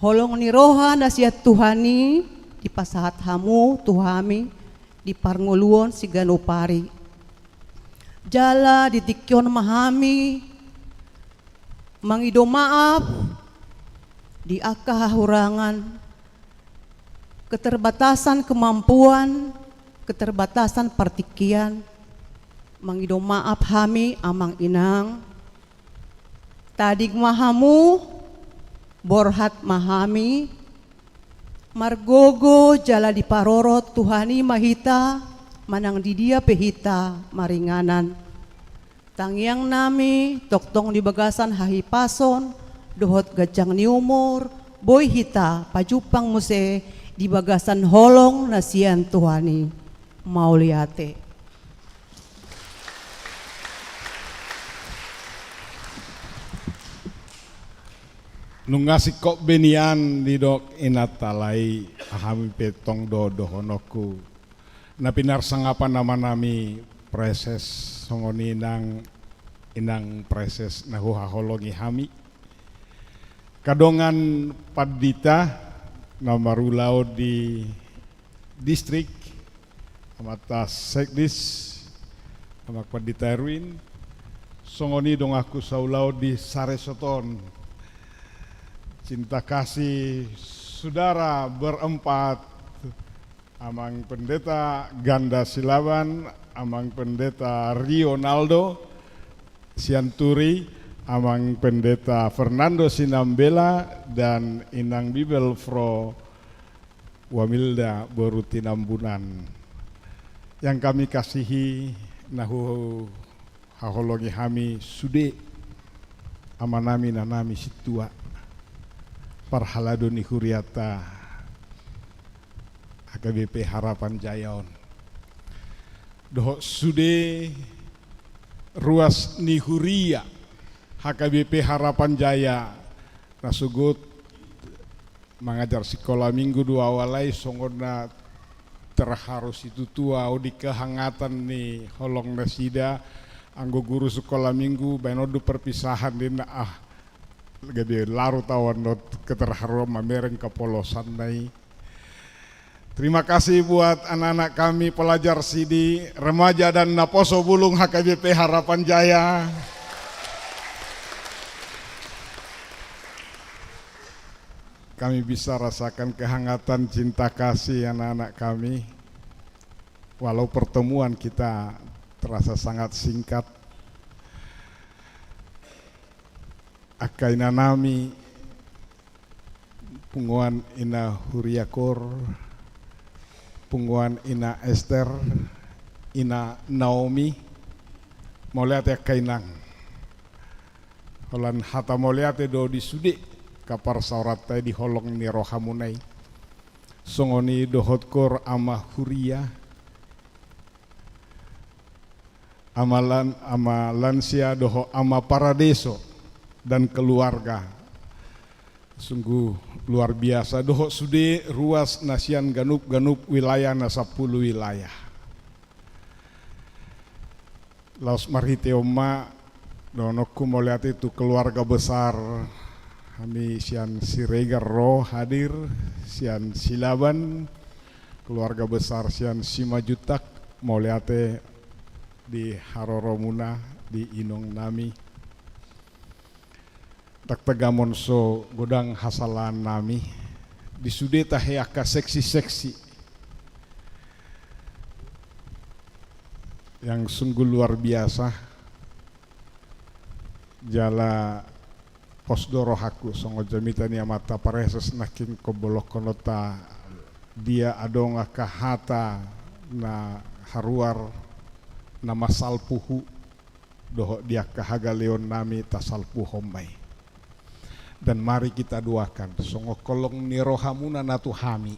holong ni roha na sian Tuhan i dipasahat hamu tu hami di parngoluon siganup ari. Jala di tingki on ma hami mangido maaf di angka hahurangan, keterbatasan kemampuan, keterbatasan partingkian, mangido maaf hami, Amang, Inang. Tading ma hamu, borhat ma hami, margogo jala diparorot Tuhan i ma hita, manang di dia pe hita maringanan. Tangiang nami, tongtong di bagasan hahipason dohot ganjang ni umur, boi hita pajumpang muse di bagasan holong na sian Tuhan i. Mauliate. Nunga singkop be nian didok inanta, alai hami pe tong do dohononku. Na pinarsangapan amanami Praeses, songon i nang inang Praeses na huhaholongi hami. Kadongan pandita na marulaon di distrik, amanta sekdis, Amang Pandita Erwin, songon i donganku saulaon di saresort on, cinta kasih saudara berempat, Amang Pendeta Ganda Silaban, Amang Pendeta Rionaldo Sianturi, Amang Pendeta Fernando Sinambela, dan Inang Bibelvrouw Wamilda boru Tinambunan. Yang kami kasihi, na huhaholongi hami sude amanami, inanami sintua, parhalado ni hurianta H K B P Harapan Jaya on, dohot sude ruas ni huria H K B P Harapan Jaya na sogot mangajar sikola minggu do au, alai songon na terharu situtu au di kehangatan ni holong nasida. Anggo guru sikola minggu, baenon do perpisahan ninna, ah, gabe larut au annon keterharuan mamereng kepolosanna i. Terima kasih buat anak-anak kami, pelajar sidi, remaja dan naposo bulung H K B P Harapan Jaya. Kami bisa rasakan kehangatan cinta kasih anak-anak kami, walau pertemuan kita terasa sangat singkat. Angka ina nami, punguan Ina Huriakor, punguan Ina Ester, Ina Naomi, mauliate angka inang. Holan hata mauliate do di sude angka parsaoranta i di holong ni rohamuna i. Songon i dohot kor Ama Huria, Ama Lan-, Ama Lansia dohot Ama Paradeso dan keluarga. Sungguh luar biasa dohot sude ruas na sian ganup-ganup wilayah na sampulu wilayah. Laos marhite on ma dohononku mauliate tu keluarga besar hami sian Siregar ro hadir, sian Silaban, keluarga besar sian Simanjuntak, mauliate di haroromuna, di inong nami. Ndang tagamon so godang hasalaannami. Di sude tahe angka seksi-seksi yang sungguh luar biasa. Jala pos do rohangku songon jamita ni amanta pareses nangkin ingkon bolongkononta dia adong angka hata na haruar na masalpu hu dohot di angka hagaleonnami tasalpuhon ma i. Dan mari kita doakan songon holong ni rohamuna na tu hami,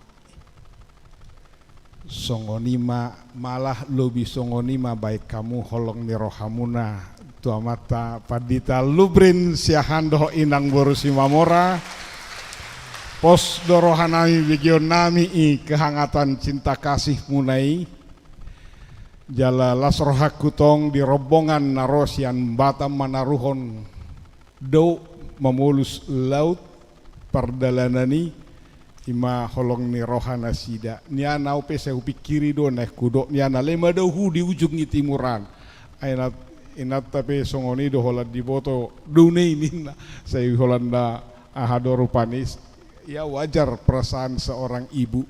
songon i ma, malah lobi songon i ma baen hamu holong ni rohamuna tu amanta Pandita Lubrin Siahaan dohot inang boru Simamora. Pos do rohanami, begeonnami i kehangatan cinta kasihmuna i. Jala las rohangku tong di rombongan na ro sian Batam manaruhon dao mamolus laut pardalanan i, i ma holong ni rohanasida. Nian au pe sai hupingkiri do naeng hudok nian, alai ma dao hu di ujung ni timur an. Ai inanta pe songon i do, holan diboto do na i ninna. Sai holan na aha do rupani, ya wajar perasaan seorang ibu.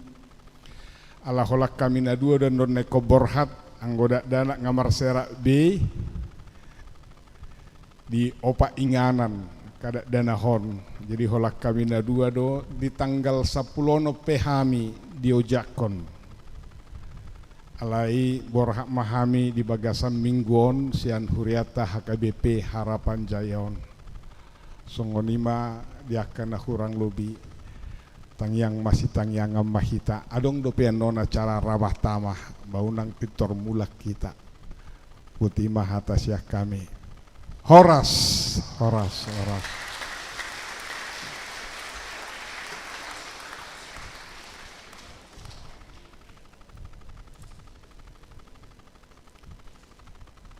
Ala holan hami na dua do annon na ingkon borhat, anggo dakdanak nga marserak be di opat inganan angka dakdanak on. Jadi holan hami na dua do, di tanggal sampulu onom pe hami diojakhon. Alai borhat ma hami di bagasan minggu on sian hurianta H K B P Harapan Jaya on. Songon i ma di angka na hurang lobi, tangiang masitangiangan ma hita. Adong dope annon acara ramah tamah, ba unang pintor mulak hita. Boti ma hata sian hami. Horas, horas, horas.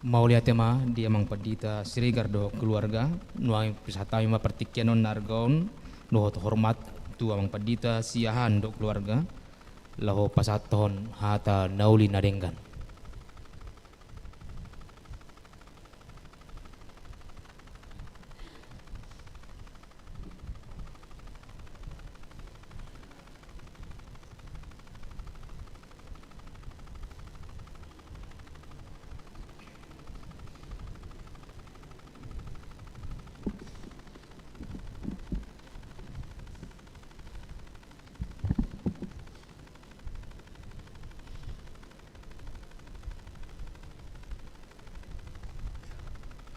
Mauliate ma di Amang Pandita Siregar dohot keluarga. Nuaeng pasahat hami ma partingkian on na arga on dohot hormat tu Amang Pandita Siahaan dohot keluarga, laho pasahathon hata na uli na denggan.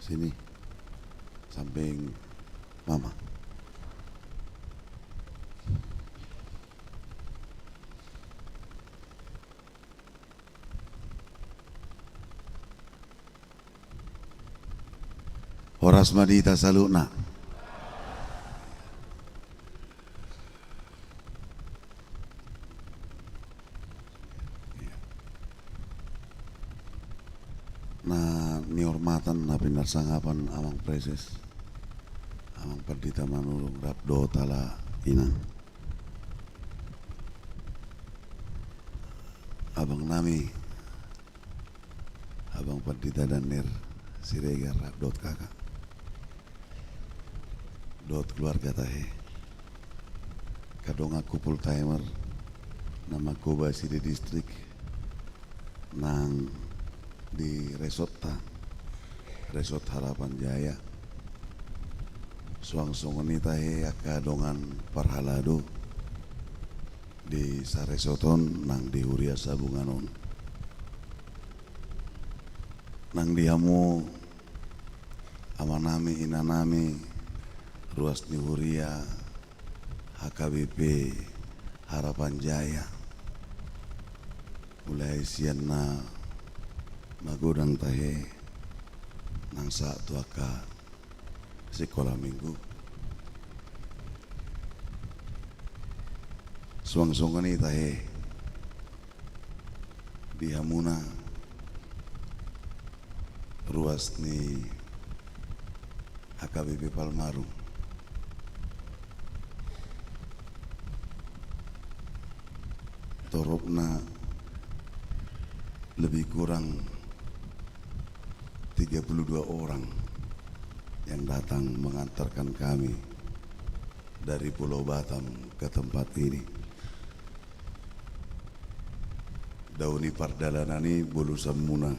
Sini, samping Mama. Horas ma di hita saluhutna. Na nihormatan, na pinarsangapan Amang Praeses, Amang Pandita Manurung rap dohot ala inang. Abangnami, Abang Pandita Daniel Siregar rap dohot kakak dohot keluarga tahe. Donganku full timer na mangkobasi di distrik nang di resortta, Resort Harapan Jaya. Suang songon i tahe angka dongan parhalado di saresort on nang di huria Sabungan on. Nang di hamu amanami, inanami, ruas ni huria H K B P Harapan Jaya. Mulai sian na magodang tahe nang sahat tu angka sikola minggu. Suang songon i tahe di hamuna ruas ni H K B P Palmarum. Toropna lebih kurang tiga puluh dua orang yang datang mengantarkan kami dari Pulau Batam ke tempat ini. Dao ni pardalanan i bolusanmuna,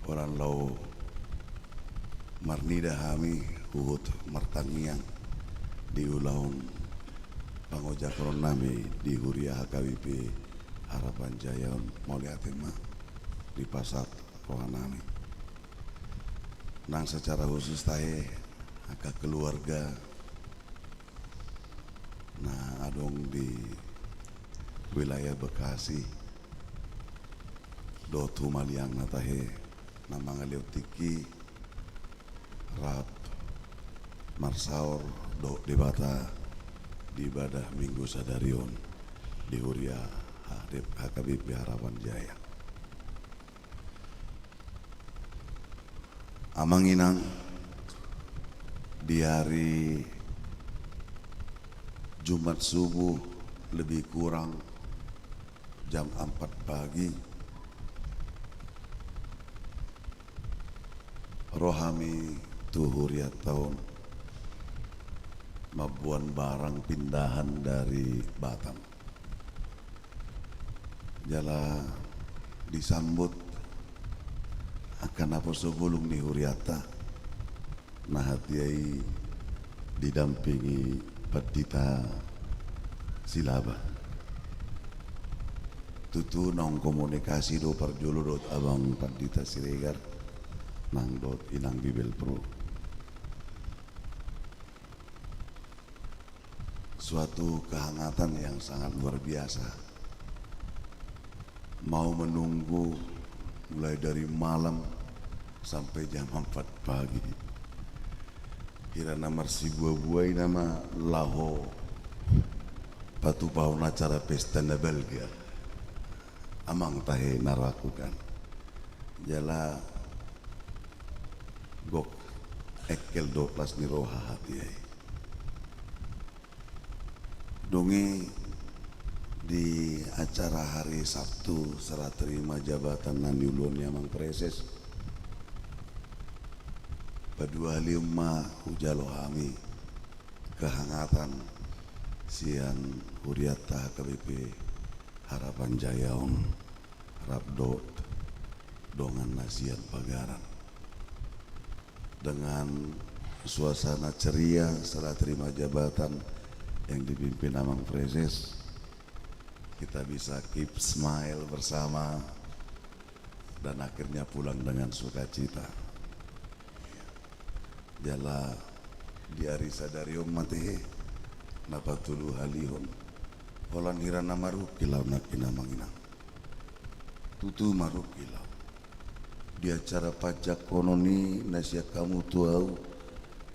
holan laho marnida hami huhut martangiang di ulaon pangojakhononnami di huria H K B P Harapan Jaya on. Mauliate ma, dipasahat rohanami. Nang secara khusus tahe angka keluarga na adong di wilayah Bekasi dohot humaliangna tahe na mangalehon tingki rap marsaor dohot Debata di ibadah Minggu sadari on di huria H K B P Harapan Jaya. Amang inang, di hari Jumat subuh lebih kurang jam empat pagi, ro hami tu hurianta on mamboan barang pindahan dari Batam. Jala disambut angka naposobulung ni hurianta na hatiha i didampingi Pandita Silaba. Tutu naung komunikasi do parjolo dohot Abang Pandita Siregar nang dohot Inang Bibelvrouw. Suatu kehangatan yang sangat luar biasa. Mau menunggu mulai dari malam sampai jam empat pagi. Hira na marsibuabua i nama laho patupahon acara pesta na balga. Amang tahe na rohangku kan. Jala gok engkel do las ni roha hatiha i. Dung i di acara hari Sabtu serah terima jabatan na niuluhon ni Amang Praeses, paduahalihon ma hujalo hami kehangatan sian hurianta H K B P Harapan Jaya on rap dohot dongan na sian pagaran. Dengan suasana ceria serah terima jabatan yang dipimpin Amang Praeses, kita bisa keep smile bersama dan akhirnya pulang dengan sukacita. Jala di ari sadari on ma tahe na patoluhalihon. Holan hira na marungkil ahu nangkin amang inang. Tutu marungkil ahu. Di acara panjangkonon i na sian hamu tu ahu,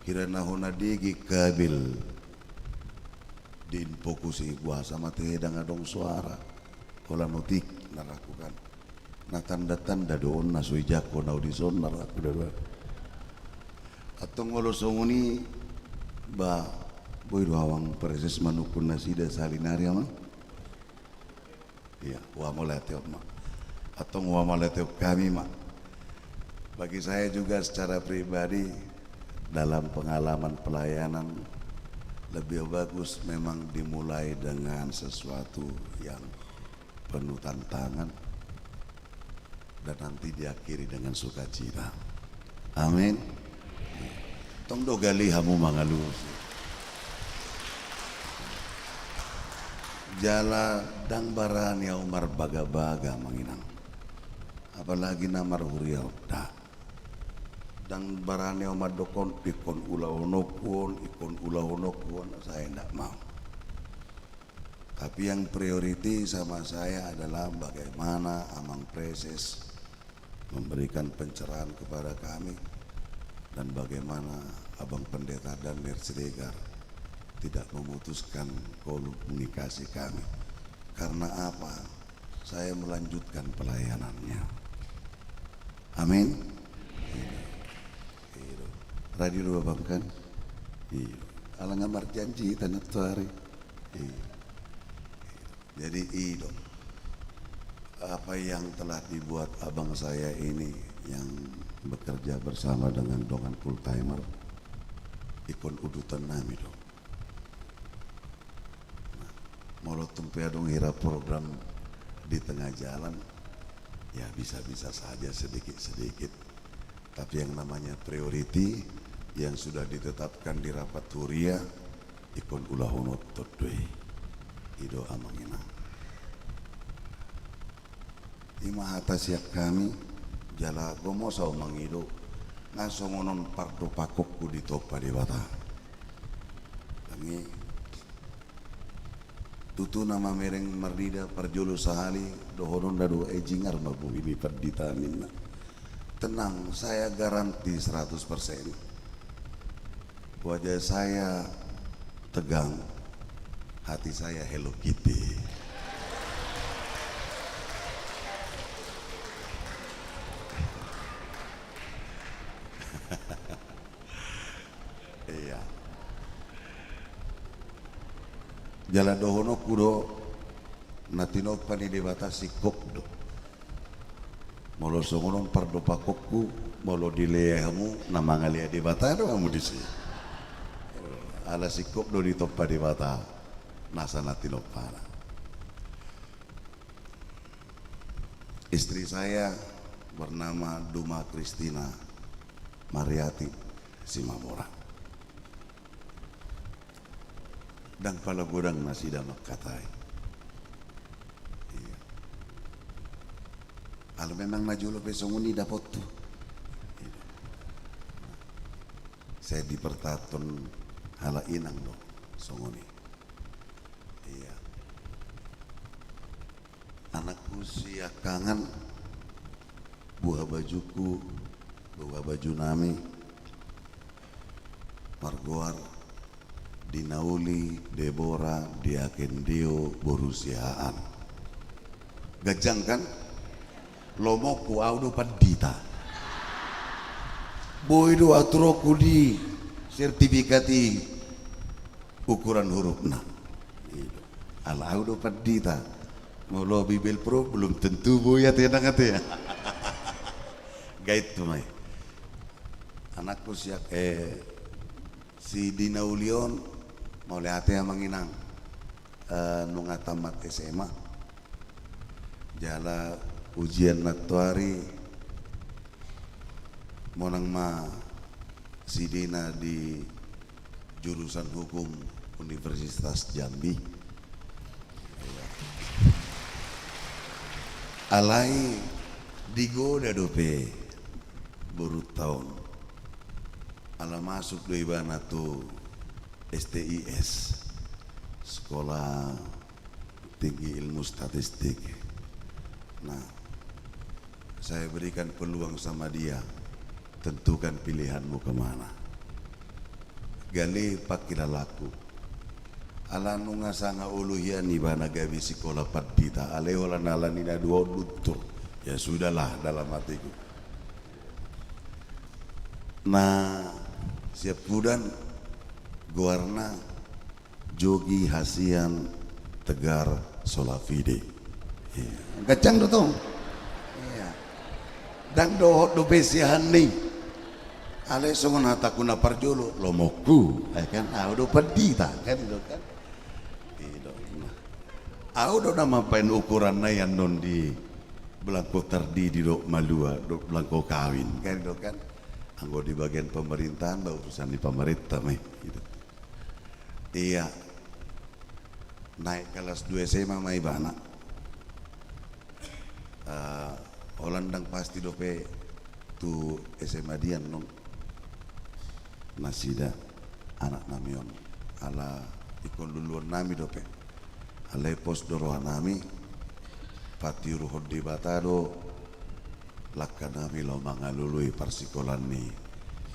hira na hona dege kabel di Infokus i, boasa ma tahe ndang adong soara. Holan otik na rohangku kan. Na tanda-tanda do on na so dijangkon ahu dison na rohangku da. Antong molo songon i, ba, boi do Amang Praeses manungkun nasida sahali nari, Amang? Iya, wah, mauliate ma. Antong wah, mauliate hami ma. Bagi saya juga secara pribadi, dalam pengalaman pelayanan, Lebih bagus memang dimulai dengan sesuatu yang penuh tantangan dan nanti diakhiri dengan sukacita. Amin. Tong do gale hamu mangalusi. Jala ndang barani ahu marbaga-baga, Amang Inang. Apalagi na marhuria on, ndang. Ndang barani ahu mandok on, ingkon ulahononku on, ingkon ulahononku on, saya ndak mau. Tapi yang priority sama saya adalah bagaimana Amang Praeses memberikan pencerahan kepada kami dan bagaimana Abang Pendeta Daniel Siregar tidak memutuskan komunikasi kami. Karena apa? Saya melanjutkan pelayanannya. Amin. Iya. Iya. Radi do, Abang, kan? Iya. Ala nga marjanji hita nantoari. Iya. Jadi, i do. Apa yang telah dibuat abang saya ini yang bekerja bersama dengan dongan full timer, ingkon udutan nami do. Nah, molo tung pe adong hira program di tengah jalan, ya bisa-bisa saja sedikit-sedikit. Tapi yang namanya priority yang sudah ditetapkan di rapat huria, ingkon ulahonon do i. I do, Amang Inang. I ma hata sian hami, jala gomosa, Amang, i do. Nga songon on pardopakonku ditompa Debata. Hami tutu na mamereng marnida parjolo sahali, dohononna do, e, jingar ma bohi ni pandita, ninna. Tenang, saya garanti seratus persen. Wajah saya tegang, hati saya Hello Kitty. Iya. Jala dohononku do, na tinompa ni Debata singkop do. Molo songon on pardopakonku, molo dilea hamu, na mangalea Debata do hamu disi. Ala singkop do ditompa Debata nasa na tinompana. Istri saya bernama Duma Kristina Mariati Simabora. Ndang pala godang nasida mangkatai. Iya. Ala memang na jolo pe songon i dapothu. Iya. Sai dipertahanhon halak inang do songon i. Iya. Anakku siangkangan, buha bajungku, buha baju nami, margoar Dinauli Debora Diakendeo boru Siahaan. Ganjang kan? Lomoku, ahu do pandita. Boi do aturonku di sertifikat i ukuran hurufna. Ala ahu do pandita. Molo Bibelvrouw belum tentu boi ate, nang ate. Gait tu mai. Anakku siak, eh, si Dinauli on, mauliate, Amang Inang. Eh, nunga tamat S M A. Jala ujian nantoari monang ma si Dina di jurusan hukum Universitas Jambi. Alai digoda dope borunta on. Ala masuk do ibana tu S T I S, Sekolah Tinggi Ilmu Statistik. Nah, saya berikan peluang sama dia, tentukan pilihanmu kemana. Gale pangkilalaanku. Ala nunga sanga olo hian ibana gabe sikola pandita, alai holan ala ni na dua on luntur. Ya sudahlah, dalam hatiku. Na siampudan goarna Jogi Hasian Tegar Solafide. Iya. Ganjang do tong. Iya. Ndang dohot dope siahaan ni. Alai songon hataku na parjolo, lomoku, ya kan? Au do pandita, kan, i do, kan? I do, nah. Au do na mambaen ukuranna i annon di belangko tardidi dohot malua dohot belangko kawin, kan, i do, kan? Anggo di bagian pemerintahan, bah, urusan ni pamarenta ma i, gitu. Ia, naek kelas dua S M A ma ibana. Eh, holan ndang pasti dope tu S M A dia annon nasida anak nami on. Ala ingkon luluan nami dope. Alai pos do roha nami, patiuruhon Debata do langka nami laho mangalului parsikolaan ni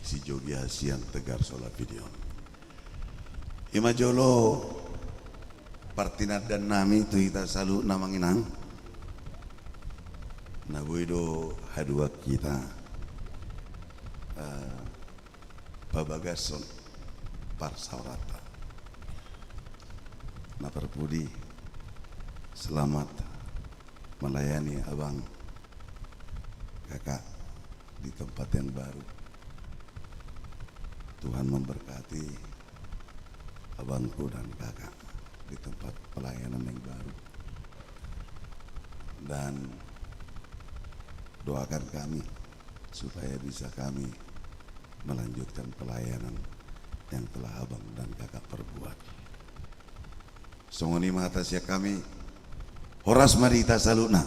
si Jogi Hasian Tegar Solapidi on. I ma jolo partinandan nami tu hita saluhutna, Amang Inang. Na boi do haduan hita, eh, pabagashon parsaoranta. Na parpudi, selamat melayani abang, kakak, di tempat yang baru. Tuhan memberkati abangku dan kakak di tempat pelayanan yang baru. Dan doakan kami supaya bisa kami melanjutkan pelayanan yang telah abang dan kakak perbuat. Songon i ma hata sian hami, horas ma di hita saluhutna.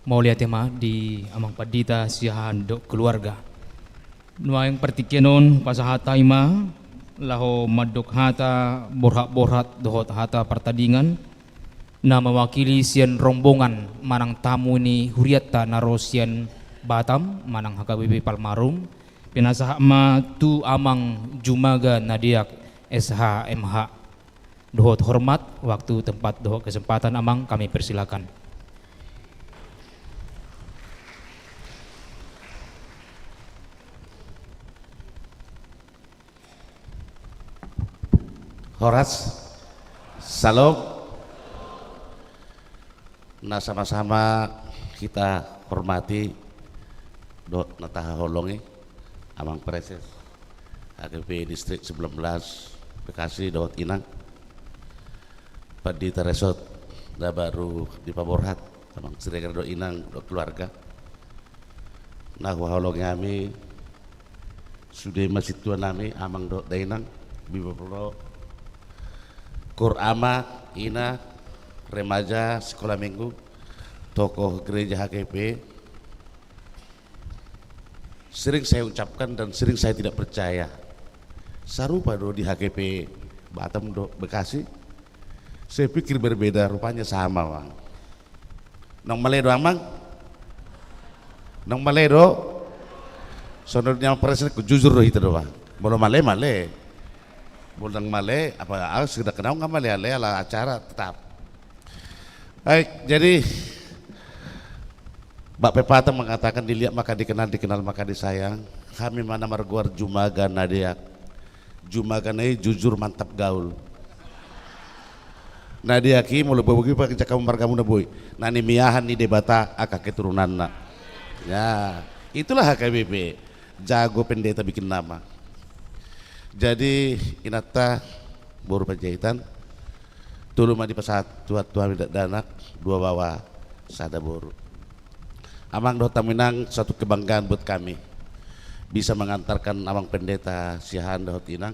Mauliate ma di Amang Pandita Siahaan dohot keluarga. Nuaeng partingkian on pasahat hami ma laho mandok hata borhat-borhat dohot hata partadingan na mewakili sian rombongan manang tamu ni hurianta na ro sian Batam manang H K B P Palmarum, pinasahat ma tu Amang Jumaga Nadeak S H M H. Dohot hormat, waktu, tempat, dohot kesempatan, Amang, kami persilakan. Horas, salom. Na sama-sama hita hormati dohot na tahaholongi, Amang Presses H K B P Distrik sembilan belas Bekasi dohot Inang, Pandita Resort na baru dipaborhat, Amang Siregar dohot Inang dohot keluarga. Na huhaholongi hami sude ma sintua nami, amang dohot dainang, bibelvrouw, koor ama, ina, remaja, sekolah minggu, tokoh gereja H K P. Sering saya ucapkan dan sering saya tidak percaya. Sarupa do di H K P Batam dohot Bekasi. Saya pikir berbeda, rupanya sama, Bang. Naung male do, Amang? Naung male do? Songon dia Amang Presses, jujur do hita do, Bang. Molo male, male. Molo ndang male, apa, ah, sekedar kenal nggak male, ale ala acara tetap. Baik, jadi Bak Pepatah mengatakan, dilihat maka dikenal, dikenal maka disayang. Hami ma na margoar Jumaga Nadeak. Jumaga na i jujur, mantap gaul. Nadeak i molo boi, boi pe jangka margamuna boi. Na nimiahan ni Debata angka keturunanna. Ya, itulah H K B P. Jago pendeta bikin nama. Jadi, inanta, boru Panjaitan, tolu ma dipasahat Tuhan tu hami dakdanak, dua baoa, sada boru. Amang dohot hamu inang, satu kebanggaan buat kami bisa mengantarkan Amang Pendeta Siahaan dohot Inang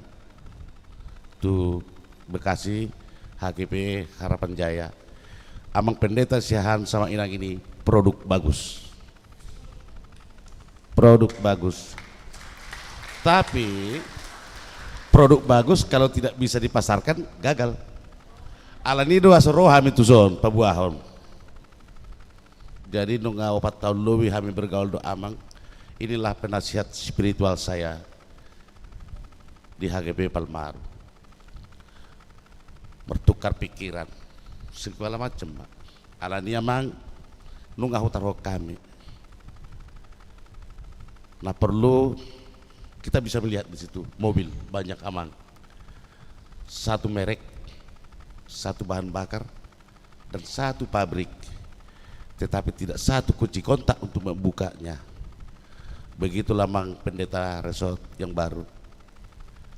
tu Bekasi, H K P Harapan Jaya. Amang Pendeta Siahaan sama Inang ini produk bagus. Produk bagus. Tapi produk bagus kalau tidak bisa dipasarkan, gagal. Alani do asa ro hami tuson paboahon. Jadi nunga opat taon lobi hami bergaul do, Amang. Inilah penasihat spiritual saya di H K P Palmarum. Bertukar pikiran segala macam, Mak. Alani, Amang, nunga hutaruhon hami. Nah, perlu kita bisa melihat di situ mobil banyak, Amang. Satu merek, satu bahan bakar, dan satu pabrik, tetapi tidak satu kunci kontak untuk membukanya. Begitulah, Amang Pendeta Resort yang baru.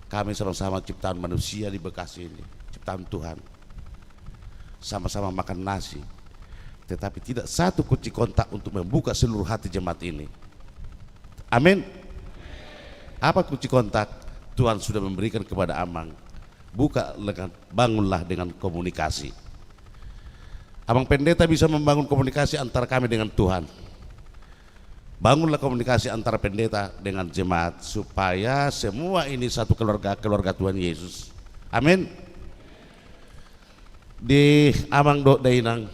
Kami sama-sama ciptaan manusia di Bekasi ini, ciptaan Tuhan. Sama-sama makan nasi, tetapi tidak satu kunci kontak untuk membuka seluruh hati jemaat ini. Amin. Apa kunci kontak? Tuhan sudah memberikan kepada Amang. Buka dengan, bangunlah dengan komunikasi. Amang Pendeta bisa membangun komunikasi antara kami dengan Tuhan. Bangunlah komunikasi antara pendeta dengan jemaat, supaya semua ini satu keluarga, keluarga Tuhan Yesus. Amin. Di Amang dohot Dainang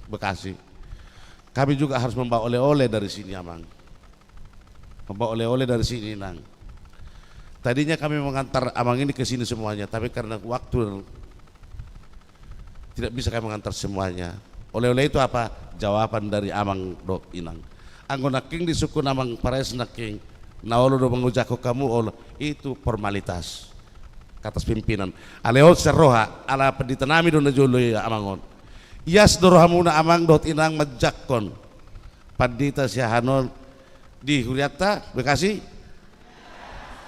Bekasi, kami juga harus membawa oleh-oleh dari sini, Amang. Membawa oleh-oleh dari sini, Nang. Tadinya kami mengantar Amang ini ke sini semuanya, tapi karena waktu tidak bisa kami mengantar semuanya. Oleh-oleh itu apa? Jawaban dari Amang dohot Inang. Anggo nangkin disungkun Amang Paraeses nangkin, na olo do mangojakhon hamu, olo, itu formalitas. Atas pimpinan. Alai on sian roha, ala pandita nami do na jolo i, Amang, on. Ias do rohamuna, Amang dohot Inang, manjangkon pandita siahaan on di hurianta Bekasi.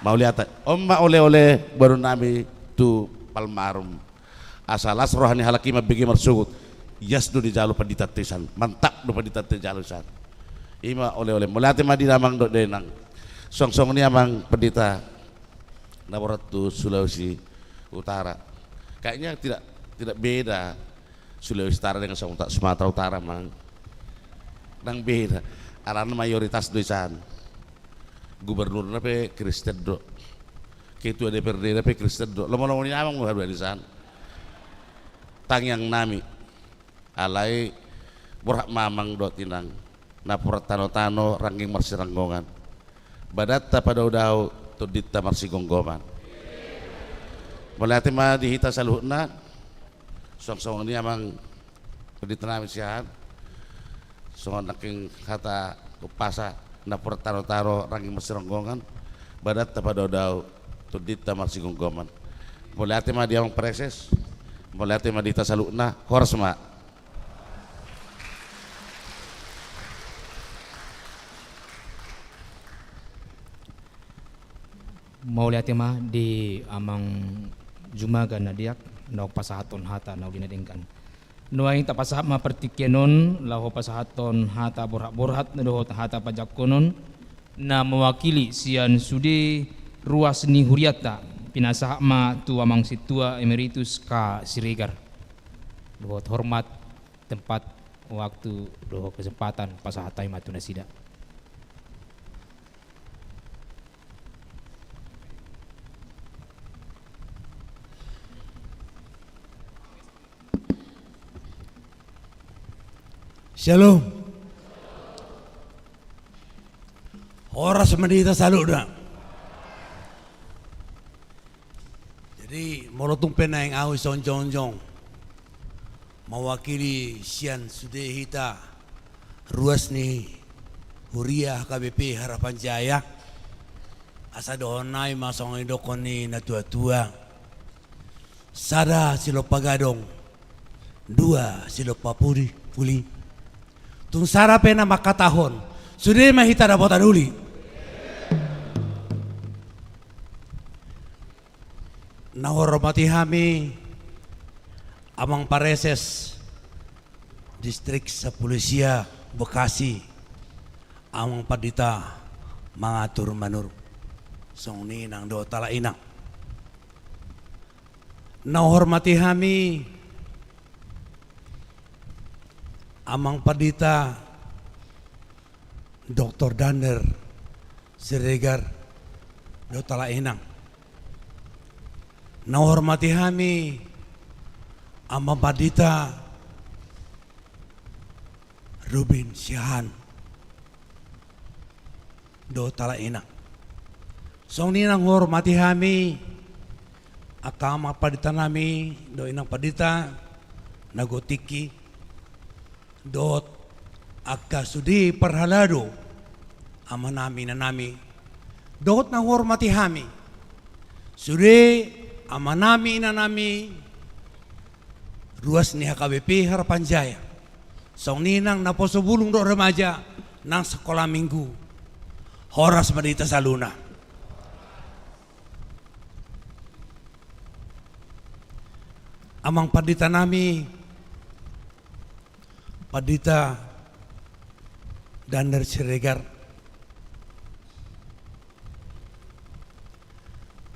Mauliate. On ma oleh-oleh boru nami tu Palmarum. Asa las roha ni halak i mambege marsogot. Ias do dijalo pandita i sian. Mantap do pandita i dijalo sian. I ma oleh-oleh. Mauliate ma di Amang dohot Dainang. Songon-songon i, Amang Pendeta, na borhat tu Sulawesi Utara. Kayaknya tidak, tidak beda Sulawesi Utara dengan Sumatera Utara, Mang. Ndang beda. Alana mayoritas do i sian. Gubernurna pe Kristen do. Ketua D P R D-na pe Kristen do. Lomo-lomo ni Amang do haduan i sian. Tangiang nami. Alai borhat ma, Amang dohot Inang, napuran tano-tano rangging marsiranggongan. Badanta padao-dao, tondinta marsigomgoman. Mauliate ma di hita saluhutna. Songon-songon i, Amang Pendeta nami siahaan. Songon nangkin hata umpasa, napuran tano-tano rangging marsiranggongan, badanta padao-dao, tondinta marsigomgoman. Mauliate ma di Amang Paraeses. Mauliate ma di hita saluhutna. Horas ma. Mauliate ma di Amang Jumaga na diak, naung pasahathon hata na uli na denggan. Nuaeng tapasahat ma partingkian on laho pasahathon hata borhat-borhat dohot hata pajangkonon na mewakili sian sude ruas ni hurianta, pinasahat ma tu Amang Sintua Emeritus K. Siregar. Dohot hormat, tempat, waktu, dohot kesempatan, pasahat hami ma tu nasida. Syalom. Horas ma di hita saluhutna. Jadi, molo tung pe naeng ahu sonjong-jongjong mewakili sian sude hita ruas ni huria H K B P Harapan Jaya, asa dohonon nami ma songon didokkon ni na tua-tua. Sada silompa gadong, dua silompa pudi, puli. Tung sada pe na mangkatahon, sude ma hita dapotan uli. Na huhormati hami Amang Paraeses Distrik Sapuluh Sia Bekasi, Amang Pandita Mangatur Manurung, songon i nang dohot halak inang. Na huhormati hami Amang Pandita Doktor Daniel Siregar dohot halak inang. Na huhormati hami Amang Pandita Rubin Siahaan dohot halak inang. Songon i nang huhormati hami angka amang pandita nami dohot inang pandita na godang tingki, dohot angka sude parhalado, amanami, inanami, Dohot na huhormati hami, sude amanami, inanami, ruas ni H K B P Harapan Jaya, songon i nang naposo bulung dohot remaja, nang sekolah minggu. Horas ma di hita saluhutna. Amang panditanami, Pandita Daner Siregar,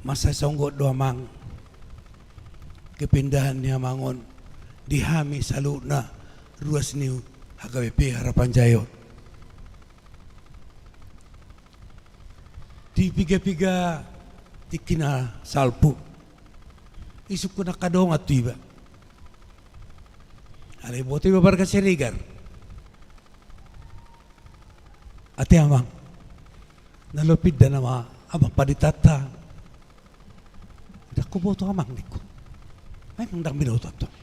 mansai songgot do amang kepindahan ni amang on di hami saluhutna ruas ni H K B P Harapan Jaya on. Di piga-piga tingki na salpu, isungkun angka dongan tu iba. Alai boto iba marga Siregar. Ate amang, na laho pinda nama amang panditanta. Ndang huboto amang, ningku. Ai memang ndang binoto tong.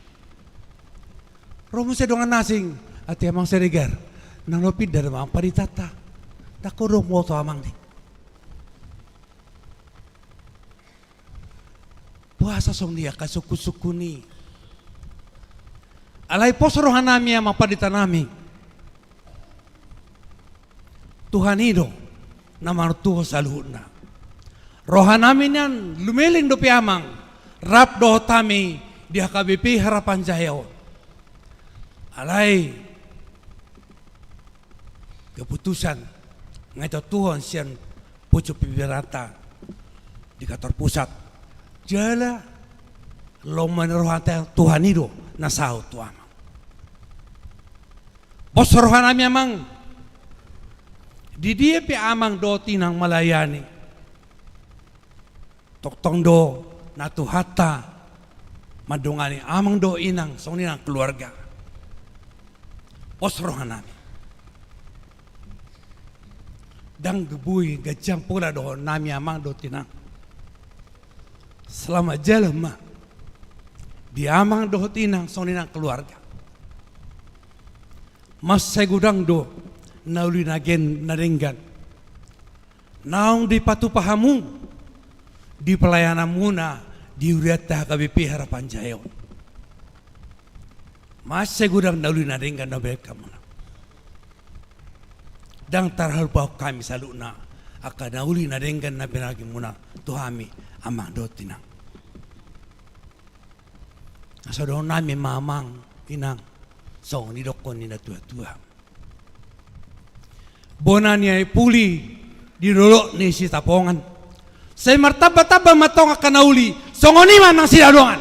Ro muse dongan na asing, ate amang Siregar, na laho pinda nama amang panditanta. Ndang huboto amang, ning. Boasa songon i angka sungkun-sungkun i? Alai pos rohanami amang panditanami. Tuhan i do na manontuhon saluhutna. Rohanami nian lumeleng dope amang rap dohot hami di H K B P Harapan Jaya on. Alai keputusan nga ditontuhon sian pucuk pimpinanta di kantor pusat. Jala lomo ni rohanta, Tuhan i do na saut tu amang. Pos rohanami amang, di dia pe amang dohot inang melayani, tongtong do na Tuhanta mandongani amang dohot inang songon i nang keluarga. Pos rohanami. Ndang boi ganjang pola dohononnami amang dohot inang. Selamat jalan ma di amang dohot inang songon i nang keluarga. Mansai godang do na uli na gen-, na denggan naung dipatupa hamu di pelayananmuna di hurianta H K B P Harapan Jaya on. Mansai godang na uli na denggan na hubereng hamuna. Ndang tarlupa hami saluhutna angka na uli na denggan na binagimuna tu hami amang dohot inang. Asa dohononnami ma amang inang, songon i dohonon ni na tua-tua. Bona ni ai puli di dolok ni Sitapongan. Sai martamba-tamba ma antong angka na uli, songon i ma nang sidaongan.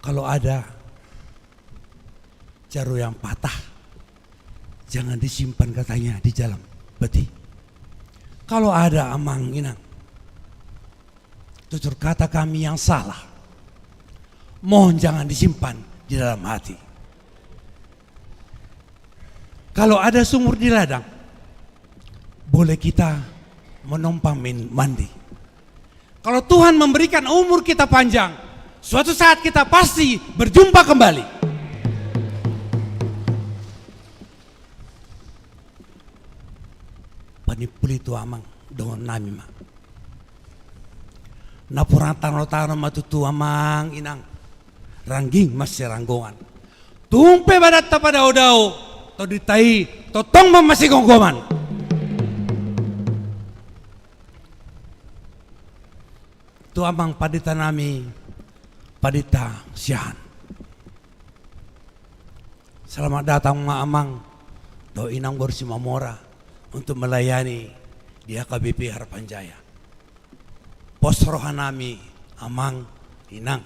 Kalau ada jarum yang patah, jangan disimpan katanya di dalam peti. Kalau ada amang inang tutur kata kami yang salah, mohon jangan disimpan di dalam hati. Kalau ada sumur di ladang, boleh kita menumpang min-, mandi. Kalau Tuhan memberikan umur kita panjang, suatu saat kita pasti berjumpa kembali. Panimpuli tu amang dohononnami ma. Napuran tano-tano ma tutu amang inang. Rangging masiranggongan. Tung pe badanta padao-dao, tondinta i tongtong ma masigomgoman. Tu amang panditanami, Pandita Siahaan. Selamat datang ma amang dohot inang boru Simamora untuk melayani di H K B P Harapan Jaya. Pos rohanami amang inang.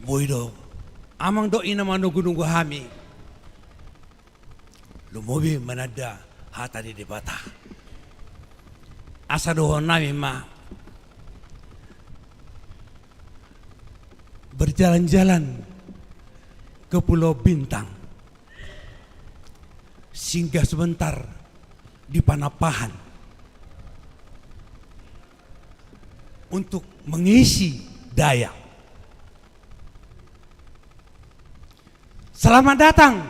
Boi do amang dohot inang manogu-nogu hami. Lumobi mananda hata ni Debata. Asa dohononnami ma, berjalan-jalan ke Pulau Bintang, singgah sebentar di Panampahan untuk mengisi daya. Selamat datang,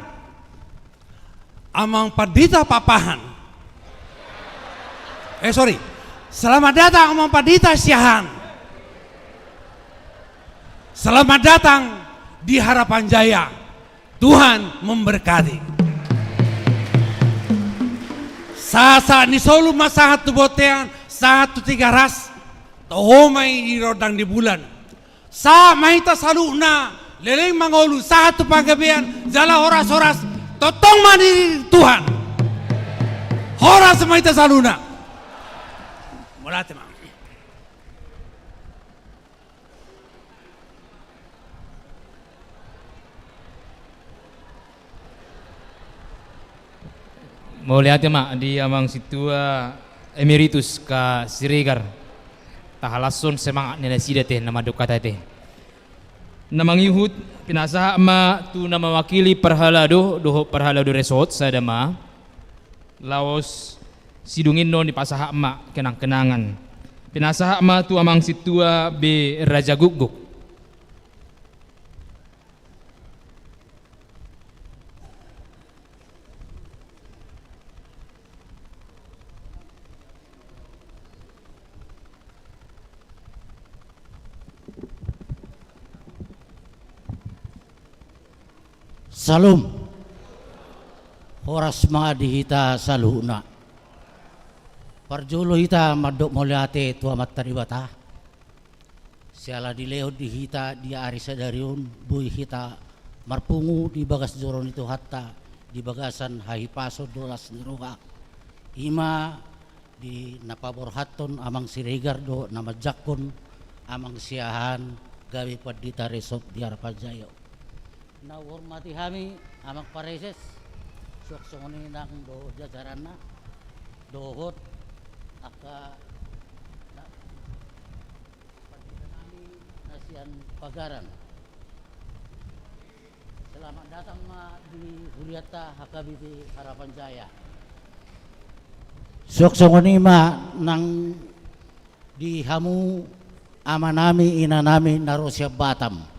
Amang Pandita Pakpahan. Eh, sorry. Selamat datang, Amang Pandita Siahaan. Selamat datang di Harapan Jaya. Tuhan memberkati. Sahat-sahat ni solu ma sahat tu bontean, sahat tu Tigaras, toho ma i di rondang ni bulan. Sahat ma hita saluhutna, leleng mangolu, sahat tu panggabean, jala horas-horas, tongtong ma di Tuhan. Horas ma hita saluhutna. Mauliate ma. Mauliate ma di Amang Sintua Emeritus K. Siregar. Tahalashon semangat ni nasida ate, na mandok hata ate. Na mangihut, pinasahat ma tu na mawakili parhalado dohot parhalado resort sada ma. Laos sidung i annon dipasahat ma kenang-kenangan. Pinasahat ma tu Amang Sintua B. Rajagukguk. Syalom. Horas ma di hita saluhutna. Parjolo hita mandok mauliate tu Amanta Debata. Siala dilehon di hita di ari sadari on, boi hita marpungu di bagas joro ni Tuhanta, di bagasan hahipason dohot las ni roha. I ma di na paborhathon Amang Siregar dohot na manjangkon Amang Siahaan gabe pandita resort di Harapan Jaya. Na huhormati hami Amang Praeses, suang songon i nang dohot jajaranna, dohot angka na pandita nami na sian Pagaran. Selamat datang ma di hurianta H K B P Harapan Jaya. Suang songon i ma nang di hamu amanami, inanami na ro sian Batam.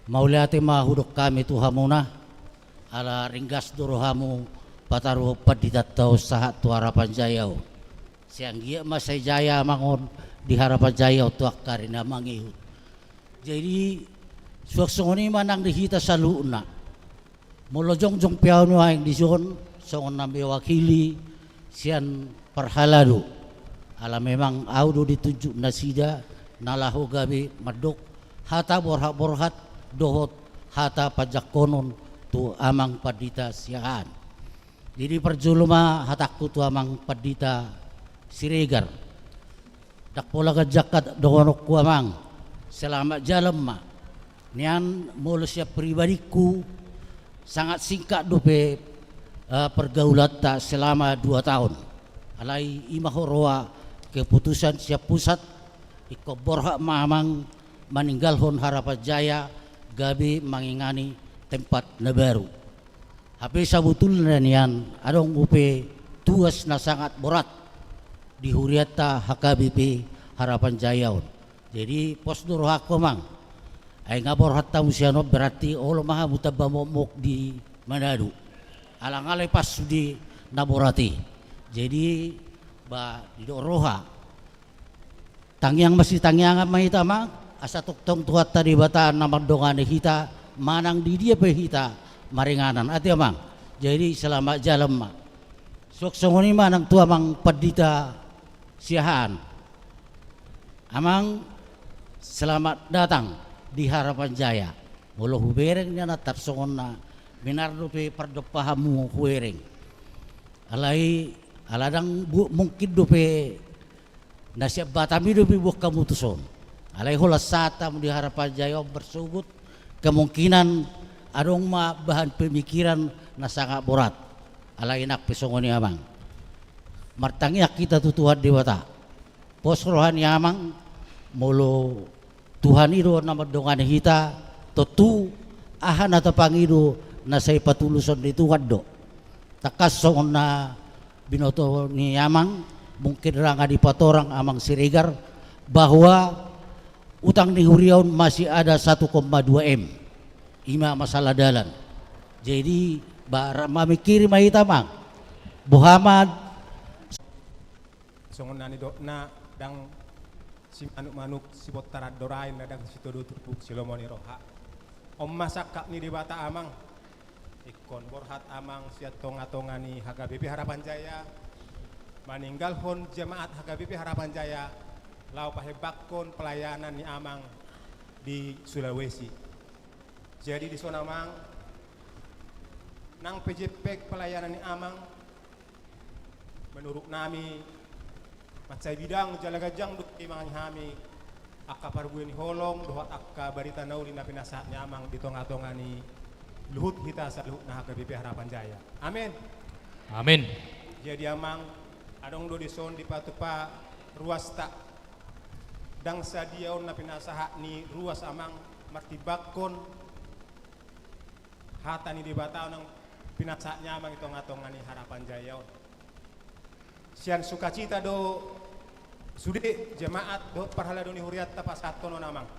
Mauliate ma hudok hami tu hamuna, ala ringgas do rohamu pataruhon panditanta on sahat tu Harapan Jaya on. Sai anggiat ma sai jaya amang on di Harapan Jaya on tu angka ari na mangihut. Jadi, suang songon i ma nang di hita saluhutna. Molo jongjong pe ahu nuaeng dison, songon na mewakili sian parhalado. Ala memang ahu do ditunjuk nasida, na laho gabe mandok hata borhat-borhat dohot hata panjangkonon tu Amang Pandita Siahaan. Jadi parjolo ma hatangku tu Amang Pandita Siregar. Ndang pola ganjang hata dohononku amang, selamat jalan ma. Nian molo sian pribadingku, sangat singkat dope, eh, pergaulanta selama dua tahun. Alai i ma huroha keputusan sian pusat, ingkon borhat ma amang maninggalhon Harapan Jaya gabe mangingani tempat na baru. Hape sabotulna nian adong dope tugas na sangat borat di hurianta H K B P Harapan Jaya on. Jadi pos do rohangku amang. Ai nga borhat hamu sian on berarti olo ma hamu tamba mokmok di Manado. Ala nga lepas sude na borat i. Jadi ba didok roha. Tangiang masitangiangan ma hita amang, asa tongtong Tuhanta Debata na mandongani hita, manang di dia pe hita maringanan. Ate amang, jadi selamat jalan ma. Suang songon i ma nang tu Amang Pandita Siahaan. Amang, selamat datang di Harapan Jaya. Molo hubereng nian tarsongon na minar dope pardompahanmu hubereng. Alai ala ndang bu-, mungkin dope na sian Batam i dope buat hamu tuson. Alai holan sahat hamu di Harapan Jaya on marsogot, kemungkinan adong ma bahan pemikiran na sangat borat. Alai nang pe songon i amang. Martangiang hita tu Tuhan Debata. Pos roha ni amang, molo Tuhan i do na mandongani hita, tontu aha na tapangido na sai patuluson ni Tuhan do. Tangkas songon na binoto ni amang, mungkin ra nga dipatorang Amang Siregar, bahwa utang ni huria on masih ada satu koma dua M. Ima masalah dalan. Jadi, ba-, ra-, mamikiri ma hita, Amang. Boha ma. Songon na nidokna, ndang simanuk-manuk sibontar andor ain, na ndang sitodo turpuk si lomo ni roha. On ma sangkap ni Debata, Amang. Ingkon borhat, Amang, sian tonga-tonga ni H K B P Harapan Jaya, maninggalhon jemaat H K B P Harapan Jaya, laho pahembangkon pelayanan ni Amang di Sulawesi. Jadi dison, Amang, nang pe jempek pelayanan ni Amang, menurut nami, mansai bidang jala ganjang do i mangan hami angka parbue ni holong dohot angka barita na uli na pinasahat ni Amang di tonga-tonga ni luhut hita saluhutna H K B P Harapan Jaya. Amin. Amin. Jadi, Amang, adong do dison dipatupa ruasta. Ndang sadia on na pinasahat ni ruas, Amang, martimbangkon hata ni Debata on nang pinasahat ni Amang i tonga-tonga ni Harapan Jaya on. Sian sukacita do sude jemaat dohot parhalado ni hurianta pasahathon on, Amang.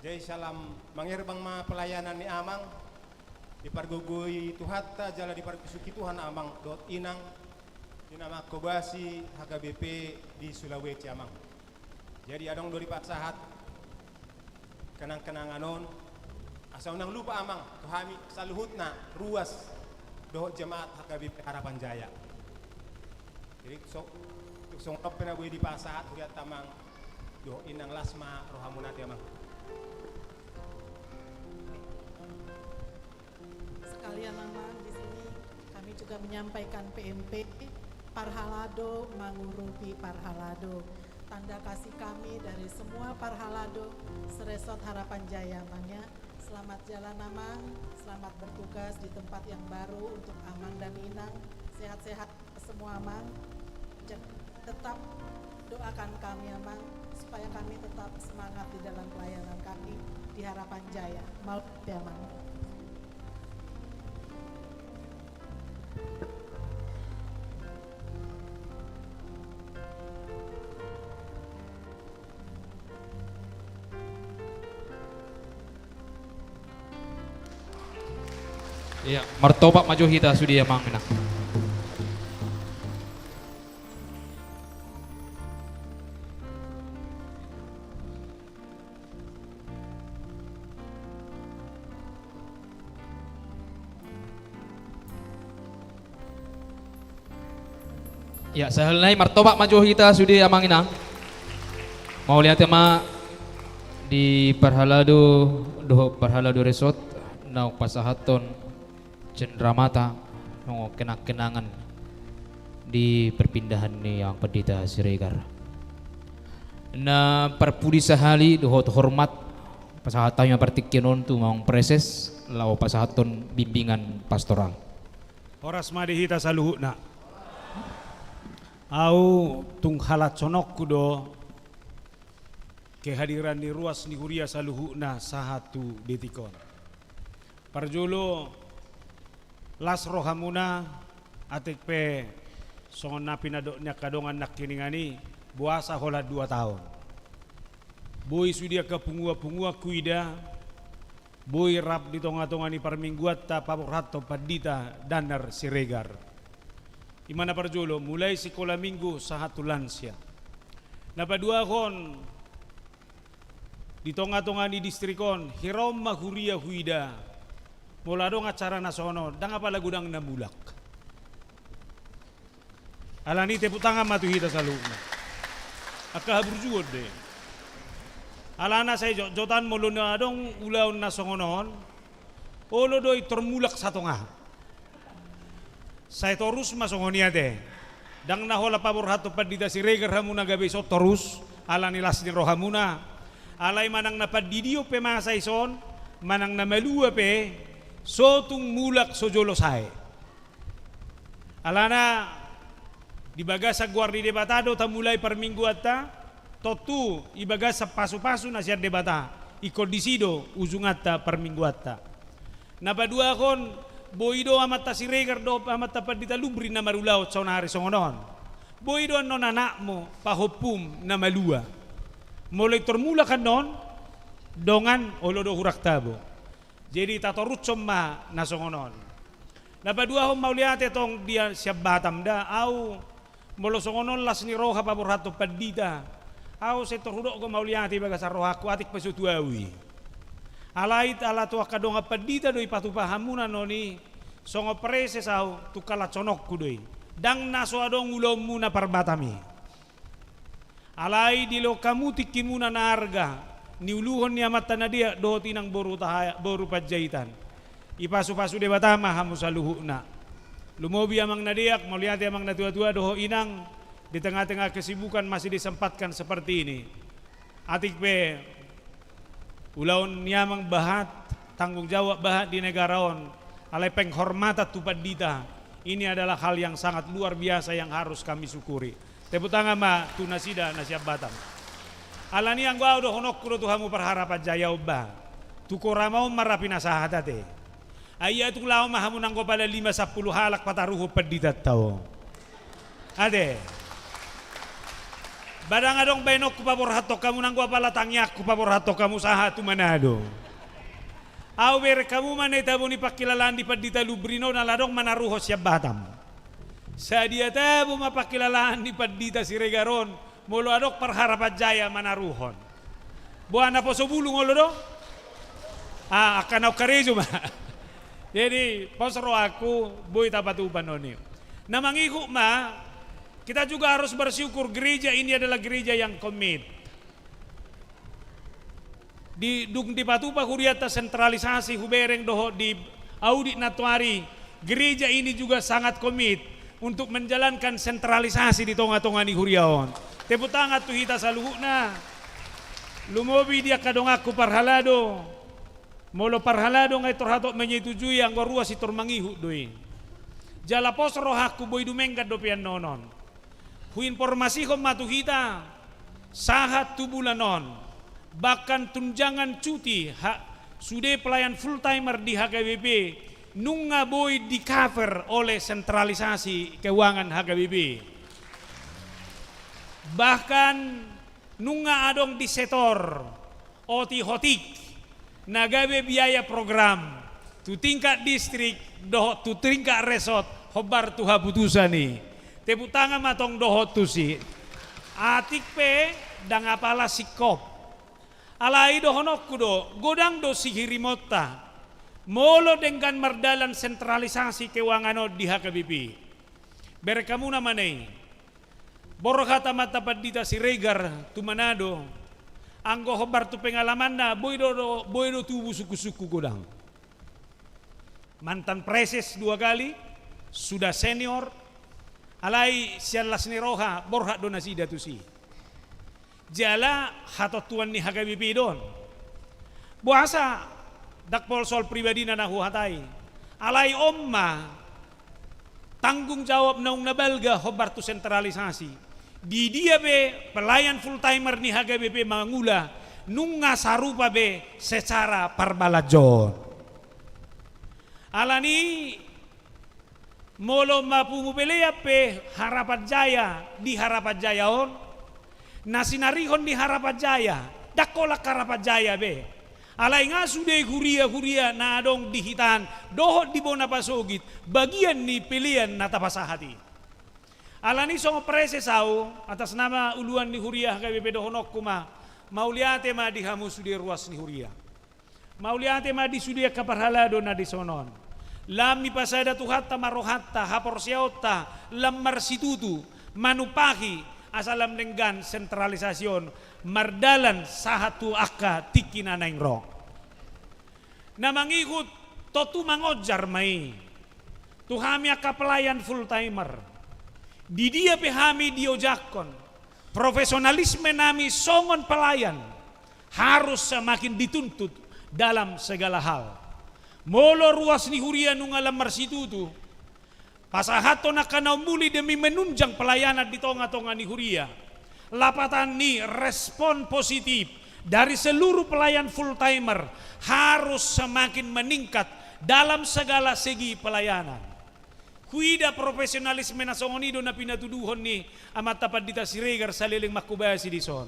Jadi, salam mangerbang ma pelayanan ni Amang, dipargogoi Tuhanta jala dipargosuki Tuhan Amang dohot Inang, di na mangkobasi H K B P di Sulawesi, Amang. Jadi, adong do dipasahat kenang-kenangan on, asa unang lupa, Amang, tu hami saluhutna ruas dohot jemaat H K B P Harapan Jaya. Jadi, so, songon on pe na boi dipasahat hurianta, Amang, dohot Inang, las ma rohamuna ate, Amang. Sekalian, Amang, di sini kami juga menyampaikan P M P, Parhalado Mangurupi Parhalado. Tanda kasih kami dari semua parhalado seresort Harapan Jaya, Amang, ya. Selamat jalan, Amang. Selamat bertugas di tempat yang baru untuk Amang dan Inang. Sehat-sehat semua, Amang. Jan-, tetap doakan kami, Amang, supaya kami tetap semangat di dalam pelayanan kami di Harapan Jaya. Mauliate, Amang. Ia, martopak ma jo hita sude, Amang, Inang. Ia, sahali nai martopak ma jo hita sude, Amang, Inang. Mauliate ma di parhalado dohot parhalado resort naung pasahathon cenderamata, songon kenang-kenangan di perpindahan ni Amang Pandita Siregar. Na parpudi sahali dohot hormat, pasahat hami ma partingkian on tu Amang Praeses laho pasahathon bimbingan pastoral. Horas ma di hita saluhutna. Ahu tung halashononku do kehadiran ni ruas ni huria saluhutna sahat tu detik on. Parjolo, las rohamuna, atik pe songon na pinadok ni angka dongan nangkiningan i, boasa holan dua taon. Boi sude angka punguan-punguan huida, boi rap di tonga-tonga ni parmingguanta paborhathon Pandita Danar Siregar. I ma na parjolo, mulai sikola minggu sahat tu lansia. Na paduahon, di tonga-tonga ni distrik on, hira on ma huria huida. Molo adong acara na songon on, ndang apala godang na mulak. Alani i tepuk tangan ma tu hita saluhutna. Angka haburjuon do i. Alana sai jotjotan molo na adong ulaon na songon on, olo do i tor mulak satonga. Sai torus ma songon i ate. Ndang na holan paborhathon Pandita Siregar hamu na gabe ison torus, alani las ni rohamuna. Alai manang na pandidion pe masa ison, manang na malua pe, so tung mulak so jolo sae. Alana di bagasan goar ni Debata do tamulai parmingguanta, tontu di bagasan pasu-pasu na sian Debata, ingkon disi do ujunganta parmingguanta. Na paduahon, boi do Amanta Siregar dohot Amanta Pandita Lubri na marulaon saonari songon on. Boi do annon anakmu, pahompum na malua. Molo i tor mulak annon, dongan, olo do hurang tabo. Jadi tatorushon ma na songon on. Na paduahon, mauliate tong di sian Batam da, au molo songon on las ni roha paborhathon pandita, au sai tor hudok do mauliate di bagasan rohangku, atik pe so tu au i. Alai ala tu angka dongan pandita do i patupa hamuna non i, songon preses au tung halashononku do i. Ndang na so adong ulaonmuna parbatam i. Alai dilehon hamu tingkimuna na arga, niuluhon ni amanta na deak dohot inang boru Taha-, boru Panjaitan. Ipasupasu Debata ma hamu saluhutna. Lumobi amang na deak, mauliate amang na tuatua dohot inang, di tengah-tengah kesibukan masih disempatkan seperti ini. Atik pe ulaon ni amang bahat, tanggung jawab bahat di negara on, alai penghormatan tu pandita, ini adalah hal yang sangat luar biasa yang harus kami syukuri. Tepuk tangan ma tu nasida na sian Batam. Alani anggo au dohononku do tu hamu parharapan jaya on ba, tu korama on ma ra pinasahat ate. Ai ia tung laho ma hamu nanggo pala lima sampulu halak pataruhon panditanta on. Ate. Ba ndang adong baenonku paborhathon hamu nanggo apala tangiangku paborhathon hamu sahat tu Manado. Au bereng hamu ma na i tabo ni pangkilalaan di pandita Lubri on, ala adong manaruhon sian Batam. Sadia tabo ma pangkilalaan ni pandita Siregar on, molo adong parharapan jaya manaruhon. Boha, naposo bulung olo do? Ah, angka naung karejo ma. Jadi pos rohangku boi tapatupa non i. Na mangihut ma, kita juga harus bersyukur gereja ini adalah gereja yang komit. Di, dung dipatupa hurianta sentralisasi, hubereng dohot diaudit nantoari, gereja ini juga sangat komit untuk menjalankan sentralisasi di tonga-tonga ni huria on. Tepuk tangan tu hita saluhutna. Lumobi di angka donganku parhalado. Molo parhalado nga i tor hatop menyetujui, anggo ruas i tor mangihut do i. Jala pos rohangku boi dumenggan dope annon on. Huinformasihon ma tu hita, sahat tu bulan on, bahkan tunjangan cuti ha-, sude pelayan full timer di H K B P nunga boi di-cover oleh sentralisasi keuangan H K B P. Bahkan nunga adong disetor otik-otik na gabe biaya program tu tingkat distrik dohot tu tingkat resort hombar tu haputusan i. Tepuk tangan ma tong dohot tusi. Atik pe ndang apala singkop. Alai dohononku do, godang do sihirimonta molo denggan mardalan sentralisasi keuangan on di H K B P. Bereng hamu nama na i. Borhat amanta pandita Siregar tu Manado, anggo hombar tu pengalamanna, boi do, do, boi do tubu sungkun-sungkun godang. Mantan preses dua kali, sudah senior, alai sian las ni roha borhat do nasida tusi. Jala hatontuan ni H K B P do on. Boasa, ndang pola soal pribadina na huhatai. Alai on ma tanggung jawab naung na balga hombar tu sentralisasi. Di dia pe pelayan full timer ni H K B P mangula, nunga sarupa be secara parbalanjoon. Alani molo mapungu pelean pe Harapan Jaya di Harapan Jaya on, na sinarihon di Harapan Jaya, ndang holan Harapan Jaya be. Alai nga sude huria-huria na adong di hita an dohot di bona pasogit, bagian ni pelean na tapasahat i. Alani songon preses au, atas nama uluan ni huria H K B P dohononku ma, mauliate ma di hamu sude ruas ni huria. Mauliate ma di sude angka parhalado na dison on. Lam ipasada Tuhanta ma rohanta, haporseaonta, lam marsitutu, manumpahi, asa lam denggan sentralisasi on mardalan sahat tu angka tingki na naeng ro. Na mangihut, tontu mangonjar ma i tu hami angka pelayan full timer. Di dia pe hami diojakhon, profesionalisme nami songon pelayan harus semakin dituntut dalam segala hal. Molo ruas ni huria nunga lam marsitutu, pasahathon angka na umuli demi menunjang pelayanan di tonga-tonga ni huria, lapatan ni respon positif dari seluruh pelayan full timer harus semakin meningkat dalam segala segi pelayanan. Huida profesionalisme na songon i do na pinatuduhon ni amanta pandita Siregar saleleng manghobasi dison.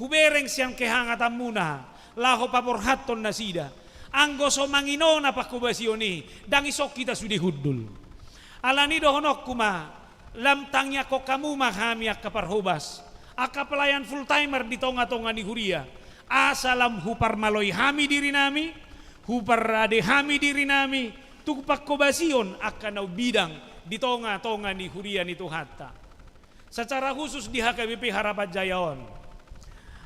Hubereng sian kehangatanmuna laho paborhathon nasida. Anggo so manginona pangkobasion i, ndang dison hita sude hundul. Alani dohononku ma, lam tangiangkon hamu ma hami angka parhobas, angka pelayan full timer di tonga-tonga ni huria, asa lam huparmaloi hami dirinami, huparade hami dirinami tu pangkobasion angka na umbidang di tonga-tonga ni huria ni Tuhanta. Secara khusus di H K B P Harapan Jaya on.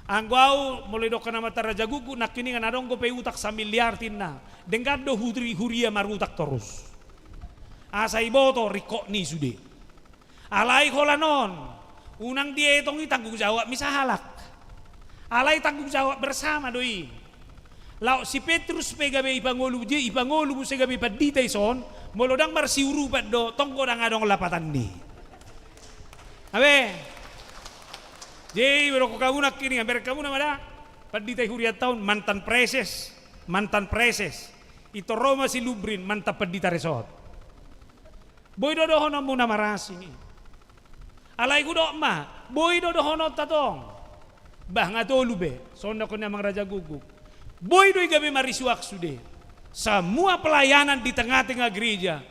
Anggo au, molo didok na ma raja guguk, nangkiningan adong dope utak samiliar ninna. Denggan do huri-, huria marutak torus. Asa iboto ringkot ni sude. Alai holan on, unang dietong i tanggung jawab ni sahalak. Alai tanggung jawab bersama do i. Laho si Petrus pe gabe ipangolu je, ipangolu muse gabe pandita dison, molo ndang marsiurupan do, tong do ndang adong lapatan ni. Abe. Jadi, berokok hamu nangkiningan, berek hamu nama da. Pandita i hurianta on, mantan preses, mantan preses. Ito ro ma si Lubrin, mantan pandita resort. Boi do dohononmuna marasing i. Alai hudok ma, boi do dohononta tong. Bah, nga tolu be, songon na didok ni amang raja guguk. Boi do i gabe marisuak sude. Semua pelayanan di tengah-tengah gereja,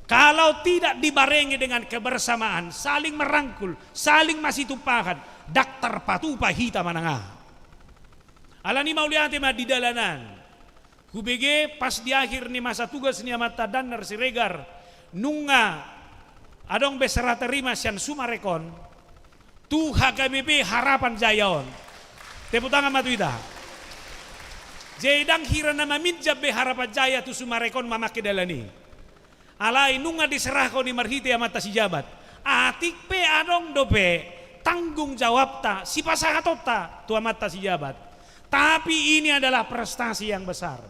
kalau tidak dibarengi dengan kebersamaan, saling merangkul, saling masitumpahan, ndang tarpatupa hita manang aha. Alani mauliate ma di dalanan. Hubege pas di akhir ni masa tugas ni amanta Dannar Siregar, nunga adong be serah terima sian Sumarekon tu H K B P Harapan Jaya on. Tepuk tangan ma tu hita. Jadi ndang hira na maminjam be Harapan Jaya tu Sumarekon mamangke dalan i. Alai nunga diserahkon i marhite amanta sijabat. Atik pe adong dope tanggung jawabta, sipasahatonta tu amanta sijabat. Tapi ini adalah prestasi yang besar.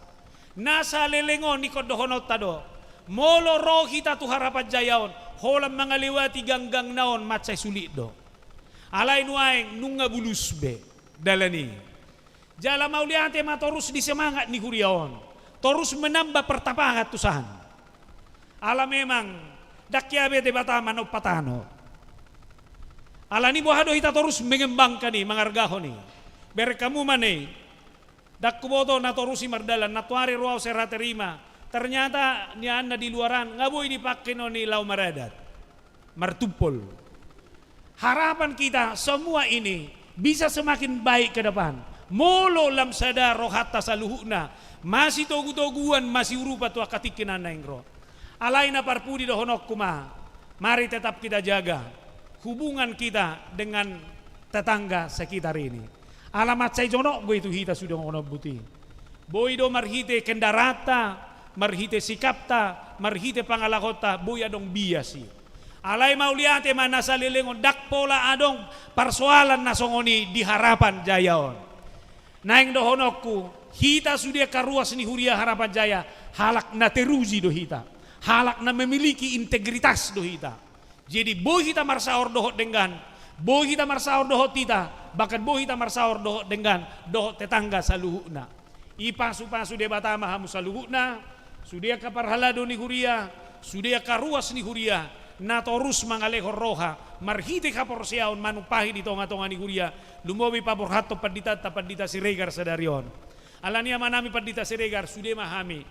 Na saleleng on ingkon dohononta do. Molo ro hita tu Harapan Jaya on, holan mangalewati ganggangna on mansai sulit do. Alai nuaeng nunga bulus be dalan i. Jala mauliate ma torus di semangat ni huria on. Torus menambah pertapahan tu san. Ala memang, ndang hea be Debata manompa tano. Alani boha do hita torus mengembangkan i, mangargahon i. Berek hamu ma ne, ndang huboto na torus i mardalan, nantoari ro au serah terima. Ternyata nian na di luaran, nga boi dipangke non i laho maradat. Martumpol. Harapan kita semua ini bisa semakin baik ke depan. Molo lam sada rohanta saluhutna, masitogu-toguan, masiurupan tu angka tingki na naeng ro. Alai na parpudi dohononku ma, mari tetap kita jaga hubungan kita dengan tetangga sekitar ini. Ala mansai jonok do i tu hita sude songon on, buti. Boi do marhite kendaraanta, marhite sikapta, marhite pangalahonta, boi adong bias i. Alai mauliate ma na saleleng on ndang pola adong parsoalan na songon i di Harapan Jaya on. Naeng dohononku, hita sude angka ruas ni huria Harapan Jaya, halak na teruji do hita. Halak na memiliki integritas do hita. Jadi boi hita marsaor dohot denggan, boi hita marsaor dohot hita, bahkan boi hita marsaor dohot denggan, dohot tetangga saluhutna. Ipasu-pasu Debata ma hamu saluhutna, sude angka parhalado ni huria, sude angka ruas ni huria, na torus mangalehon roha, marhite haporseaon manumpahi di tonga-tonga ni huria, lumobi paborhathon panditanta Pandita Siregar sadari on. Alani amanami Pandita Siregar, sude ma hami.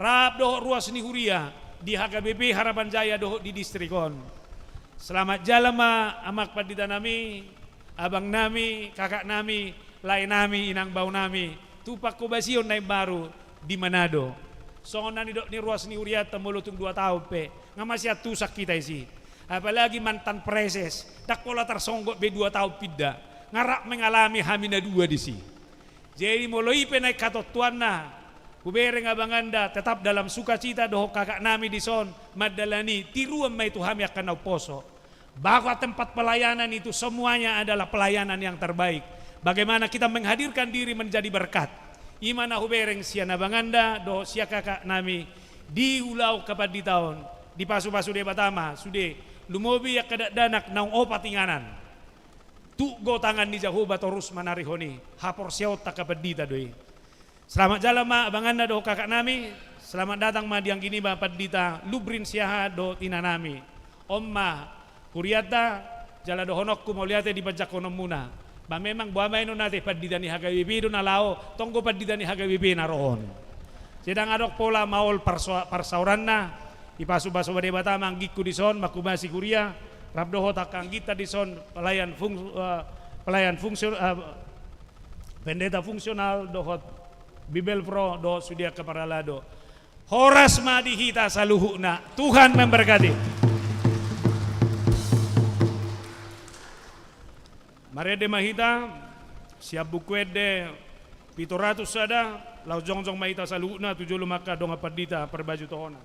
Rap dohot ruas ni huria di H K B P Harapan Jaya dohot di distrik on. Selamat jalan ma amang panditanami, abangnami, kakaknami, laenami, inang baunami, tu pangkobasion na imbaru di Manado. Songon na nidok ni ruas ni hurianta, molo tung dua taon pe, nga masiantusan hita disi. Apalagi mantan preses, ndang pola tarsonggot be dua taon pinda, nga rap mengalami hami na dua disi. Jadi molo i pe naeng hatontuanna, hubereng abanganda tetap dalam sukacita dohot kakaknami dison mandalani, tiruan ma i tu hami angka na umposo. Bahwa tempat pelayanan itu semuanya adalah pelayanan yang terbaik. Bagaimana kita menghadirkan diri menjadi berkat. I ma na hubereng sian abanganda dohot sian kakaknami di ulaon hapanditaon, dipasu-pasu Debata ma sude, lumobi angka dakdanak naung opat inganan. Tuk do tangan ni Jahowa torus manarihon i, haporseaonta hapandita do i. Selamat jalan ma abanganda dohot kakaknami, selamat datang ma di anggi niba Pandita Lubrin Siahaan dohot inanami. On ma hurianta, jala dohononku mauliate di panjangkononmuna. Ba memang boha ma i, non ate pandita ni H K B P do na laho, tong do pandita ni H K B P na ro on. Ndang adong pola maol parso-, parsaoranna, dipasupasu ma Debata ma anggingku dison, manghumasi huria, rap dohot angka anggingta dison, pelayan fung-, eh, pelayan fungsi-, eh, pendeta fungsional, dohot Bibelvrouw, dohot sude angka parhalado. Horas ma di hita saluhutna, Tuhan memberkati. Marende ma hita, sian Buku Ende pitu ratus sada, laos jongjong ma hita saluhutna tu jolo ma angka dongan pandita parbaju tohonan.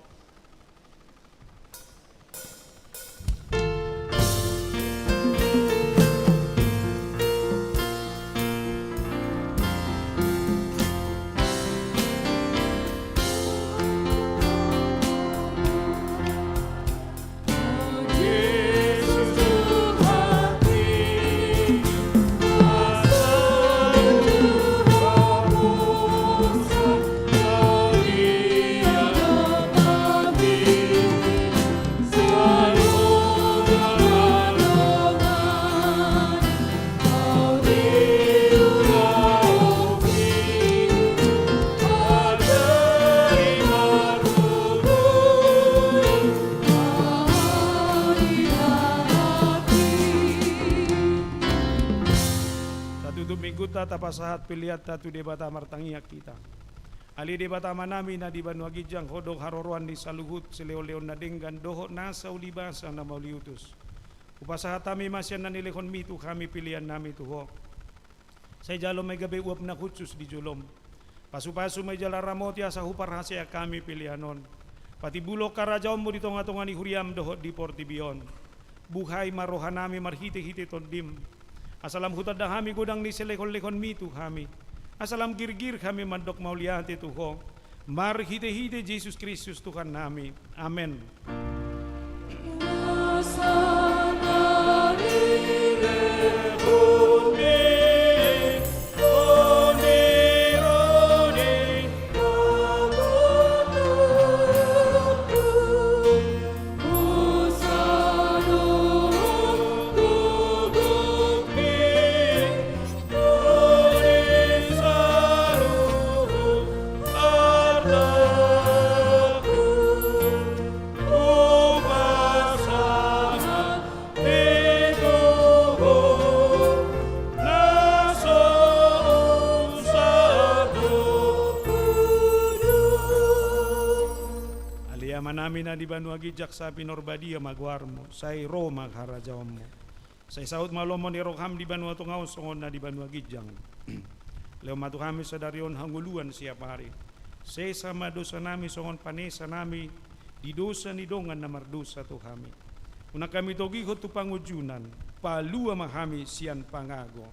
Satutup minggunta tapasahat peleanta tu Debata, martangiang hita. Ale Debata Amanami na di banua ginjang, Ho do haroroan ni saluhut silehonlehon na denggan dohot nasa uli basa na mauliutus. Hupasahat hami ma sian na nilehonMi tu hami peleannami tu Ho. Sai jalo ma i gabe uap na hushus di joloM. Pasupasu ma i jala ramoti asa huparhaseang hami pelean on. Patimbulhon harajaonMu di tongatonga ni huriaM dohot di portibi on. Buhai ma rohanami marhitehite TondiM. Asa lam hutanda hami godang ni silehonlehonMi tu hami. Asa lam girgir hami mandok mauliate tu Ho. Marhitehite Jesus Kristus Tuhannami. Amen. Ale Amanami na di banua ginjang, sai pinarbadia ma goarMu, sai ro ma harajaonMu. Sai saut ma lomo ni rohaM di banua tonga on songon na di banua ginjang. Lehon ma tu hami sadari on hangoluan siapari. Sesa ma dosanami songon panesanami di dosa ni dongan na mardosa tu hami. Unang hami togihon tu pangunjunan, palua ma hami sian pangago.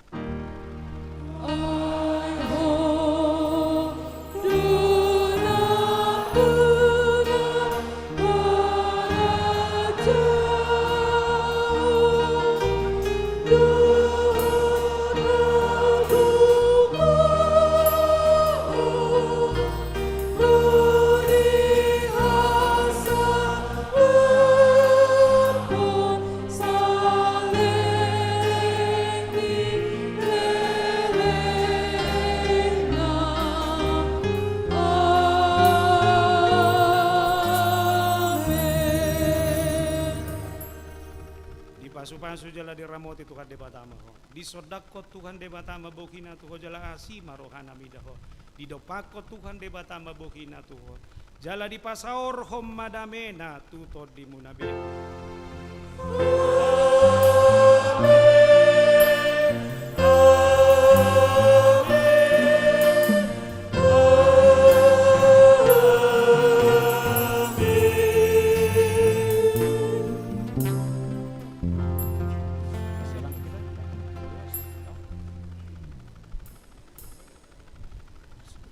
Dipasupasu jala diramoti Tuhan Debata ma ho. Disondangkon Tuhan Debata ma bohina tu ho jala asi ma rohana mida ho. Didompakkon Tuhan Debata ma bohina tu ho. Jala dipasaorhon ma damena tu tondimuna be.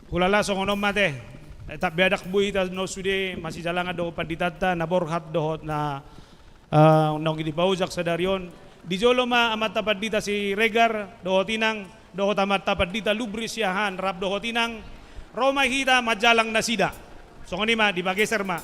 Hulala songon on ma te. Eh, tap beadak boi hita na sude masijalangan dohot panditanta na borhat dohot na, eh, naung dipaojak sadari on. Di jolo ma amanta pandita Siregar dohot inang dohot amanta pandita Lubri Siahaan rap dohot inang. Ro ma hita manjalang nasida. Songon i ma, dipageser ma.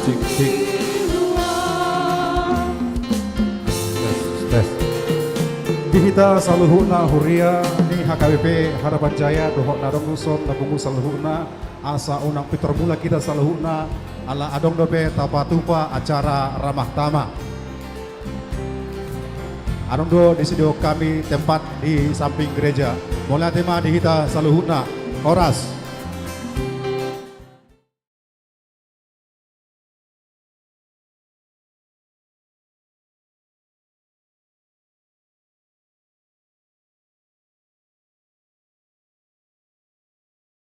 Cik, cik. Tes, tes. Di hita saluhutna huria ni H K B P Harapan Jaya dohot na adong dison na pungu saluhutna, asa unang pintor mulak hita saluhutna, ala adong dope tapatupa acara ramah tamah. Adong do disediakan hami tempat di samping gereja. Mauliate ma di hita saluhutna. Horas.